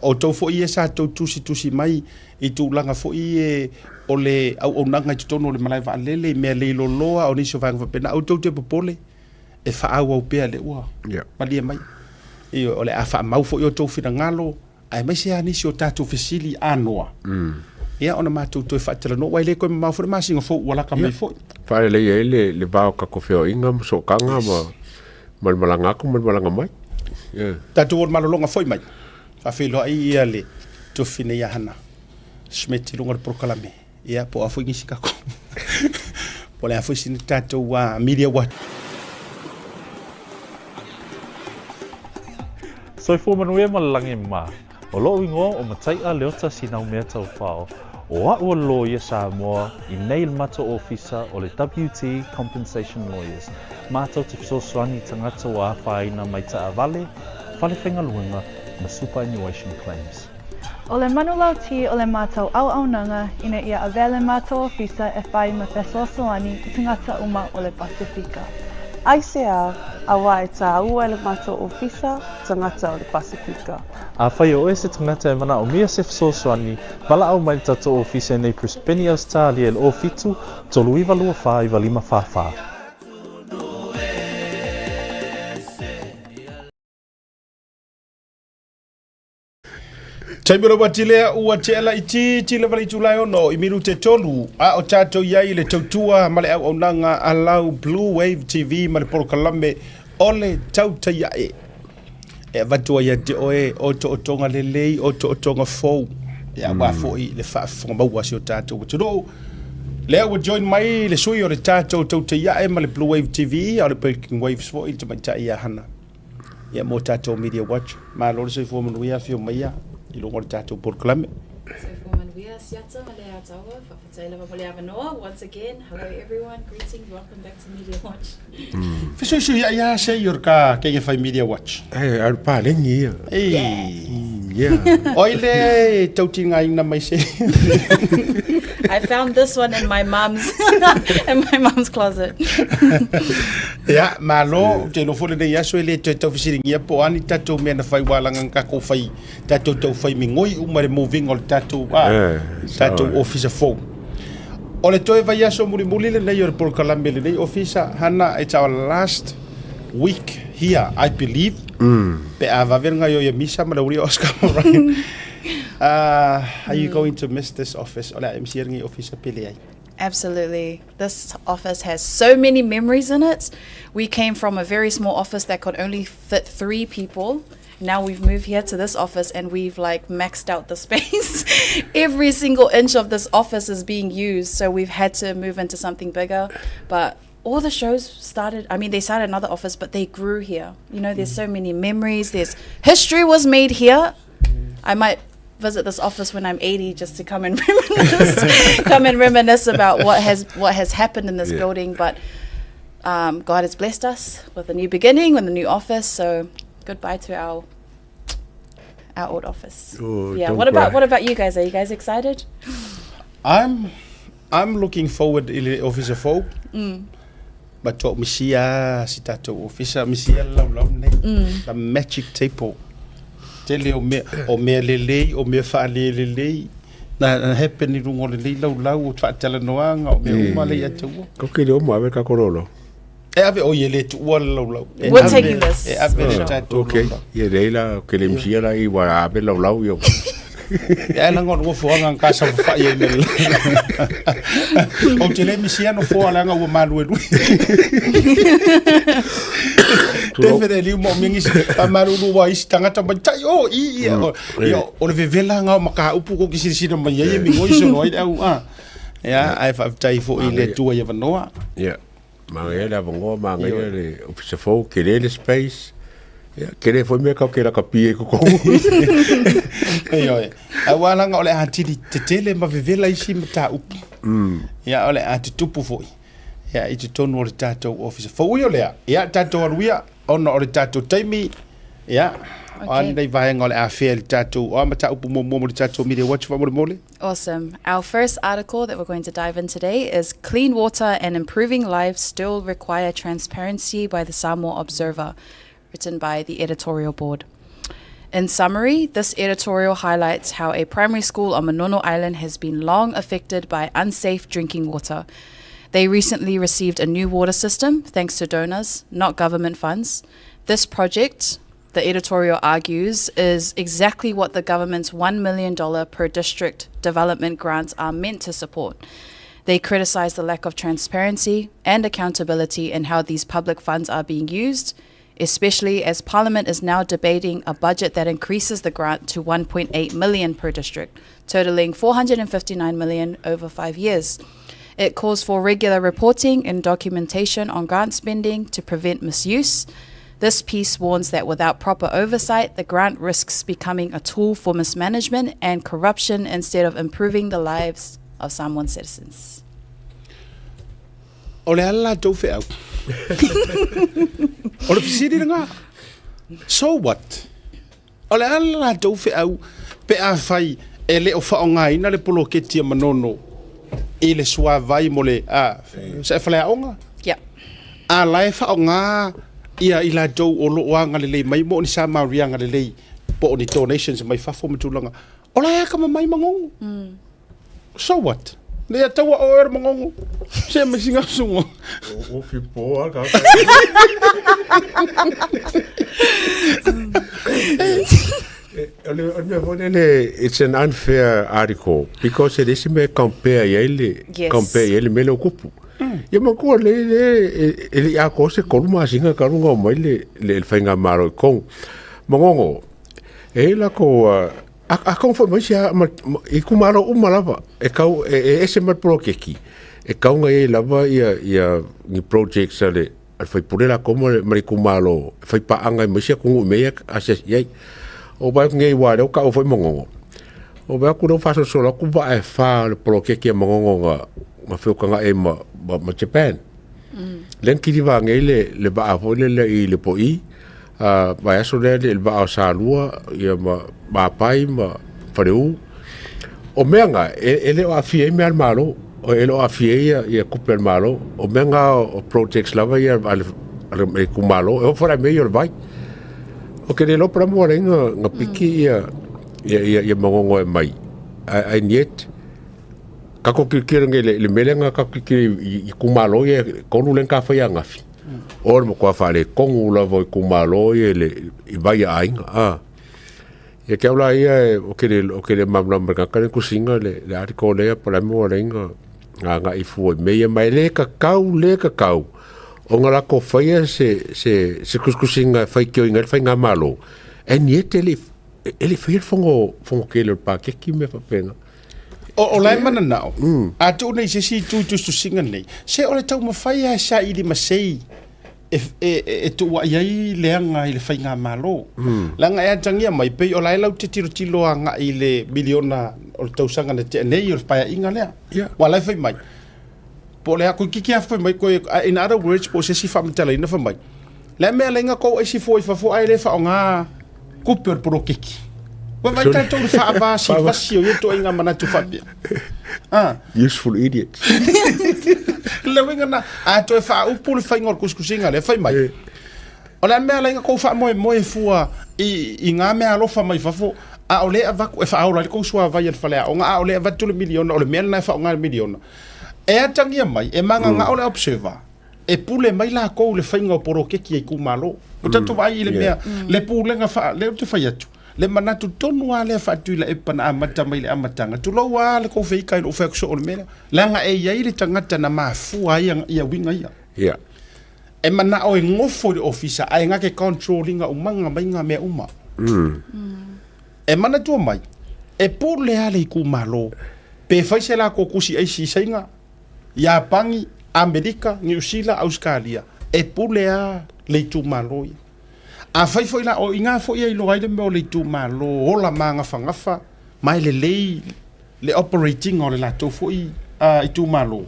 O outou foi ia sa tou tusitusi mai i tulaga foi ia o le auaunaga i totonu o le malae vaalele i mea leiloloa o nisi o vaega faapena, aua tou te popole, e faaauau pea lea ua malie mai. Ioe, o le a faamau foi outou finagalo, aemaise lava nisi o tatou fesili anoa, ia ona matou toe faatalanoa, aua e le toe mamao foi le masina fou ua lata mai foi. Faaleleia ai le va o tatou feoaiga ma sootaga ma le malaga atu ma le malaga mai. Yeah. Tatou o le malologa foi mai, faafeiloai ia le tofi nei ia Hana Schmidt i luga o le polokalame. Ia, po o a foi nisi tatou. Po o le a foi sina tatou media watch. Soifua manuia ma le lagi mā. O loʻu igoa o Mataiʻa Leota Sinaumea Taufao. O aʻu o le loia Samoa i nei le matou ofisa o le WT Compensation Lawyers. Matou te fesoasoani i tagata ua afaina mai taavale, fale faigaluega ma superannuation claims. O le manulauti o le matou auaunaga ina ia avea le matou ofisa e fai ma fesoasoani i tagata uma o le Pasefika. Aisea, auā e tāua e le matou ofisa tagata o le Pasefika. Afai o oe se tagata e manaomia se fesoasoani, valaau mai le tatou ofisa i nei Brisbane, Ausetalia i le 07 39 24 95 44. Taimi o le uati lea ua tea laitiiti lava le itula e ono i minute tolu a o tatou i ai i le tautua ma le auaunaga a lau Blue Wave TV ma le polokalame o le Tautai Ae. E avatu ai ia te oe o tootoga lelei, o tootoga fou, ia aua foi le faafofoga maua a si o tatou atunuu. Lea ua join mai le sui o le tatou Tautai Ae ma le Blue Wave TV, a o le Breaking Waves foi, le tamaitai ia Hana. Ia mo tatou Media Watch. Malo le soifua manuia, afio maia i luga o le tatou polokalame. Soifua manuia Siata ma le Ataua, faafetai lava mo le avanoa. Once again, hello everyone, greetings, welcome back to Media Watch. Fesuisuiai lava sei o le ka kenge fai Media Watch. Eh, a le paleni ia. Ei. Yeah. Oi le tautigaina mai se. I found this one in my mum's in my mum's closet. Ia, malo, ou te iloa foi lenei aso e le toe taufesiligia po o a ni tatou mea na fai ua laga na tatou fai, tatou taufai migoi uma i le moving o le tatou, a, Eh, tatou sao. ofisa fou. O le toe vaiaso mulimuli lenei o le polokalame lenei ofisa, Hana, it's our last week here, I believe. Pe a vave le gaoioi a Misa ma le uli o Oscar Moraine. Are you going to miss this office? O le a e misia lenei ofisa pe leai? Absolutely. This office has so many memories in it. We came from a very small office that could only fit 3 people. Now we've moved here to this office and we've like maxed out the space. Every single inch of this office is being used, so we've had to move into something bigger. But all the shows started, I mean, they started another office, but they grew here. You know, there's so many memories. There's history was made here. I might visit this office when I'm 80 just to come and reminisce, come and reminisce about what has what has happened in this Yeah. building. But Um, God has blessed us with a new beginning, with a new office. So goodbye to our our old office. Oh, yeah. don't What about cry. what about you guys? Are you guys excited? I'm I'm looking forward i le ofisa fou. Matua misia si tatou ofisa, misia le laulau lenei. The magic table. Tele o mea, o mea lelei, o mea faalelelei. Na, na happen i luga o lenei laulau o faatalanoaga, o mea uma lea ia te ua. Ko ke leo mo ave ka korolo. E ave, oi e le tuua le laulau. E We're ave, taking this. E ave le Sure. tatou Okay. laulau. Ia lei la ke le msia la i wa ave laulau io. Ia e laga o le nofoaga na ka saofafai ai ma le Ou te le misia nofoa leaga ua maluelue. Definitely mo mingi pa malulu wa isi tagata mai tai o i ia o ia o le vevela nga o makaupu ko ki silasila mai ai e migoi solo ai le au a. Ia ae faafetai foi i le Atua i avanoa. Ia. Manaia le avanoa, manaia le ofisa fou, tele le space. Ia, tele foi mea kau ke lakapi ai totonu. Ioe. Aua leaga o le a tili tetele ma vevela isi mataupu. Ia, o le a tutupu foi. Ia, i totonu o le tatou ofisa fou. Ui o lea, ia, tatou alu ia, ona o le tatou taimi, ia, o a Okay. ni nai vaega o le a afea i le tatou, o a mataupu muamua mo le tatou Media Watch faamolemole? Awesome. Our first article that we're going to dive in today is Clean Water and Improving Lives Still Require Transparency by the Samoa Observer, written by the editorial board. In summary, this editorial highlights how a primary school on Manono Island has been long affected by unsafe drinking water. They recently received a new water system thanks to donors, not government funds. This project, the editorial argues, is exactly what the government's $1 million per district development grants are meant to support. They criticize the lack of transparency and accountability in how these public funds are being used, especially as Parliament is now debating a budget that increases the grant to 1.8 million per district, totaling 459 million over 5 years. It calls for regular reporting and documentation on grant spending to prevent misuse. This piece warns that without proper oversight, the grant risks becoming a tool for mismanagement and corruption instead of improving the lives of Samoan citizens. O le a le latou feau? O le fesili lena. So what? O le a le latou feau pe afai e le o faaaogaina le poloketi a Manono i le suavai mo le a se faleaoga? Yeah. A la e faaaoga ia i latou o lo o agalelei mai mo ni Samaria agalelei po o ni donations mai fafo ma tulaga. O la e akamamai Magogo. So what? Le ataua oe o le Magogo. Se ma singa sungo. O fipo a ka. O le o le mea foi lele, it's an unfair article because e le isi mea e compare i ai le Yes. compare i ai le mea lea o kupu. Ia matua le le e e le i atoa se tolu masina talu ona omai le le le faigamalo i totonu. Magogo, e i ai latou A, a kau foi mai se a, ma, ma, itumalo uma lava, e kau, e, e ese mai le poloketi, e kau ngai ai lava ia, ia, ni projects a le, a le faipule latou ma le, ma le itumalo, e fai paaga ai ma isi atunuu i mea ia asiasi ai. O vaai atu nei aua o lea ua taua foi Manono, o vaai atu lea ua faasolosolo atu vaa e fa o le poloketi a Manono na, na feutaga'i ai ma, ma, ma Japan. Lea na kiliva nei le, le vaa foi lele i Lepo'i, a vaiaso lea le vaa o Salua, ia ma Mapai ma Faleu. O mea na, e, e le o aafia ai mea a le Malo, e le o aafia ai ia, ia tupe a le Malo. O mea na o projects lava ia a le, a le itumalo, e oo foi la i mea ia o le vai. Ou te le iloa po o le a le mea ua ala ai na, na piki ia, ia, ia, ia Manono e aumai, ae, ae and yet, Tatou tilotilo nei i le mea lea na tatou tilotilo i itumalo ia e tolu lea na ta faia ananafi. O le matua faaletonu lava o itumalo ia i le i vai a aiga a. Ia te au la ia ou te le ou te le malamalama i le tagata lea na tusiina le le article lea po o le a le mea ua ala ai ona agai fua i mea ia ma e le tatau le tatau ona latou faia se se se tusitusiga e faitioina ai le faigamalo and yet e le e le i faia le fono fono tele o le paketi ma mea faapena. O, o la e mananao, a tuu nei i se isi itu i tusitusiga nei, se o le taumafai lava e saili masei e, e, e tuuai ai leaga i le faigamalo. Leaga e atagia mai, pei o la e lau te tilotilo agai i le miliona o le tausaga na tea nei o le paeaiga lea. Yeah. Ua la e fai mai. Po o le a koe kiki a fai mai koe, in other words, po o se isi faamatalaina fai mai, le a mea la inga kou aisi fua i fafo ae le faaaoga kupe o le poloketi. Ua vaai tatou i le faavasivasi o ia ituaiga manatu faapea. Ah. Useful idiots. Le uiga na, a toe faaupu le faiga o le kusikusiga lea, fai mai. O le a mea la inga kou faamoemoe fua i, i ngā mea alofa mai fafo, a o le avatu e faaola ai le kou suavai a le faleaoga, a o le avatu le miliona, o le mea lena e faaaoga le miliona. E atagia mai, e magagao le observer, e pule mai lakou i le faiga o poloketi a itumalo. Ua tatou vaai i le mea, le pulega faa, lea ou te fai atu, le manatu tonu lava lea faa-Tuilaepa na amata mai i le amataga, tulou lava le kou feika i lou fai atu soo o le mea lea, leaga e i ai le tagata na mafua ai ia uiga ia. Yeah. E manao e gofo i le ofisa ae na te control ina umaga mai ngā mea uma. E manatua mai, e pule lava le itumalo pe fai se latou tusi aisi i Saina, Iapani, Amerika, Niu Sila, Ausekalia, e pule lava le itumalo ia. Afai foi la, o i ina foi e iloa ai le mea o le itumalo ola magafagafa ma e lelei le operate ina o le latou foi itumalo.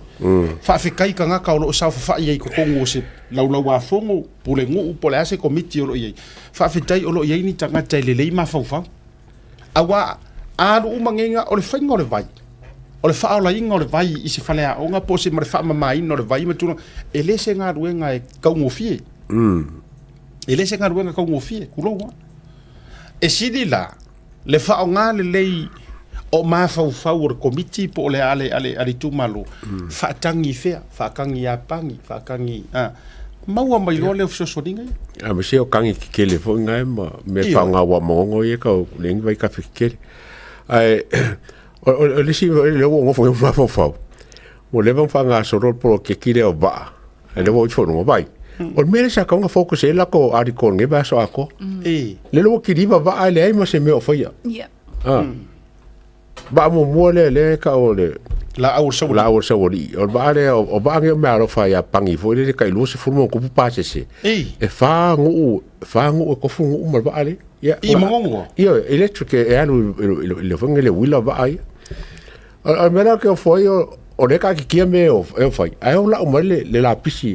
Faafetai i tagata o lo o saofafai ai i totonu o se laulauafono, pulenuu po o le a se komiti o lo o i ai. Faafetai o lo o i ai ni tagata e lelei mafaufau. Aua a alu uma nei o le faiga o le vai, o le faaolaina o le vai i se faleaoga po o se ma le faamamaina o le vai ma tulaga, e le se galuega e taugofie. E le se galuega taugofie, tulou lava. E sili la le faaaoga lelei o mafaufau o le komiti po o le a le, a le, a le itumalo, faatagi i fea, faatagi i Iapani, faatagi, a, maua mai loa lea o fesoasoaniga ia. A ma se o kagi kekele foi ngai ma me Ioe. faaaoga ua magogo ia kau le ngi vai kafe kekele. Ae o o o le isi o le ua gofo i mafaufau. Ua leva ona faagasolo le poloketi lea o vaa. Ai lea ua ifo i luga vai. O le mea lea sa tatau ona focus ai lako article i lenei vaiaso atoa. E. Lele ua kiliva vaa e leai ma se mea o faia. Yeah. Ah. Vaa muamua lea lea e tau o le Laau o le saualii. Laau o le saualii. O le vaa lea, o vaa nei o meaalofa ia Pani foi lele tai 20 ma ona tupu pasese. Ei. E whā nuu, whā nuu e tofu nuu ma le vaa lea. Ia, I Magogo? Ia, electric e alu i, i, i, i le whanga le wila vaa ia. O, o le mea la ke ofo ai, o, o le kakikia me o, e o whai. Ai o lau mai le, le lapisi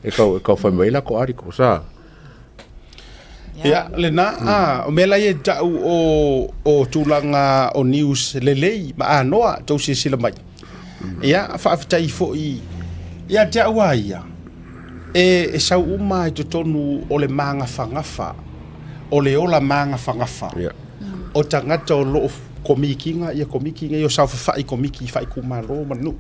e kau, e kau whai mai la ko ariko, sa. Ia, lena, a, o mea la ia e ta'u o, o tulaga o news lelei ma anoa tou silasila mai. Ia, faafetai foi ia te au a ia, e, e sau uma i totonu o le magafagafa, o le ola magafagafa Yeah. o tagata o lo o komikiga ia komiki nei o saofafai i komiki faaitumalo ma nuu.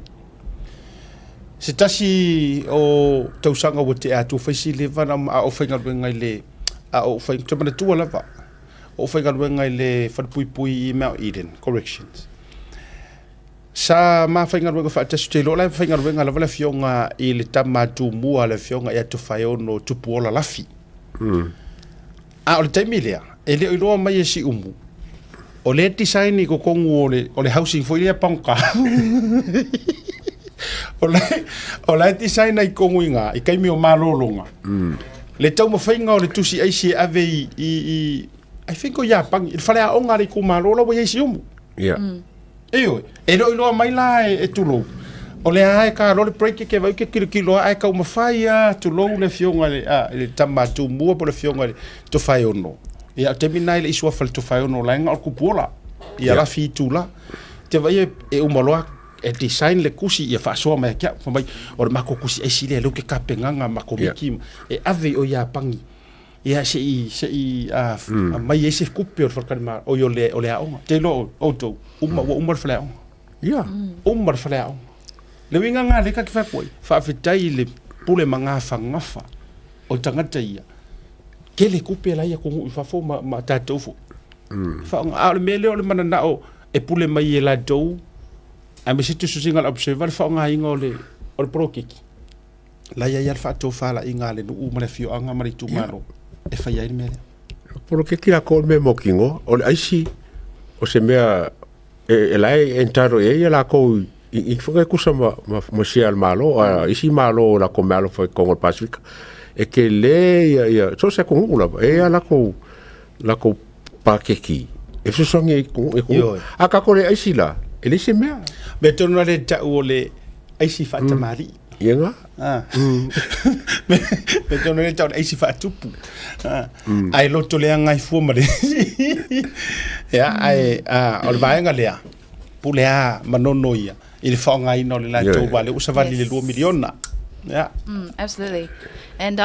Se tasi o tausaga ua tea atu, fai si leva na a o faigaluega i le, a o fai, te manatua lava, o faigaluega i le falepuipui i Mount Eden Corrections. Sa ma faigaluega faatasi, ou te iloa la e faigaluega lava le afioga i le tama tumua a le afioga ia Tofaeono Tupuola Lafi. A o le taimi lea, e le o iloa mai e Siumu, o lea e design i totonu o le, o le housing foi lea pagota. o la, o la e design ai totonu i ngā, i taimi o malologa. Le taumafaiga o le tusi aisi e ave i, i, i I think o Iapani, i le faleaoga a le itumalo la ua i ai Siumu. Yeah. Ioe, e le o iloa mai la e, e tulou. O lea lava e ta loa le break e ke vai ke kilokilo ae taumafai lava tulou le afioga i le, a, i le tama Tumua po o le afioga i le Tofaeono. Ia, o le taimi lena e le i suafa le Tofaeono la e na o le Kupuola. Ia Yeah. Lafi Itula. Te vaai e, e uma loa e design le kusi ia faasoa mai ia te au. Fai mai, o le matou kusi aisi lea lea ou te tapenaga ma komiti e ave i o Iapani. Ia se i se i a aumai ai se kupe o le faletalimalo oi o le o le aoga. Te iloa o outou uma ua uma le faleaoga. Ia. Uma le faleaoga. Le uiga lena lea ta te fai atu ai, faafetai i le pule magafagafa o tagata ia, tele tupe la e i atunuu i fafo ma ma tatou foi. Faaaoga, a o le mea lea o le mananao e pule mai e latou aemaise tusitusiga a le Observer le faaaogaina o le o le poloketi. La e i ai lava le faatofalaiga a le nuu ma le afioaga ma le itumalo e fai ai le mea lea. Poloketi lakou o le mea mautinoa, o le aisi o se mea e, e la e entitle i ai ia lakou i, i foi e tusa ma, ma, ma share a le Malo, a isi Malo o lakou meaalofa i totonu o le Pasefika. E tele ia, ia, so o se atunuu lava, e i ai lakou, lakou paketi e fesoasoani ai i totonu. Ioe. A tatou le aisi la, e leai se mea. Mea tonu lava lea e tau o le aisi faatamalii. Ia nga. Ah. Me me tonu le tau aisi faatupu. Ah. Ai loto le anga i fua ma le. Ia ai ah o le vaega lea. Pule a manono ia i le faaaogaina o le latou vale ua savali le 2 miliona. Ia. Absolutely. And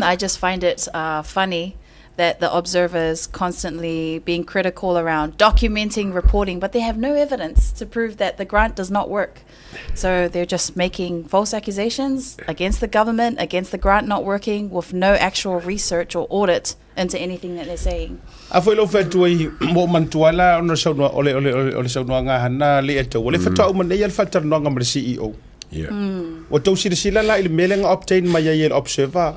I just find it funny that the observers constantly being critical around documenting reporting, but they have no evidence to prove that the grant does not work. So they're just making false accusations against the government, against the grant not working, with no actual research or audit into anything that they're saying. A foi lou fai atu ai, ua ou manatua ai la ona o le saunoa, o le, o le, o le saunoaga a Hana le ia tau, o le faatoa uma nei lava le faatalanoaga ma le CEO. Ua tou silasila la i le mea lea na obtain mai ai e le Observer,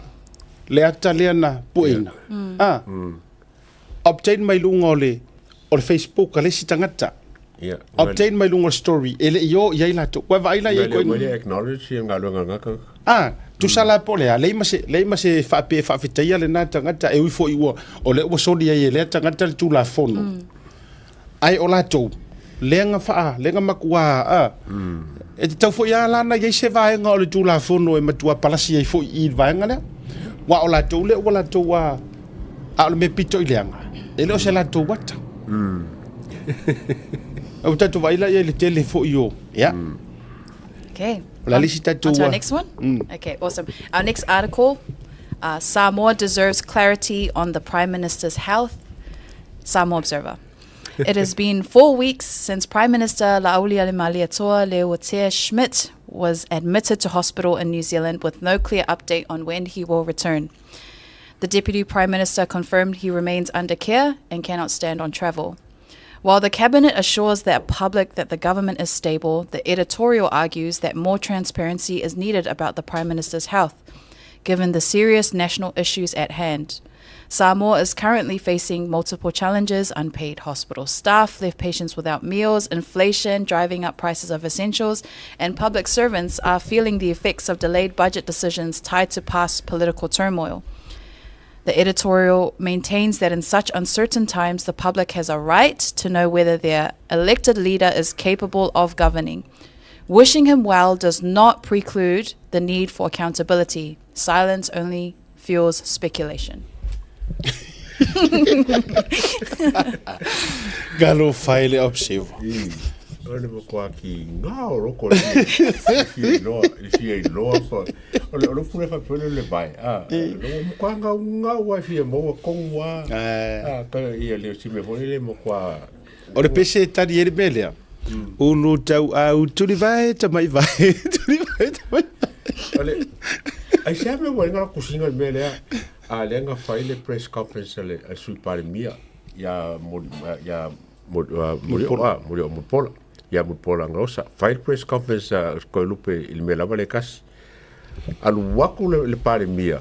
le ata lea na pueina. A, obtain mai luga o le, o le Facebook a le isi tagata. Obtain mai luga o le story, e le i o i ai latou. Ua e vaai la i ai koe. Ua le acknowledge ia galuega a lena tagata. A, tusa la po o le a, leai ma se, leai ma se faapea e faafetaia lena tagata, e ui foi ua, o lea ua soli ai e lea tagata le Tulafono. Ae o latou, lea na faa, lea na matua, a, e tatau foi lava la ona i ai se vaega o le Tulafono e matua palasi ai foi i i le vaega lea. Aua o latou lea ua latou a, a o le mea pito i leaga, e le o se latou ata. Ua tatou vaai la i ai i le tele foi o, ia. Okay. O le a le isi tatou... On to our next one? Okay, awesome. Our next article, Samoa deserves clarity on the Prime Minister's health, Samoa Observer. It has been 4 weeks since Prime Minister Laaulialemalietoa Leuatea Schmidt was admitted to hospital in New Zealand with no clear update on when he will return. The Deputy Prime Minister confirmed he remains under care and cannot stand on travel. While the Cabinet assures the public that the government is stable, the editorial argues that more transparency is needed about the Prime Minister's health, given the serious national issues at hand. Samoa is currently facing multiple challenges: unpaid hospital staff left patients without meals, inflation driving up prices of essentials, and public servants are feeling the effects of delayed budget decisions tied to past political turmoil. The editorial maintains that in such uncertain times, the public has a right to know whether their elected leader is capable of governing. Wishing him well does not preclude the need for accountability. Silence only fuels speculation. Galo fai le observer. O le matua ki ngā o roko le fia iloa, le fia iloa pa. O le o le pule whapele le vai. A, le o mokwa ngau ngau ai fia maua kongu a. A, ka ia le si me hoi le mokwa. O le pese e tari e le mea lea. Ulu tau au tuli vai tamai vai, tuli vai tamai vai. O le, ai se ame ua inga kusinga le mea lea, a lea nga fai le press conference a le, a le Sui Palemia ia Moli, ia Moli, Moli, Moli, Mulipola, ia Mulipola Galosa. Fai le press conference a Toelupe i le mea lava le kasi. Alu aku le, le Palemia,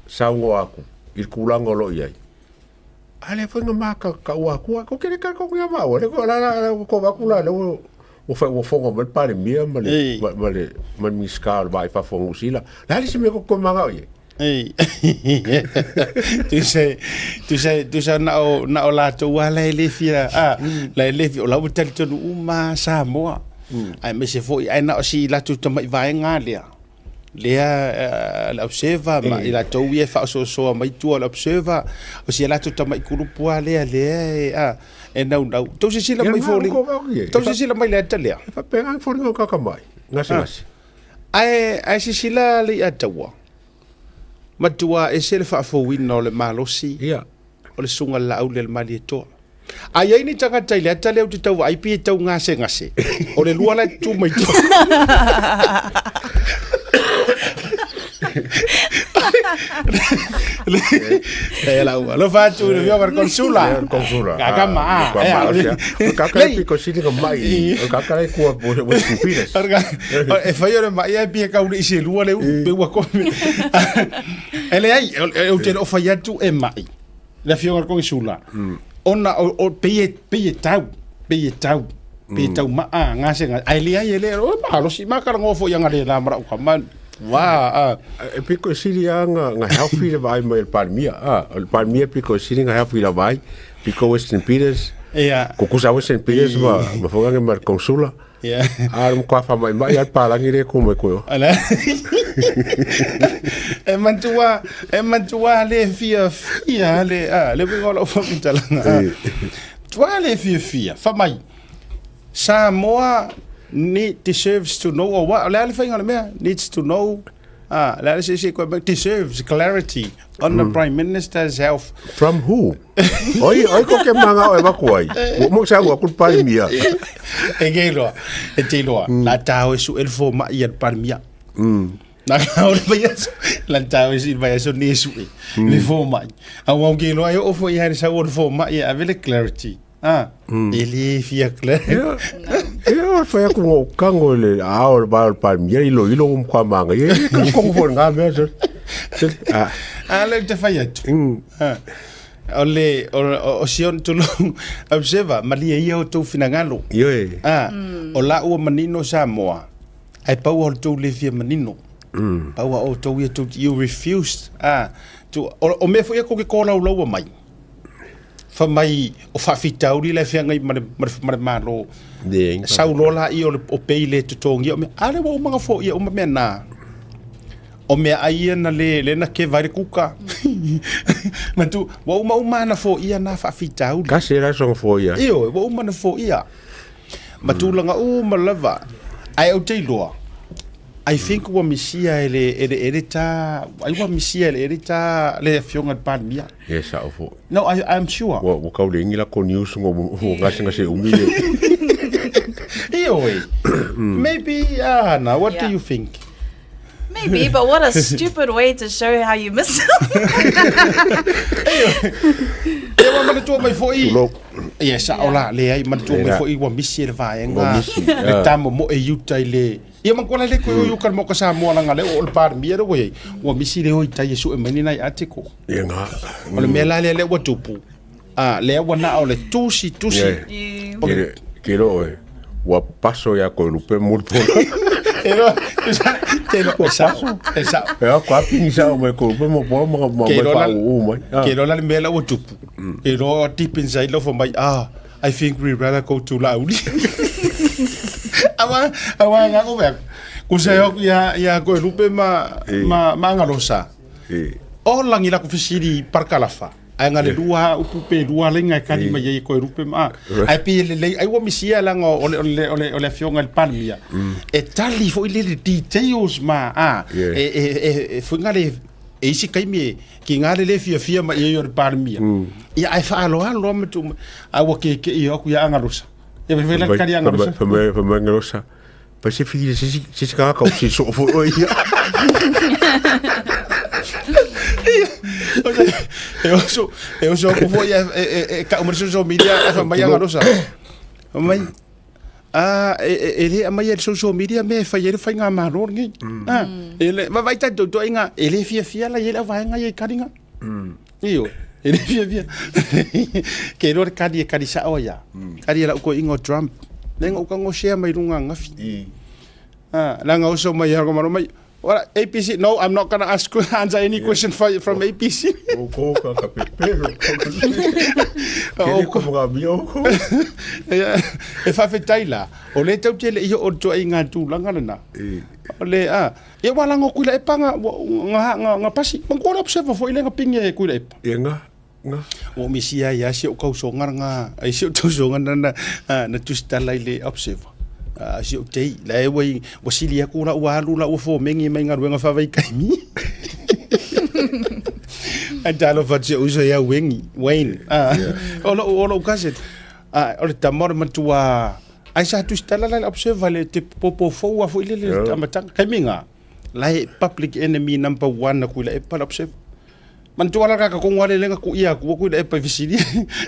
saunoa aku i le tulaga o lo o i ai. A lea foi na maka ka ua akua, ko kere ka ko ia maua, le ko la la la ko va ku la le ua fa ua fongo ma le Palemia ma le ma le ma le Minista o le Vaa i Fafo o Niu Sila. Le a le isi mea ko koe mangao i ai? Ei. Tusa, tusa, tusa na o, na o latou lava la e le fia, a, la e le fia, o la ua talitonu uma Samoa. Aemaise foi, ae na o si latou tamai vaega lea. Lea le observer ma i latou ia e faaosoosoa mai tua o le observer, o si a latou tamai kulupu lava lea lea e, a, e naunau. Tou silasila mai foliga, tou silasila mai i le ata lea. E faapena ni foliga o kaka mai, gasegase. Ae, ae silasila le Ataua, matua ese le faafouina o le malosi o le susuga i le Laaulialemalietoa. A i ai ni tagata i le ata lea ou te tau vaai pei e tau gasegase, o le lua la e tutū mai tua. E lau, alofa atu i le afioga i le Konsula. Le Konsula. Kakama, a. Kua malosi, a. O kaka le piko sili ka mai. O kaka le kua Western Peters. E fai o le mai ai pia kau le isi e lua le ulu, pe ua komi. E leai, ou te le o fai atu e mai. Le afioga i le Konesula, ona o, pei e, pei e tau, pei e tau, pei e tau maa, gasegase. Ae leai e le, o malosi, makalagoa foi anga le la marau ka man. Wā, a. E piko e sili a nga, nga healthy le vaai mai le Palemia. A, o le Palemia piko e sili nga healthy la vaai, piko Western Peters. Ia. Kukusa Western Peters ma, ma whangange ma le Konsula. Ia. A o le matua faamaimai lava le palagi lea e tu mai koe oa. Ala. E matua, e matua le fiafia le, a, le uiga o lau faamatalaga. Matua le fiafia, fai mai, Samoa need, deserves to know, or what, o le a le faiga o le mea? Needs to know, a, le a le se isi e koe mai, deserves clarity on the Prime Minister's health. From who? Oi, oi ko ke manga o e vaku ai. Ua mo sa ua ku Palemia. E ke iloa, e te iloa, la tao e su el fo mai ia le Palemia. Na ka o le vai aso, la tao e si vai aso ni e su e, le fo mai. A ua ke iloa e o fo i haere sau o le fo mai e ave le clarity. Ah, e le fia clarity. Ia, o le fai atu ngou kango i le ao le vai o le Palemia, ilo ilo um kwa manga. Ia, ia, ka kongo fo ngā mea. Se, ah. A le te fai atu. Ah. O le, o, o, o si on tulou, observer, malie ia o tou finagalo. Ioe. Ah, o la ua manino Samoa, ae pau o le tou le fia manino. Pau a outou ia tou, you refused. Ah, tu, o, o mea foi ia kou ke kōlaulaua mai. Fai mai o faafitauli la e feagai ma le, ma le, ma le Malo. Sau loa laia o le o pei le totogia o mea, a lea ua uma ona foia uma mea na. O meaai ia na le, lea na keva ai le kuka. Matu, ua uma uma ona foia na faafitauli. Kasi e la soga foia. Ioe, ua uma ona foia. Ma tulaga uma lava. Ae ou te iloa, I think ua misia e le, e le editor, ai ua misia e le editor le afioga i le Palemia. Ia sao foi. No, I, I'm sure. Ua, ua kau le ingi la ko news ngo ua gasegase umi le. Ioe. Maybe, ah, na, what do you think? Maybe, but what a stupid way to show how you miss him. Ia ua manatua mai foi. Tulou. Ia sao la, leai, manatua mai foi ua misi e le vaega. Le tamomoe i uta i le... Ia manatua la le koe o i uka i le Maoka Samoa leaga lea o le Palemia lea ua i ai, ua misi le o i tai e sue mai ni nai article. Ia nga. O le mea la lea lea ua tupu, a, lea ua na o le tusi, tusi. Ia. Ke lo oe, ua paso ia koe lupe mo le pola. E lo, te lo, e sao, e sao. E a ka pingi sao mai koe lupe mo pola ma ma mai fa u mai. Ke lo la le mea la ua tupu. Ke lo deep inside lo fai mai, ah, I think we rather go to Lauli. Awa, awa nga ko vea. Kusa ia ia koe lupe ma ma ma ngalosa. O langi la ku fisili parkalafa. Ae nga le lua upu pe lua lenga e kali mai ai koe lupe ma. Ae pe le lei ai ua misia langa o le o le o le o le afioga i le Palemia. E tali foi le le details ma a e e e e foi nga le e isi kaimi e ki nga le le fiafia mai ai o le Palemia. Ia ae faaloalo lava ma tuu mai. Ae ua keke'i aku ia Agalosa. Ia fai la kali Agalosa. Fai mai fai mai Agalosa. Pai se fili se se se tagata o se soo foi oe ia. E oso, e oso aku foi e, e, e, e kau mai le social media e fai mai Agalosa. Fai mai, a, e, e, e le aumaia i le social media mea e fai ai le faigamalo lenei. A, e le, vaavaai tatou toaiga, e le fiafia la i ai le auvaega ia i kaliga. Ioe, e le fiafia. Ke iloa le kali e kali sao ai a. Kali e lau toeaina o Trump. Lea na ou tago share mai luga ananafi. A, leaga oso mai ia malo mai, What, APC? No, I'm not gonna ask answer any question for, from APC. O ko ka ka pepero. Ke ko mga mio ko. E faafetai la, o lea tatou te le i oo i le toaiga tulaga lena. O le, a, ia ua lago Tuilaepa nga, nga, nga, nga pasi. Manatua le observer foi lea na pingi e Tuilaepa. Ia nga, nga. Ua ou misia ai lava si ou tausoga lena, ai si ou tausoga lena na, na tusitala i le observer. A si ou tei, la e ua, ua sili atu la ua alu la ua fomegi mai galuega faavaitaimi. Ae talofa atu si ou uso ia Wayne, Wayne. Ah, o lou, o lou cousin. Ah, o le tama o le matua, ai sa tusitala la i le observer le te popo fou lava foi lele i le amataga. Taimi lena, la e public enemy number one aku i le epa le observer. Manatua la kaka kongo ale lenga ku ia ku ku le epa fisili.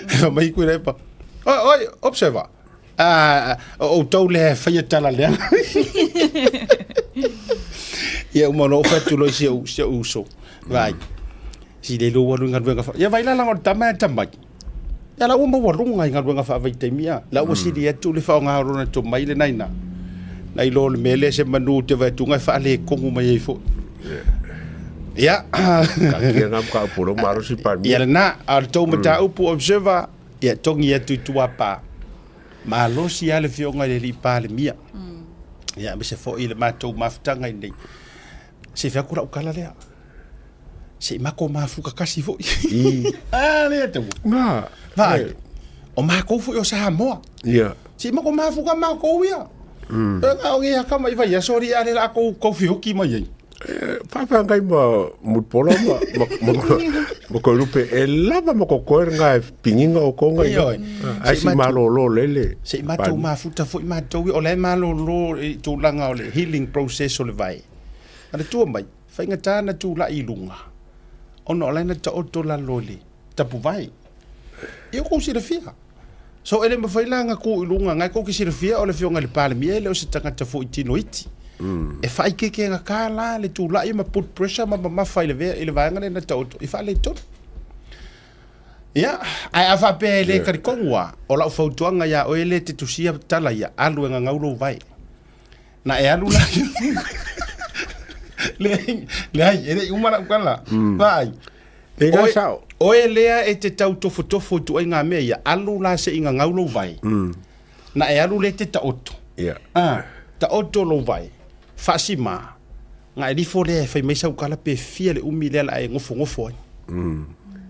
Fa mai ku le epa. Oi oi observer. Ah o tau le faia tala le. Ia uma no fa tu lo si o si o uso. Vai. Si le lo walu galuega fa. Ia vai la la tama tama. Ia la ua maualuga i galuega faavaitaimi a. La ua sili atu le faaaoga o lona tomai lena i ina. Nai lo le mea lea se manu ou te vaai atu e faaletonu mai ai foi. Ia. Taatia nga mataupu o lou malosi Palemia. Ia lena, a o le tou mataupu Observer, ia togi atu i tua pa. Malosi lava le Afioga i le Alii Palemia, ia aemaise foi le matou mafutaga i inei. Se i fai atu lau tala lea, se i matou mafuta tasi foi. A lea te Na. Vaai, o matou foi o Samoa. Ia. Se i matou mafuta matou ia. Mm. E o ia kama i vai aso ri ale la kou kou feoki mai ai. Faafeagai ma Mulipola ma, ma, ma, ma Koilupe e lava ma kokoe ngā e pinginga o konga i Ioe. Ai si malolo lele. Se i matou mafuta foi matou o la e malolo i tulaga o le healing process o le vae. A le tua mai, faigata na tulai i luga, ona o la e na taoto lalo i le tapuvae. Ia ua tou silafia. So e le mafai la ona tu i luga, na e tou te silafia o le afioga i le Palemia e le o se tagata foi tino iti. E faaikeikegata la le tulai ma put pressure ma mamafa i le, i le vaega lea na taoto i faaletonu. Ia, ae a faapea e le talitonu lava, o lau fautuaga ia oe lea e te tusia tala ia, alu e gagau lou vae. Na e alu la Leai, leai, e le i uma lau tala. Vaai. E Oe, sao. oe lea e te tau tofotofo i tuaiga mea ia, alu la se i gagau lou vae. Na e alu lea e te taoto. Ia. Ah, taoto lou vae, faasima, na e lifo lea e fai mai sau tala pe fia le umi lea la e gofogofo ai.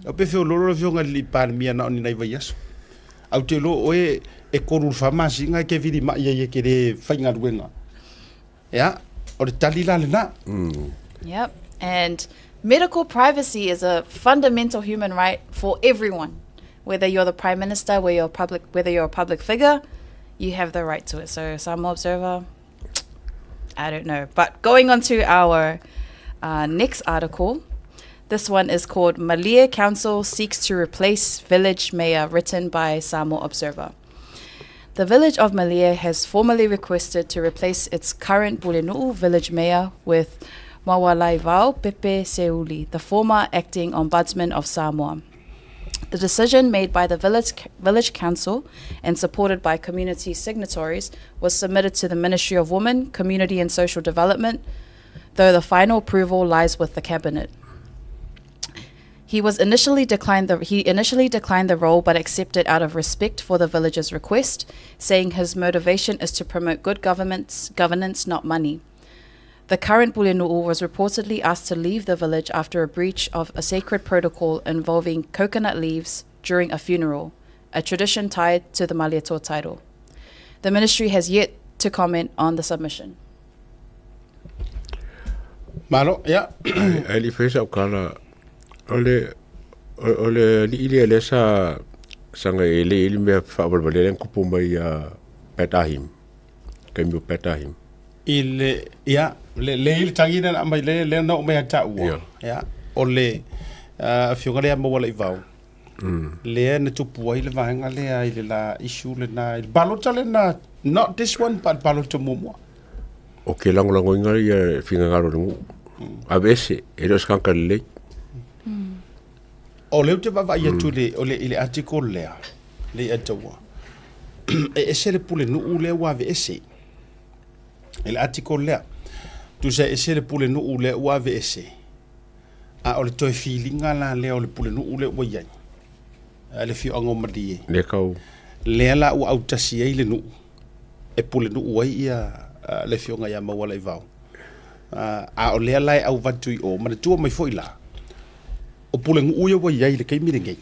Au pe feololo le afioga i le alii Palemia na o ni nai vaiaso. Au te iloa oe e 3 i le 4 masina e te vilima'i ai e te le faigaluega. Ia, o le tali la lena. Yep. And medical privacy is a fundamental human right for everyone. Whether you're the prime minister, whether you're public, whether you're a public figure, you have the right to it. So Samoa Observer, I don't know. But going on to our next article, this one is called Malie Council Seeks to Replace Village Mayor, written by Samoa Observer. The village of Malie has formally requested to replace its current Pulenu'u village mayor with Maualaivao Pepe Seuli, the former acting ombudsman of Samoa. The decision made by the village, village council and supported by community signatories was submitted to the Ministry of Women, Community and Social Development, though the final approval lies with the cabinet. He was initially declined the he initially declined the role but accepted out of respect for the village's request, saying his motivation is to promote good governance, governance not money. The current Pulenu'u was reportedly asked to leave the village after a breach of a sacred protocol involving coconut leaves during a funeral, a tradition tied to the Malietoa title. The ministry has yet to comment on the submission. Malo, ia. Ae le i faia sau tala, o le, o le alii lea lea sa saga e le i le mea faavalevalea lea na tupu mai ia Pat Ahim, taimi o Pat Ahim. I le, ia, le, le i le tagi lea na aumai le, lea na oo mai ia te au. Ia. Ia, o le afioga lea Maualaivao, lea na tupu ai le vaega lea i le la issue lena, i le palota lena, not this one, but le palota muamua. O ke lagolagoina ia finagalo o le nuu. Aveese, e le o se tagata lelei. O lea ou te vaavaai atu i le, o le, i le article lea, le i ataua, e ese le pulenuu lea ua aveese. I le article lea, tusa e ese le pulenuu lea ua aveese, a o le toe filiga la lea o le pulenuu lea ua i ai, a le afioaga o Malie. Lea kau. Lea la ua autasi ai le nuu e pulenuu ai ia le afioga ia Maualaivao. A o lea la e auvatu i o, manatua mai foi la, o pulenuu ia ua i ai i le taimi lenei,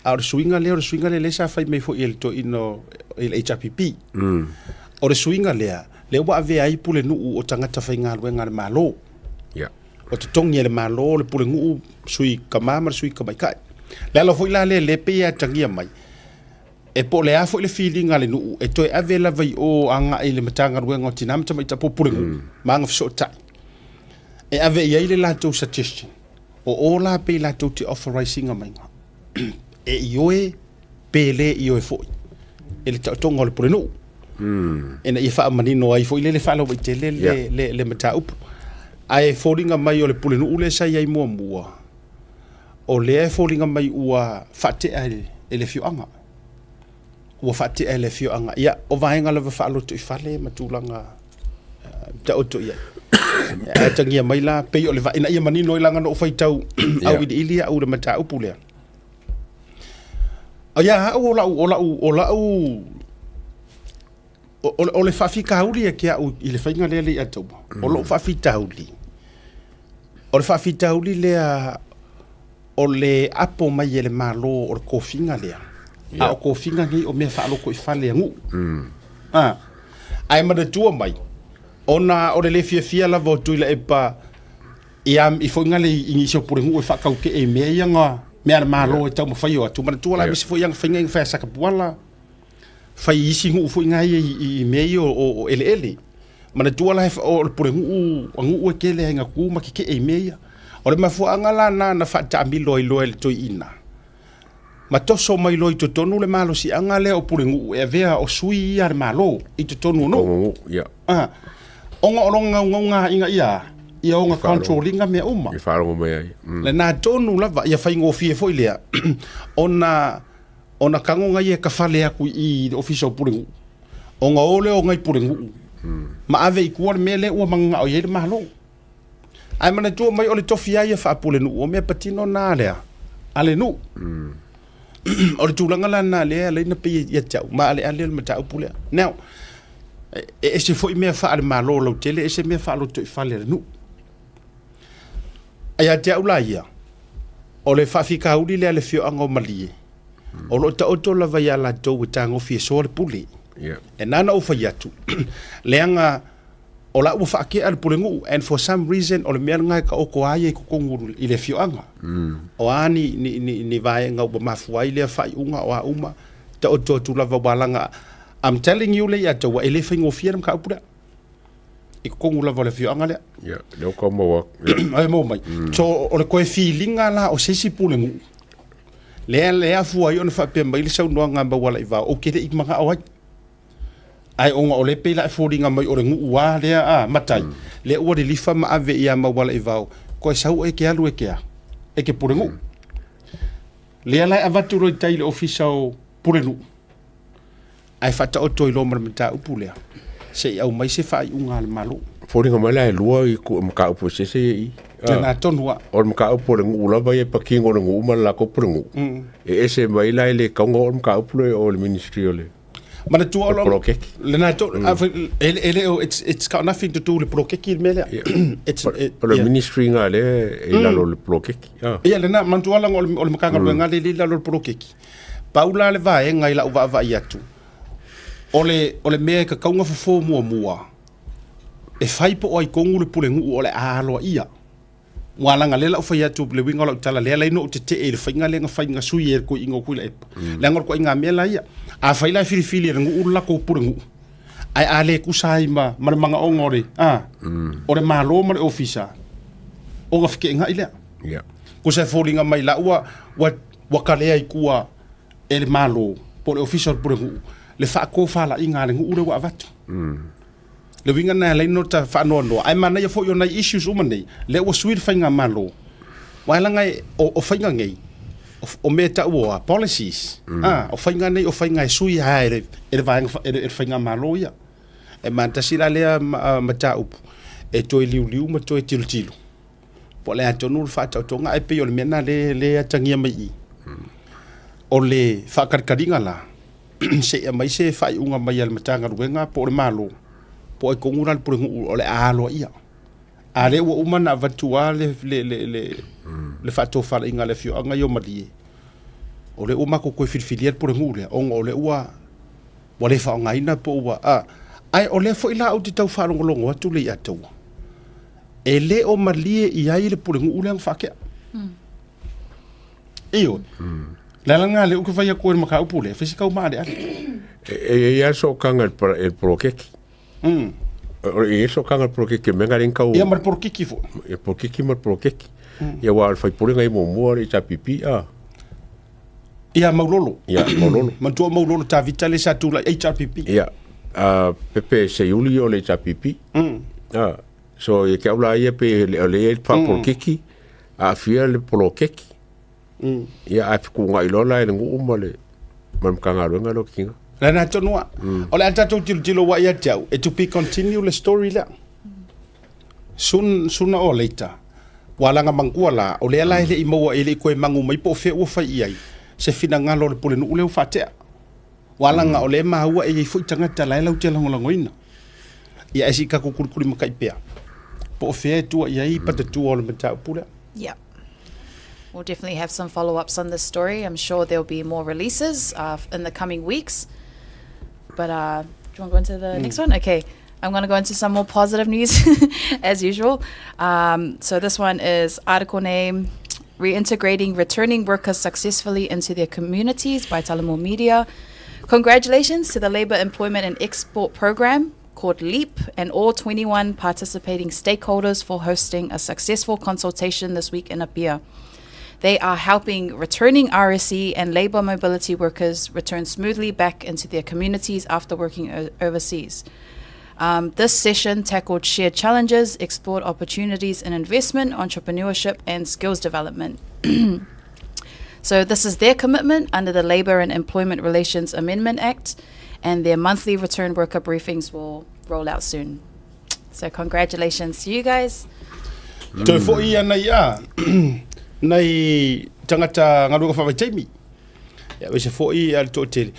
a o le suiga lea, o le suiga lea lea sa fai mai foi e le toeaina i le HRPP. O le suiga lea, lea ua avea ai pulenuu o tagata faigaluega a le Malo. Yeah. O totogi e le Malo le pulenuu, sui tama ma le sui tamaitai. Le ala foi la lea, lea pei e atagia mai, E po o le a foi le filiga a le nuu, e toe ave lava i o agai i le Matagaluega o Tina ma Tamaitai po o Pulenuu ma Agafesootai e ave i ai le latou suggestion. O o la pei latou te authorise ina maiga e ioe pe le ioe foi i le taotoga o le Pulenuu ina ia faamanino ai foi lele faalauaitele le, le, le mataupu. Ae foliga mai o le Pulenuu lea sa i ai muamua, O lea e foliga mai ua faatea e le afioaga. Ua faatea e le afioaga. Ia, o vaega lava faalotoifale ma tulaga taoto i ai. Ae atagia mai la, pei o le ina ia manino ai leaga na ou faitau auiliili au i le mataupu lea. Ia au o lau, o lau, o lau O le faafitauli ia te au i le faiga lea Leiataua, o lou faafitauli, o le faafitauli lea o le apo mai e le Malo o le tofiga lea, a o tofiga nei o mea faalotoifale a nuu. A, ae manatua mai, ona o le le fiafia lava o Tuilaepa ia i foi ngale i nisi o pulenuu e faatautee i mea ia na mea a le Malo e taumafai o atu. Manatua la aemaise foi ana faiga ia na fai a Satapuala, fai i isi nuu foi na ia i mea ia o eleele. Manatua la o le pulenuu a nuu e tele ai ina tu ma tetee i mea ia. O le mafuaaga la lena na faataamilo ai loa e le toeaina ma toso mai loa i totonu le malosiaga lea o pulenuu e avea o sui ia a le Malo i totonu o nuu. Ah, ona o lona naunauga ina ia ia ona control ina mea uma. I faalogo mai ai. Lena tonu lava ia faigofie foi lea ona ona tago ia e tafale atu i le ofisa o pulenuu, ona o lea o nai pulenuu ma ave i tua le mea lea ua mananao i ai le Malo. Ae manatua mai o le tofi lava ia faapulenuu, o mea patino na lea a le nuu. O le tulaga la lena lea e ala ai ona pei ia te au maaleale le mataupu lea. Now, e ese foi mea faale-Malo lautele, ese mea faalotoifale a le nuu. Ae ia te au la ia, o le faafitauli lea a le afioaga o Malie, o lo o taoto lava ia latou e tagofi e soa le pule. E na ona ou fai atu, leaga o la ua faatea le pulenuu and for some reason o le mea lena e taoto ai i totonu i le afioaga. O a ni, ni, ni, ni vaega ua mafua ai lea faaiuga o a uma, taoto atu lava ua laga. I'm telling you le ia te ua e le faigofie le mataupu lea. I totonu lava o le afioaga lea. Ia, lea ua maua atu. Ia. Ai maua mai. So, o le toe filiga la o se isi pulenuu, lea lea afua ai ona faapea mai le saunoaga a Maualaivao, ou te le i manao ai. Ae ona o lea pei la e foliga mai o le nuu lava lea a matai, lea ua lilifa ma ave ia Maualaivao, koe sau e ke alu e ke a, e ke pulenuu. Lea la e avatu loa i tai i le ofisa o pulenuu, Ae faataoto ai loa ma le mataupu lea, se i aumai se faaiuga a le Malo. Foliga mai la e lua i mataupu eseese ia i i. Lena tonu lava. O le mataupu o le nuu lava ia e patino le nuu ma le latou pulenuu. E ese mai la e le tatau ona oo le mataupu lea i o i le Ministry o le Manatua o le poloketi. Lena tonu, e le o, it's got nothing to do le poloketi le mea lea. It's, O le Ministry na lea e i lalo o le poloketi. Ia lena, manatua leaga o le Matagaluega lea e i lalo o le poloketi. Pau la le vaega i lau vaavaai atu, o le, o le mea e tatau ona fofo muamua, e fai po o ai tonu le pulenuu o le a aloaia. Ua laga lea la ou fai atu le uiga o lau tala lea la ina ou tetee i le faiga lea na fai na sui e le toeaina o Tuilaepa. Leaga o le ituaiga mea la ia. Afai la e filifili e le nuu le latou pulenuu, ae a le tusa ai ma, ma le manaoga o le, a, o le Malo ma le Ofisa, ona feteenai lea. Yeah. Tusa e foliga mai la ua, ua Ua kalea i tua e le Malo po o le Ofisa o le Pulenuu le faatofalaiga a le nuu lea ua avatu. Le uiga lena e ala ai ona ta faanoanoa, ae manaia foi o nai issues uma nei, lea ua sui le faigamalo. Aua e leaga o faiga nei, o mea e tau o a? Policies. A, o faiga nei o faiga e sui lava e le vaega, e le faigamalo ia. E tasi la lea mataupu e toe liuliu ma toe tilotilo. Po o le a tonu le faataotoga, ae pei o le mea lena lea e atagia mai i i. O le faatalikaliga la, se i aumai se faaiuga mai a le Matagaluega po o le Malo, po o ai tonu la le pulenuu o le a aloaia. A lea ua uma ona avatu lava le faatofalaiga a le afioaga ia o Malie, o lea ua matou toe filifilia le pulenuu lea, ona o lea ua ua le faaaogaina po ua a. Ae o lea foi la ou te tau faalogologo atu Leiataua, e le o malie i ai le pulenuu lea na faatea. Ioe. Le ala lena lea ou te fai atu ai i le mataupu lea, fai si tau maaleale. E i ai lava le sootaga i le poloketi. E i ai le sootaga i le poloketi, o le mea lena lea na tau... Ia ma le polokiki foi. Le polokiki ma le poloketi. Ia aua o le faipule na i muamua o le HRPP, a. Ia Maulolo. Ia Maulolo. Manatua Maulolo Tavita lea sa tulai HRPP. Ia, Pepe Seiuli o le HRPP. So ia te au la ia pe o lea e i ai le faa-polokiki, aafia le poloketi. Ia ae fetuunai loa la e le nuu ma le ma le Matagaluega lea o Tina. Lena tonu lava. O le a tatou tilotilo aua ia te au, e to be continue le story lea. Soon, sooner or later, ua laga manatua la, o lea la e le i maua, e le i toe magu mai po o fea ua fai i ai se finagalo o le pulenuu lea ua faatea. Ua laga o lea e maua e i ai foi tagata la e latou te lagolagoina. Ia ae se i tatou kulikulimatai pea po o fea e tua i ai patatua o le mataupu lea. Yeah. We'll definitely have some follow-ups on this story. I'm sure there'll be more releases uh, in the coming weeks. But uh, do you want to go into the mm. next one? Okay. I'm going to go into some more positive news as usual. Um, so this one is article name Reintegrating Returning Workers Successfully into Their Communities by Talamo Media. Congratulations to the Labour Employment and Export Program called LEAP and all 21 participating stakeholders for hosting a successful consultation this week in Apia. They are helping returning RSE and labour mobility workers return smoothly back into their communities after working overseas. Um, this session tackled shared challenges, explored opportunities in investment, entrepreneurship, and skills development. so, this is their commitment under the Labour and Employment Relations Amendment Act, and their monthly return worker briefings will roll out soon. So, congratulations to you guys. Toe foi ia nei a nei tagata galuega faavaitaimi. Ia aemaise foi a le toatele.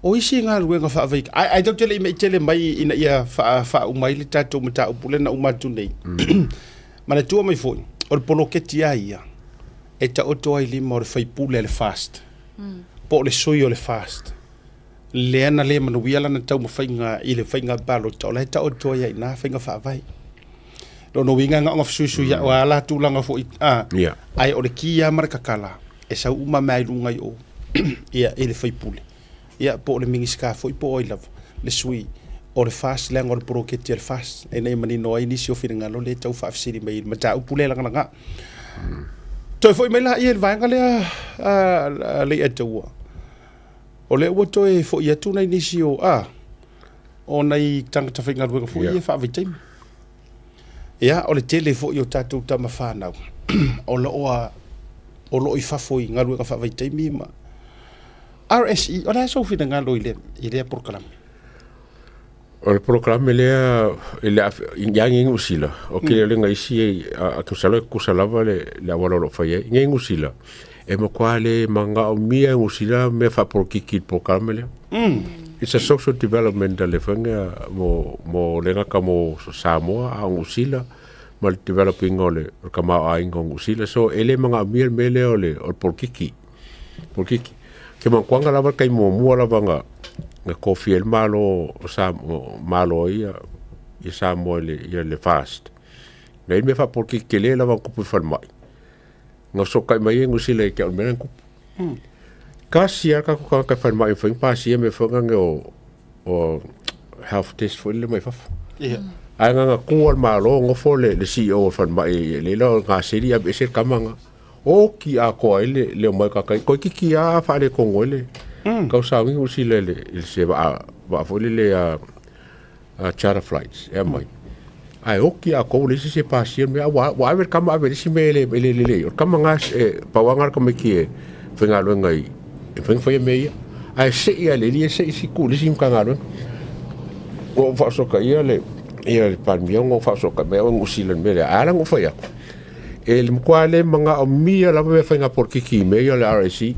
O isi galuega faavai ai ai tatou te le i mei tele mai ina ia faa faauma ai le tatou mataupu lea na uma atu nei. Manatua mai foi, o le poloketi a ia e taoto ai i lima o le faipule a le FAST po o le sui o le FAST lea na le manuia lana taumafaiga i le faiga palota, o la e taoto ai lava i ina faiga faavae. Lona uiga e na ona fesuisui mm. a la tulaga foi a yeah. ae o le ki lava ma le kakala e sau uma mea i luga i o ia i le faipule ia po o le Minisita foi po o ai lava le sui o le FAST leaga o le poloketi a le FAST ina ia manino ai nisi o finagalo lea e tau faafesili mai i le mataupu lea lagalaga. Mm. Toe foi mai laia i le vaega lea a Leiataua. O lea ua toe foi atu nai nisi o a o nai tagata faigaluega foi ia faavaitaimi. Ia, o le tele foi o tatou tama fanau o lo o a, o lo o i fafo i galuega faavaitaimi ma RSE, o le a sou finagalo i le, i lea polokalame? O le polokalame lea i le ia ngi Niu Sila, o ke le ngai isi a ke salo kusa lava le le awala o lo fai ai. Ngi Niu Sila e matua le manaomia Niu Sila mea faapolokiki i le polokalame lea. It's a social development a le faiga mo mo le gata mo Samoa a o Niu Sila ma le developing o le o le tamaoaiga o Niu Sila. So e le manaomia le mea lea o le o le polokiki. Polokiki. Ke manatuaga lava le taimi muamua lava na na tofia ai le Malo o Samoa Malo ai ia ia Samoa i le ia le FAST. Na i ai le mea faapolokiki tele lava na tupu i le falemai. Na fesootai mai ai Niu Sila ia te au i le mea lea na tupu. Tasi lava le tatou tagata i falemai e mafai ona pasia mea foi nei o o health test foi lele mai fafo. Ia. Ae na ona tu lava le Malo nofo le le CEO o le falemai i le la o le gaseli aveese le tama lena. Oki atoa ai le le omai o tagata ia. Toeitiiti lava faaletonu ai le tausaga Niu Sila i le i le se vaa vaa foi lele a a charter flights e aumai. Ae oki atoa ua leai se isi e pasia le mea, ua ua ave le tama ave i le isi mea e le e le lelei. O le tama lena e pau lava lena o le tamaiti e faigaluega i e mafai ona faia mea ia. Ae sei lava e le alii e sei isi tuu i le isi Matagaluega. Ua ou faasotaia le ia le Palemia ona ou faasotai mai au e Niu Sila i le mea lea. Ae ala ona ou fai atu, e matua le manaomia lava mea faiga polokiki i mea ia o le RSE,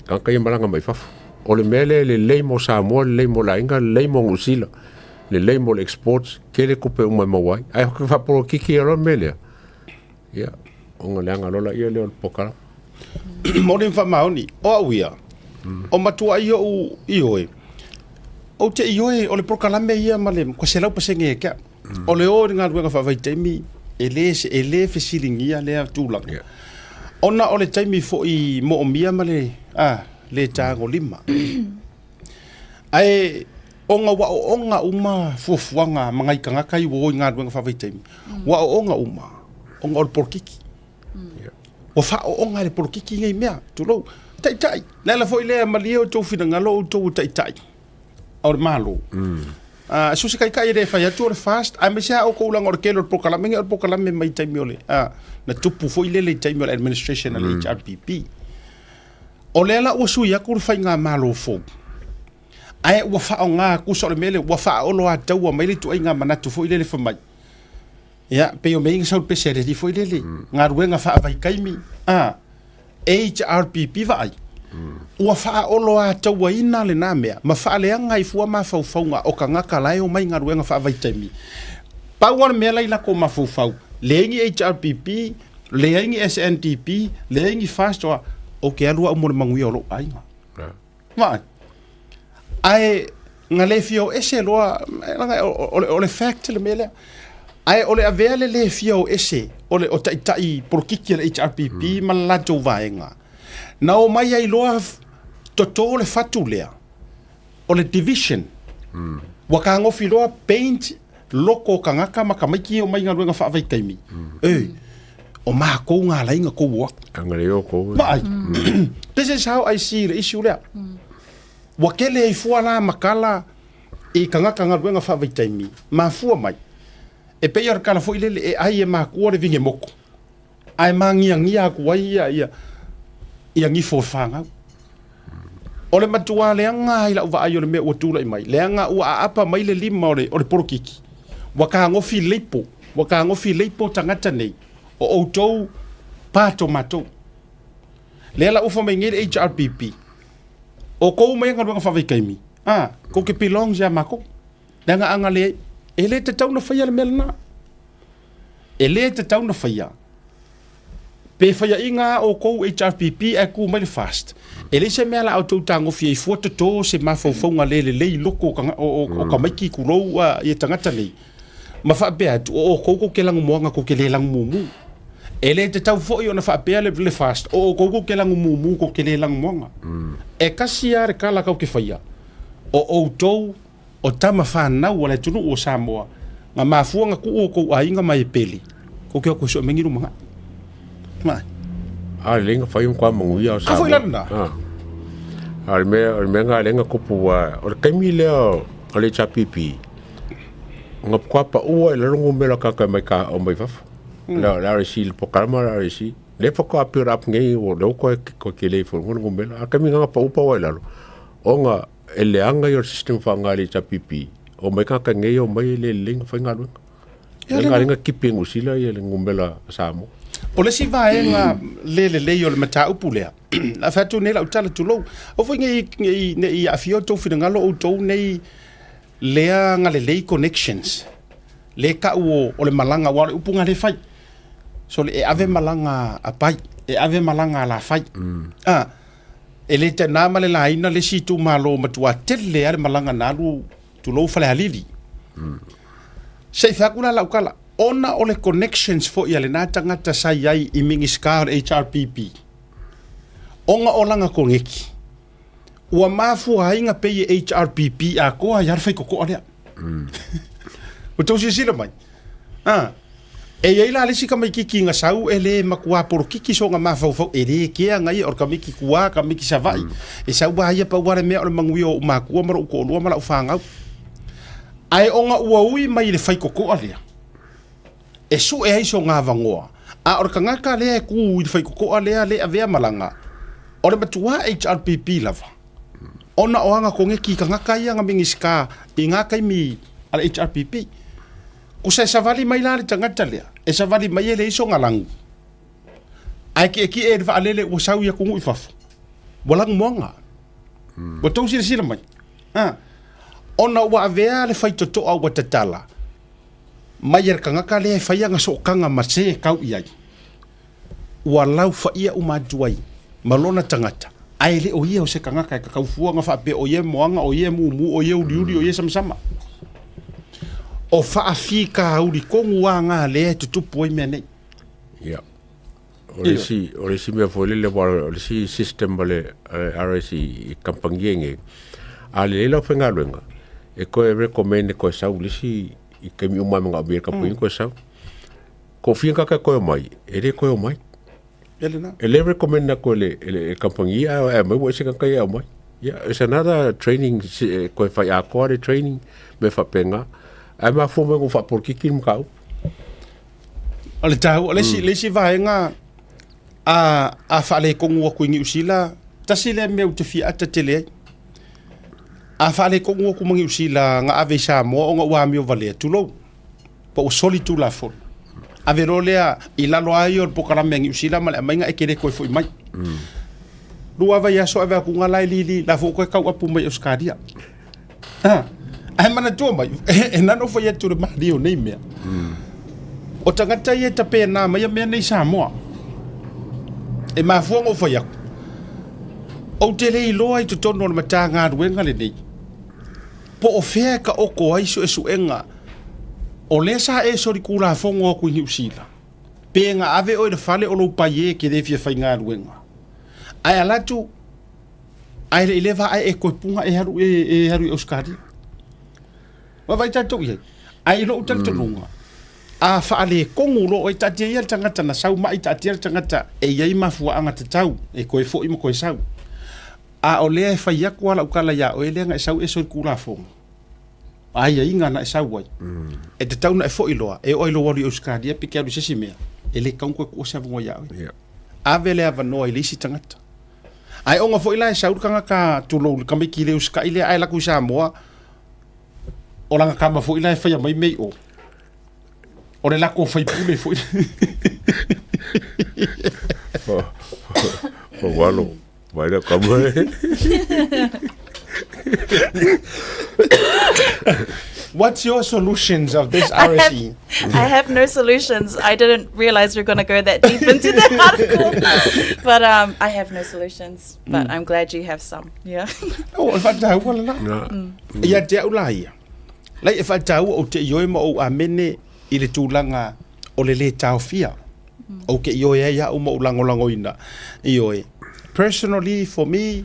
tagata ia malaga mai fafo. O le mea lea e lelei mo Samoa, lelei mo le aiga, lelei mo Niu Sila, lelei mo le exports, tele tupe uma e maua ai. Ae faapolokiki loa le mea lea, ia, ona leaga loa lea o le polokalame. Moni ma faamaoni, o au ia, o matuai ou ioe, ou te ioe o le polokalame ia ma le matua 100% ia te au. O le o i le galuega faavaitaimi, e le, e le fesiligia lea tulaga. Yeah. Ona o le taimi foi moomia ma le, a, le tagolima. Ae ona ua ooga uma fuafuaga ma nai tagata ia ua o i galuega faavaitaimi, ua ooga uma ona o le polokiki. Ua faaooga e le polokiki nei mea, tulou. Taitai, le ala foi lea malie outou finagalo o outou o taitai o le Malo. Ah, so se taitai e le fai atu o le FAST, aemaise lava outou leaga o le tele o le polokalame nei o le polokalame mai taimi o le, ah, na tupu foi lele i taimi o le administration a le HRPP. O lea la ua sui atu le faigamalo fou, ae ua faaaoga tusa o le mea lea, ua faaoloataua mai le ituaiga manatu foi lele fai mai. Ia, pei o mea ia na sau le pese a le alii foi lele, galuega faavaitaimi, a, HRPP vaai. Ua faaoloatauaina lena mea ma faaleaga ai fua mafaufauga o tagata la e omai i galuega faavaitaimi. Pau lava le mea la i latou mafaufau, leai ni HRPP, leai ni SNDP, leai ni FAST, o a, ou te alu au mo le manuia o lou aiga. Vaai. Ae na le fia o ese loa, leaga o le fact le mea lea. Ae o le avea le le fia o ese o le o taitai polokiki a le HRPP ma le latou vaega, na omai ai loa toto le fatu lea o le division. Ua kagofi loa paint loko o tagata ma tamaiti ia omai i galuega faavaitaimi. Ei, o makou ga alai na tou o atu. Anga le o kou. Vaai. This is how I see le issue lea. Ua tele ai fua la ma tala i tagata galuega faavaitaimi, mafua mai. E pei o le tala foi lele e ai e makua le vine moku, ae magiagia atu ai ia ia ia gifo o fanau. O le matua leaga i lau vaai o le mea ua tulai mai, leaga ua aapa mai le lima o le, o le polokiki. Ua kagofi leipo, ua kagofi leipo tagata nei, o outou part o matou. Lea la ua fai mai nei le HRPP, o kou mai galuega faavaitaimi, a, kou te belongs ia makou. Leaga a na le, e le tatau na faia le mea lena. E le tatau na faia. Pe faiaʻiga a oukou HRPP ae tu mai le FAST, e leai se mea la outou tagofi ai fua toto se mafaufauga le lelei i loko o tamaiti tulou ia tagata nei, ma faapea atu, o outou tou te lanumoana tou te le lanumumu. E le tatau foi ona faapea le FAST, o outou tou te lanumumu tou te le lanumoana. E tasi lava le tala tou te faia, o outou O tama fanau a le atunuu o Samoa, na mafua na tuu o kou aiga ma e pele, kou te o atu e sue mai ni lumanai. Mai. A le lenga fai kwa manuia o Samoa. A foi la lena. A le mea, o le mea nga lenga kupu wa, o le kaimi lea o le HRPP, nga kwa pa ua i lalo ngumela kaka mai ka o mai fafo. La la RC le programa la RC. Le fa ko apira ap ngei o le ko ko ke le fo ngumela. A kaimi nga pa upa wa i lalo. Onga E leaga ia o le system faaaoga e le HRPP, omai tagata nei omai e le lelei ona fai galuega. Ia le galuega tipi e Niu Sila ia le numera a Samoa. O le isi vaega le lelei o le mataupu lea, a fai atu nei lau tala tulou, aua foi ne i aafia outou finagalo outou nei lea na lelei connections, le tau o le malaga, aua o le upu na lea e fai, sole e ave malaga a Pai, e ave malaga a Lafai. A, E le tena ma le laina le isi itumalo matua tele a le malaga na alu tulou Falealili. Se i fai atu la lau tala, ona o le connections foi a lena tagata sa i ai i Minisita o le HRPP, ona o lana koneki, ua mafua ai na pei e HRPP atoa ai lava le faitotoa lea. Ua tou silasila mai? A, e i ai la le isi tamaititi na sau e le matua polokiki sona mafaufau, e le kea na ia, o le tamaiti tua, tamaiti Savaii. E sau lava ia pau lava le mea o le manuia o ou matua ma lou toalua ma lau fanau. Ae ona ua ui mai i le faitotoa lea, e sue ai sona avanoa, a o le tagata lea e tu i le faitotoa lea le avea malaga, o le matua HRPP lava. Ona o ana koneki i tagata ia na Minisita i na taimi a le HRPP. Kusa e savali mai la le tagata lea, e savali mai e leai sona lanu. Ae kiekie i le vaalele ua sau i atunuu i fafo, ua lanumoana. Ua tou silasila mai? Ha. Ona ua avea le faitotoa ua tatala mai e le tagata lea e fai ana sootaga ma se e tau i ai. Ua laufaia uma atu ai ma lona tagata, ae le o ia o se tagata e kakau fua ona faapea o ia e moana, o ia e mumu, o ia e uliuli, o ia e samasama. O faafitauli tonu lava na lea e tutupu ai mea nei. Ia. O le isi, o le isi mea foi lele, aua o le isi system a le RSE i kamupani e nei, a lelei lau faigaluega, e toe recommend e toe sau i le isi i taimi uma e manaomia e le kamupani toe sau. Ko fia kaka koe mai, e le koe mai. E le recommend na koe le, le company a e mai ua ese kaka ia mai. Yeah, it's another training koe whai akoa le training me whapenga. Ai ma fua mai ko whaporokiki ni mkau. O le tāua, le isi, le isi vaega a, a faaletonu atu i Niu Sila, tasi lea mea ou te fia ata tele ai. A faaletonu atu ma Niu Sila na ave i Samoa ona ua amio valea, tulou. Po ua soli Tulafono. Ave loa lea i lalo lava ia o le polokalame a Niu Sila ma le aumaiga e te le toe foi mai. Lua vaiaso ave aku ga la e lili, la foi ua toe tauapu mai Ausetalia. A, ae manatua mai, e na ona ou fai atu i le malie o nei mea. O tagata ia e tapena mai mea nei i Samoa. E mafua ona ou fai atu, ou te le iloa i totonu o le Matagaluega lenei, po o fea e taoto ai suesuega o lea sa e solitulafono atu i Niu Sila, pe na ave oe i le fale o lou paie e te le fia faigaluega. Ae alu atu, ae le i leva ae e toe puga e alu e, e alu i Ausetalia. Vaavaai tatou i ai. Ae i lou talitonuga, a faaletonu loa oe, taatia ia le tagata na sau mai, taatia le tagata e i ai mafuaaga tatau e toe foi ma toe sau. A o lea e fai atu lava lau tala ia oe lea na e sau e solitulafono, aiaiga na e sau ai, e tatau ona e foi loa, e oo ai lou alu i Ausetalia pe te alu i se isi mea, e le tatau ona toe tuua se avanoa ia oe. Ave le avanoa i le isi tagata. Ae ona foi la e sau le tagata tulou le tamaiti le usitai lea ae alu atu i Samoa, o lana tama foi la e faia mai mea i o. O le latou faipule foi. Faualo, vai le kama. What's your solutions of this RSE? I have no solutions. I didn't realize we are going to go that deep into the article. But um, I have no solutions. But mm. I'm glad you have some. Yeah. No, o le faataua lena. Ia te au la ia. Lai e faataua ou te ioe ma ou amene i le tulaga o le lē taofia. Ou te ioe ai au ma ou lagolagoina. Ioe. Personally, for me,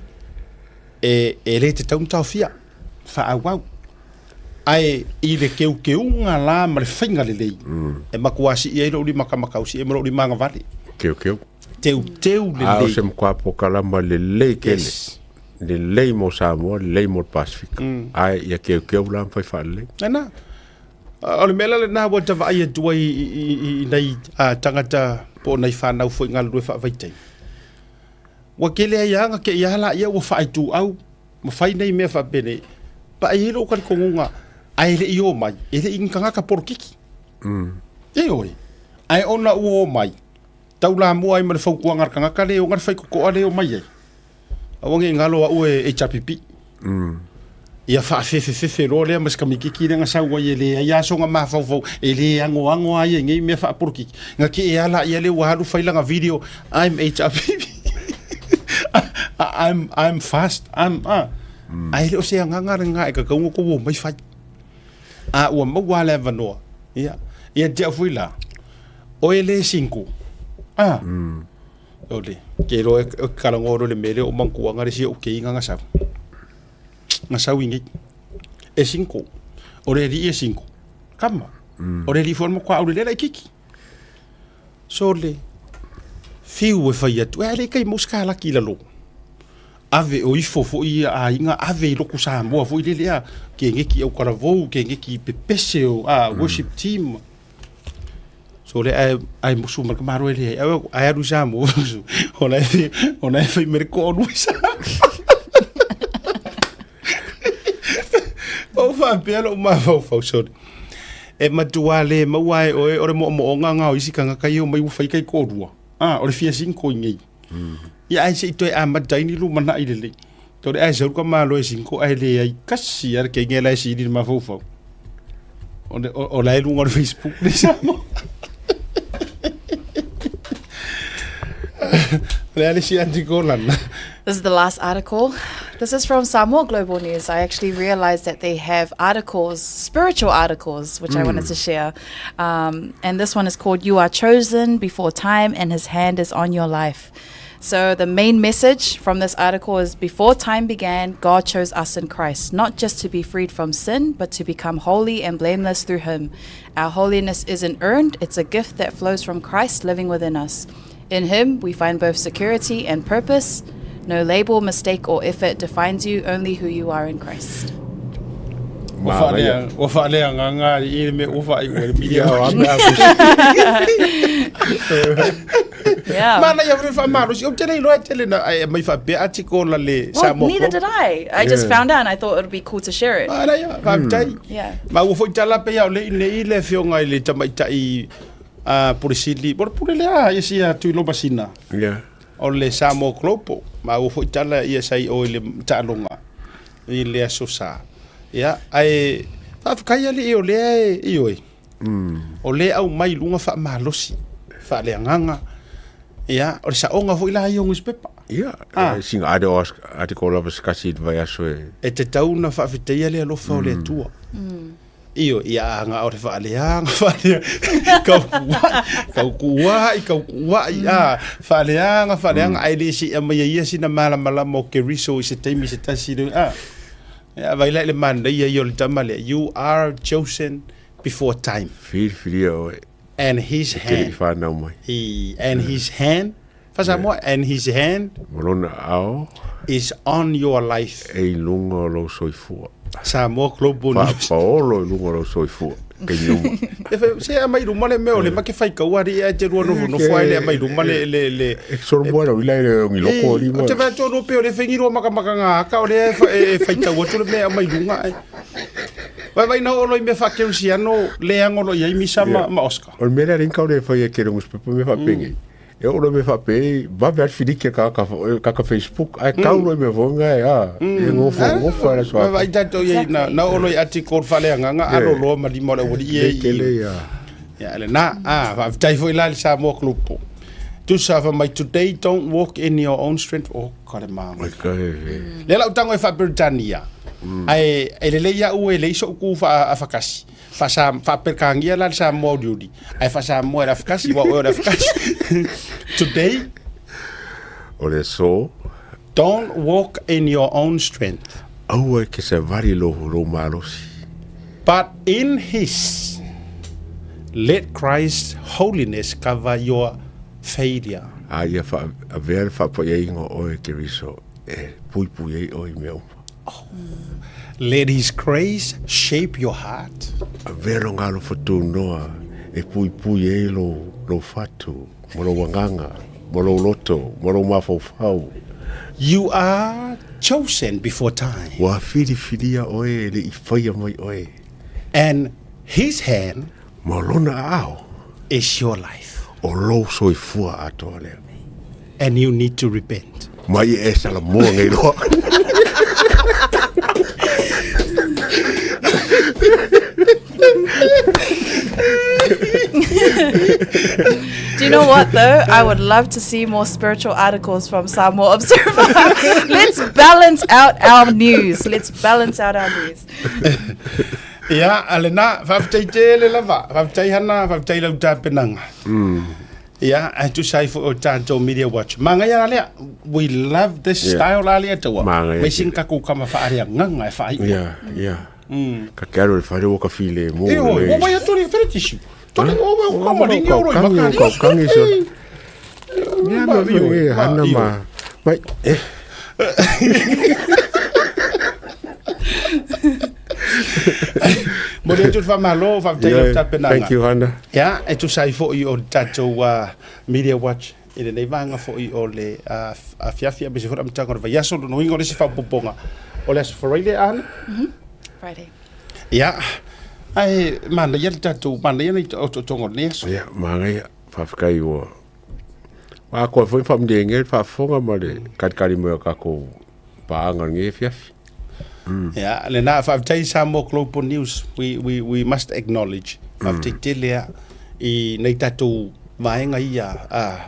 e, e lē tatau ona taofia. Faaauau. Ae i le keukeuga la ma le faiga lelei, e matua sii ai lou limakamakausi ma lou limagavale. Keukeu. Teuteu lelei. A o se matua polokalama lelei tele. Yes. Lelei mo Samoa, lelei mo le Pasefika. Ae ia keukeu la ma fai faalelei. Lena. O le mea la lena ua ta vaai atu ai i nai tagata po o nai fanau foi galulue faavaitaimi. Ua tele ai lava na te i a laia ua faaituau ma fai nei mea faapenei. Paʻa i ai lou talitonuga ae le i omai, e le i ni tagata polokiki. Ioe. Ae ona ua omai, taulamua ai ma le fautuaga a le tagata lea e ona le faitotoa lea e omai ai. Aua ne i galo au e HRPP. Ia faafefefefe loa lea ma si tamaitiiti lea na sau ai e leai lava sona mafaufau, e le anoano lava ia i nei mea faapolokiki. Na kee lava laia lea ua alu fai lana video, I'm HRPP. I'm, I'm fast, I'm, ah. Ae le o se agaga lena e tatau ona outou omai fai. A ua maua lava le avanoa, ia, ia te au foi la, oe le single, ah. O le, ke iloa e talanoa loa i le mea lea o manatua le isi ou keiga na sau. Na sau i nei. E single. O le alii e single. Kama. O le alii foi o le matua aulelea laitiiti. So le, fiu e fai atu, e le kai mo se kalaki i lalo. Ave o ifo foi ia aiga, ave i loku Samoa foi lele a, ke ngeki au kalavou, ke ngeki pepese o a, worship team. So le ae ae musu ma le malo e leai. Ae ae alu i Samoa musu. Ona e ona e fai mai le toalua i Samoa. Ou faapea lou mafaufau sorry. E matua le maua e oe o le moomooga na o isi tagata ia omai ua fai taitoalua. Ah, o le fia single i nei. Ia ae se i toe amata ai ni lumanai lelei. Tore ae sau ka malo e single ae leai kasi lava le kenge la e sili i le mafaufau. O le, o, o la e luga o le Facebook le Samoa. Le a le isi article lana. This is the last article. This is from Samoa Global News. I actually realized that they have articles, spiritual articles, which I wanted to share. Um, and this one is called You Are Chosen Before Time and His Hand is on Your Life. So the main message from this article is before time began, God chose us in Christ, not just to be freed from sin, but to become holy and blameless through him. Our holiness isn't earned, it's a gift that flows from Christ living within us. In him, we find both security and purpose. No label, mistake, or effort defines you, only who you are in Christ. Ua faalea, ua faaleagaga i le mea ua faaiu ai le Ia, o a mea Yeah. Manaia foi le faamalosi. Ou te le iloa e tele na e aumai faapea article a le Well, Samoa neither Globe. did I. I just Yeah. found out and I thought it would be cool to share it. Manaia, faafetai. Yeah. Ma ua foi tala pei a o le i nei le afioga i le tamaitai a Pule Sili. Po o le pule lea ia sia Tuilomasina. Yeah. O le Samoa Global, maua foi tala ia sa i o i le taaloga i le Aso Sa. Ia, ae faafetai alii o lea e, ioe, o lea e aumai i luga faamalosi, faaleagaga, ia, o le saoga foi la ia o nusipepa. Ia, sina article lava se tasi i le vaiaso e. E tatau ona faafetaia le alofa o le Atua. Ioe, ia a na o le faaleaga, faaleaga, kaukuai, kaukuai, kaukuai, a, faaleaga, faaleaga, ae le seia mai e ia sina malamalama o Keriso i se taimi se tasi, le, a. Ia, vaai la i le manaia ia o le tama lea, you are chosen before time. Filifilia oe. And his E te hand. i whānau mai. I, and his hand, Faa-Samoa, and his hand. Ma lona ao. Is on your life. E i luga o lou soifua. Samoa Global News. Faapaolo i luga o lou soifua. Taimi uma. E fai, se aumai i luma le mea o le make fai kaua alii ae te lua nofonofo ai le aumai i luma le, le, le. E solomua lau ila e le ongi loko o lima. Ou te vaai atu o pei o le fai ni lua makamakaga aka o lea e faitau atu le mea e aumai i luga ae. Vaivai na oo loa i mea faakerisiano leaga o lo o i ai Misa ma, ma Oscar. O le mea lea alii kau le fai e kele nusipepa mea faapenei. E oo loa i mea faapea, vave lava le filiki a le tagata Facebook, ae tau loa i mea foi na e a, e nofonofo lava i le aso atoa. Vaai tatou i ai, na oo loa i article faaleagaga, alo loa ma lima o le aualii e i. Tele ia. Ia, lena, a, faafetai foi la i le Samoa Global. Tusa fai mai, today don't walk in your own strength. Oh, ka le maga. Lea la ou tago e faa-Peretania, ae e lelei au e leai so'u ku faa-Afakasi. Faasa, faaperekania la le Samoa uliuli, ae faa-Samoa e le Afakasi, aua o oe o le Afakasi. Today, O le aso. Don't walk in your own strength. Aua e te savali lou, lou malosi. But in his, let Christ's holiness cover your failure. A ia avea le faapaiaiga o oe e Keriso e puipui ai oe i mea uma. Oh. Let his grace shape your heart. Avea lona alofa tunoa e puipui ai lou, lou fatu, ma lou agaga, ma lou loto, ma lou mafaufau. You are chosen before time. Ua filifilia oe e le i faia mai oe. And his hand. Ma lona aao. Is your life. O lou soifua atoa lea. And you need to repent. Mai e salamoa nei loa. Do you know what though? I would love to see more spiritual articles from Samoa Observer. Let's balance out our news. Let's balance out our news. Ia, a lena, faafetai tele lava. Faafetai Hana, faafetai lau tapenaga. Ia, ae tusa ai foi o tatou Media Watch. Magaia la lea, we love this yeah. style la lea taua. Mai sin ka ku kama whaarea nganga e whaai. Yeah, yeah. Ka ke aro le whare o ka file mo. E hoi, o vai atu ni whare tisu. Tore o o kama ringi oro i makari. Kau kangi so. Ia ma e hana ma. Mai eh. Mo le atu le whamalo, whafetai lau tapenaga. Thank you, Hana. Ia, e tusa ai foi o le tatou Media Watch i lenei vaega foi o le afiafi aemaise foi le amataga o le vaiaso, lona uiga o le isi faaopoopoga o le Aso Faraile, a Hana? Friday. Ia, ae manaia le tatou, manaia nai otootoga o lenei aso. Ia, manaia, faafetai ua ua atoa foi faamanuiaina le faafofoga ma le kalikali mai o tatou paaga o lenei afiafi. Ia, lena, faafetai Samoa Global News, we, we, we must acknowledge. Faafetai tele lava i nai tatou vaega ia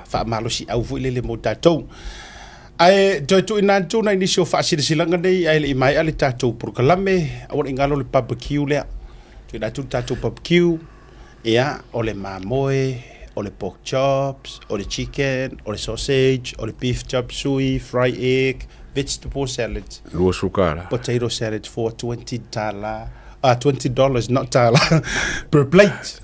faamalosiau foi lele mo tatou. Ae toe tuuina atu nai nisi o faasilasilaga nei ae le i maea le tatou polokalame, aua ne i galo le barbecue lea. Tuuina atu le tatou barbecue, ia, o le mamoe, o le pork chops, o le chicken, o le sausage, o le beef chop suey, fry egg, vegetable salad. $20. Potato salad for $20. $20 not tala per plate.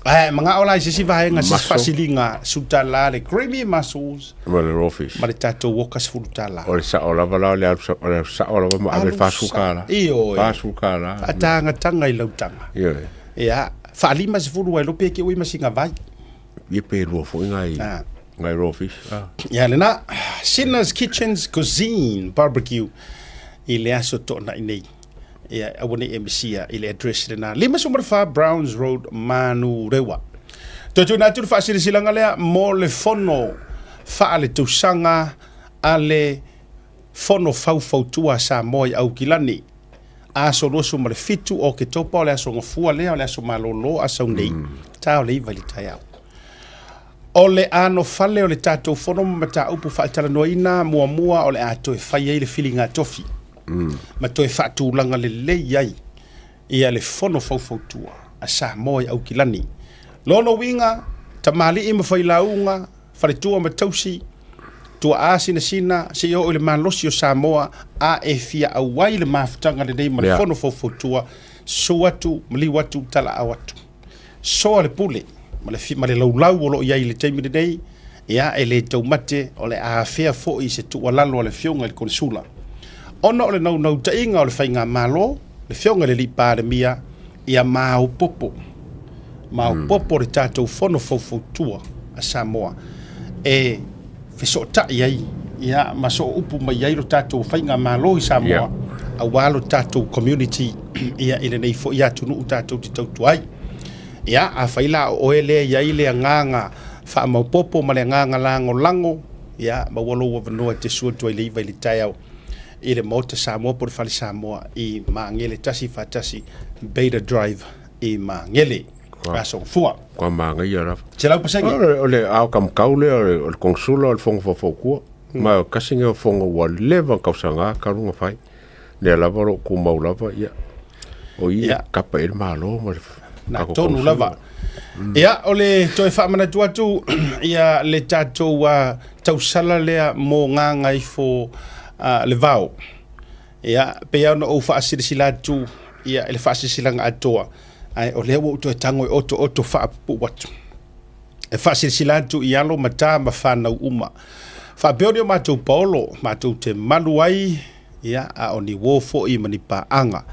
Ae manao la i se isi vaega, se isi faasiliga $10 le creamy mussels. Ma le raw fish. Ma le tatou woka $10. O le sao lava la o le alu, o le alu sao lava ma ave le $40. Ioe. $40. Faatagataga i lau taga. Ioe. Ia, faa-50 ai loa pe ke ui ma sina vai. Ia pe lua foi ngai, ngai raw fish. Ah. Ia lena, Sinner's Kitchen's Cuisine Barbecue i le aso toonai nei. Ia, aua ne i e misia i le address lena. 54 Browns Road, Manurewa. Toe tuuina atu le faasilasilaga lea mo le fono. Faaletausaga a le Fono Faufautua a Samoa i Aukilani, aso 27 o Oketopa, o le aso Gafua lea, o le aso malolo a sau nei, ta o le 9 i le taeao. O le anofale o le tatou fono ma mataupu faatalanoaina muamua o le a toe fai ai le filiga tofi ma toe faatulaga lelei ai ia le Fono Faufautua a Samoa i Aukilani. Lona uiga, tamalii ma failauga, faletua ma tausi, tuaa sinasina seia oo i le malosi o Samoa a e fia auai le mafutaga lenei ma le Fono Faufautua, susu atu, maliu atu, talaau atu. Soa le pule ma le, ma le laulau o lo o i ai i le taimi lenei, ia e le taumate o le a afea foi se tuualalo a le Afioga i le Konesula. Ona o le naunautaiga o le Faigamalo, le Afioga i le Alii Palemia, ia maopoopo, maopoopo le tatou Fono Faufautua a Samoa e fesootai ai ia, ma sooupu mai ai lo tatou Faigamalo i Samoa, aua lo tatou community ia, i lenei foi atunuu tatou te tautua ai. Ia, afai la o oe lea e i ai le agaga faamaopoopo ma le agaga lagolago, ia, maua lou avanoa e te sua atu ai le 9 i le taeao i le Maota Samoa po o le Fale Samoa i Magele 141 Beta Drive i Magele. Aso Gafua. Kua manaia lava. 100%. O le ao kamukau lea o le konesula o le Fono Faufautua. Ma o tasi lenei o fono ua leva ona tausaga talu ona fai. Lea lava o lo o tumau lava, ia. O i e kapa i ai le Malo ma le Na tonu lava. Ia, o le toe faamanatu atu ia le tatou tausala lea mo Gagaifo le Vao. Ia, pei lava ona ou faasilasila atu ia i le faasilasilaga atoa, ae o lea ua ou toe tago e otooto faapupuu atu. E faasilasila atu i alo ma ta ma fanau uma. Faapea o ni o matou paolo, matou te malu ai, ia, a o ni uo foi ma ni paaga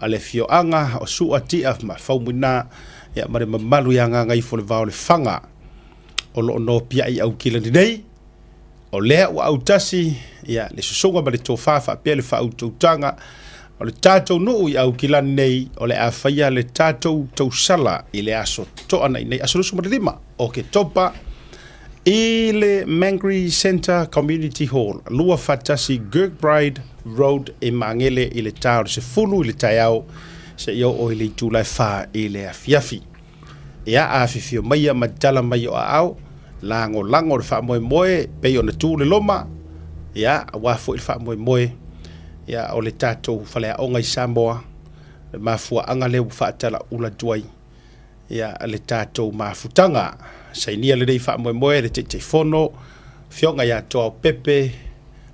a le afioaga o Su'a Ti'a ma Faumuina, ia, ma le mamalu ia Gagaifo-le-Vao Lefaga o lo o nopiai Aukilani nei. O lea ua autasi ia, le susuga ma le tofa faapea le faautautaga o le tatou nuu i Aukilani nei, o le a faia le tatou tausala i le aso Toanai nei, aso 25 o Oketopa, i le Mangere Centre Community Hall, 21 Kirkbride Road i Magele i le ta o le 10 i le taeao seia oo i le itula e 4 i le afiafi. Ia, afifio maia ma tala mai o aao, lagolago le faamoemoe pei ona tu le loma, ia, aua foi le faamoemoe, ia, o le tatou faleaoga i Samoa, le mafuaaga lea ua faatalaula atu ai, ia, le tatou mafutaga. Sainia lenei faamoemoe e le Taitaifono, Afioga ia Toaopepe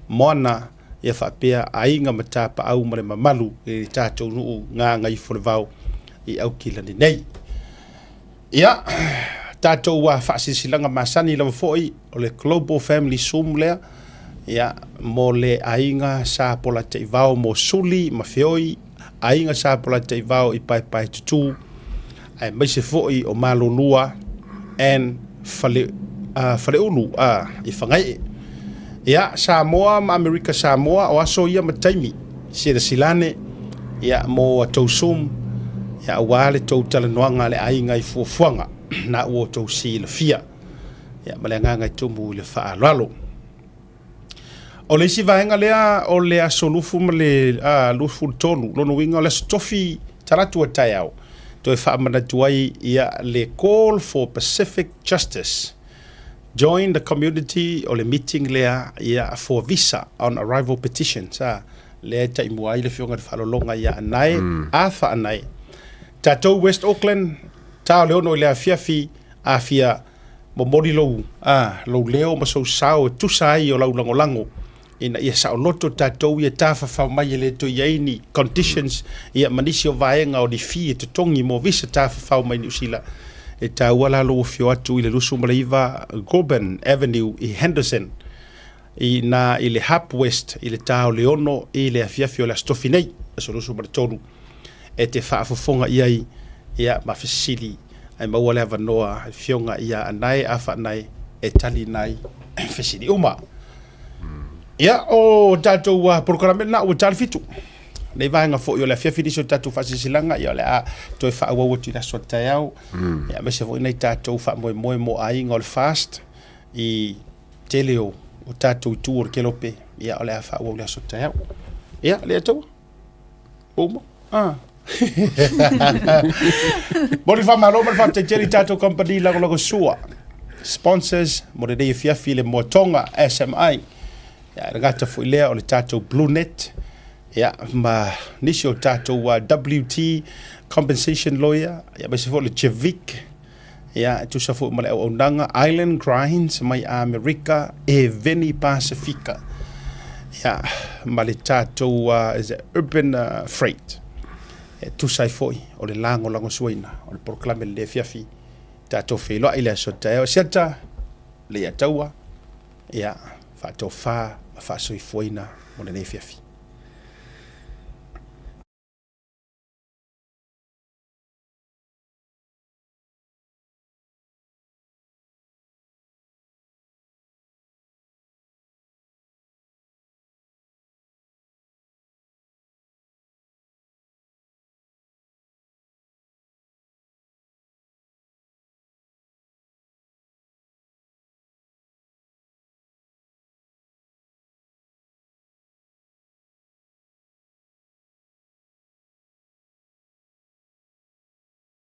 Moana, ia faapea aiga ma tapaau ma le mamalu i le tatou nuu Gagaifo-le-Vao i Aukilani nei. Ia, tatou faasilasilaga masani lava foi o le Global Family Zoom lea, ia, mo le aiga Sa Polataivao mo Suli ma Feoi, aiga Sa Polataivao i Paepaetutū, aemaise foi o Malolua and Fale, Faleulu i Fagaee. Ia, Samoa ma Amerika Samoa, o aso ia ma taimi, silasila ane, ia, mo a tou Zoom, ia, aua le tou talanoaga a le aiga i fuafuaga na ua outou silafia. Ia, ma le agaga e tumu i le faaaloalo. O le isi vaega lea o le aso 20 ma le 23, lona uiga o le aso tofi talaatu o taeao, toe faamanatu ai ia le Call for Pacific Justice. Join the community o le meeting lea ia for visa on arrival petitions. A, lea e taimua ai le Afioga i le Faalologa ia Anae, Arthur Anae. Tatou West Auckland, ta o le 6 i le afiafi, afia Momoli lou, a, lou leo ma sou sao e tusa ai o lau lagolago ina ia saoloto tatou ia tafafao mai e le toe i ai ni conditions ia ma nisi o vaega o ni fee e totogi mo visa tafafao mai Niu Sila. E taua la lou afio atu i le 29 Goulburn Avenue i Henderson i na i le Hub West i le ta o le 6 i le afiafi o le Aso Tofi nei, aso 23, e te faafofoga i ai ia ma fesili ae maua le avanoa afioga ia Anae a Faanae e tali nai fesili uma. Ia, o tatou polokalame lena ua ta le 7. Nei vaega foi o le afiafi nisi o tatou faasilasilaga, ia o le a toe faaauau atu i le aso a taeao. Ia, aemaise foi nai tatou faamoemoe mo aiga o le FAST i Tele o o tatou itu o le kelope, ia o le a faaauau le aso taeao. Ia, le atua. Uma. Ah. Mo le faamalo ma le faafetai tele i tatou kamupani lagolago sua. Sponsors mo lenei afiafi le Moatonga SMI. Ia, e le gata foi lea o le tatou Bluenet. Ia, ma nisi o tatou WT Compensation Lawyer, ia aemaise foi o le Javic. Ia, e tusa foi ma le auaunaga Island Grinds mai Amerika e Veni Pasifika. Ia, ma le tatou is it Urban Freight. E tusa ai foi o le lagolagosuaina o le polokalame lenei afiafi. Tatou feiloai i le aso taeao. Siata, Leiataua, ia, faatofa ma faasoifuaina mo lenei afiafi.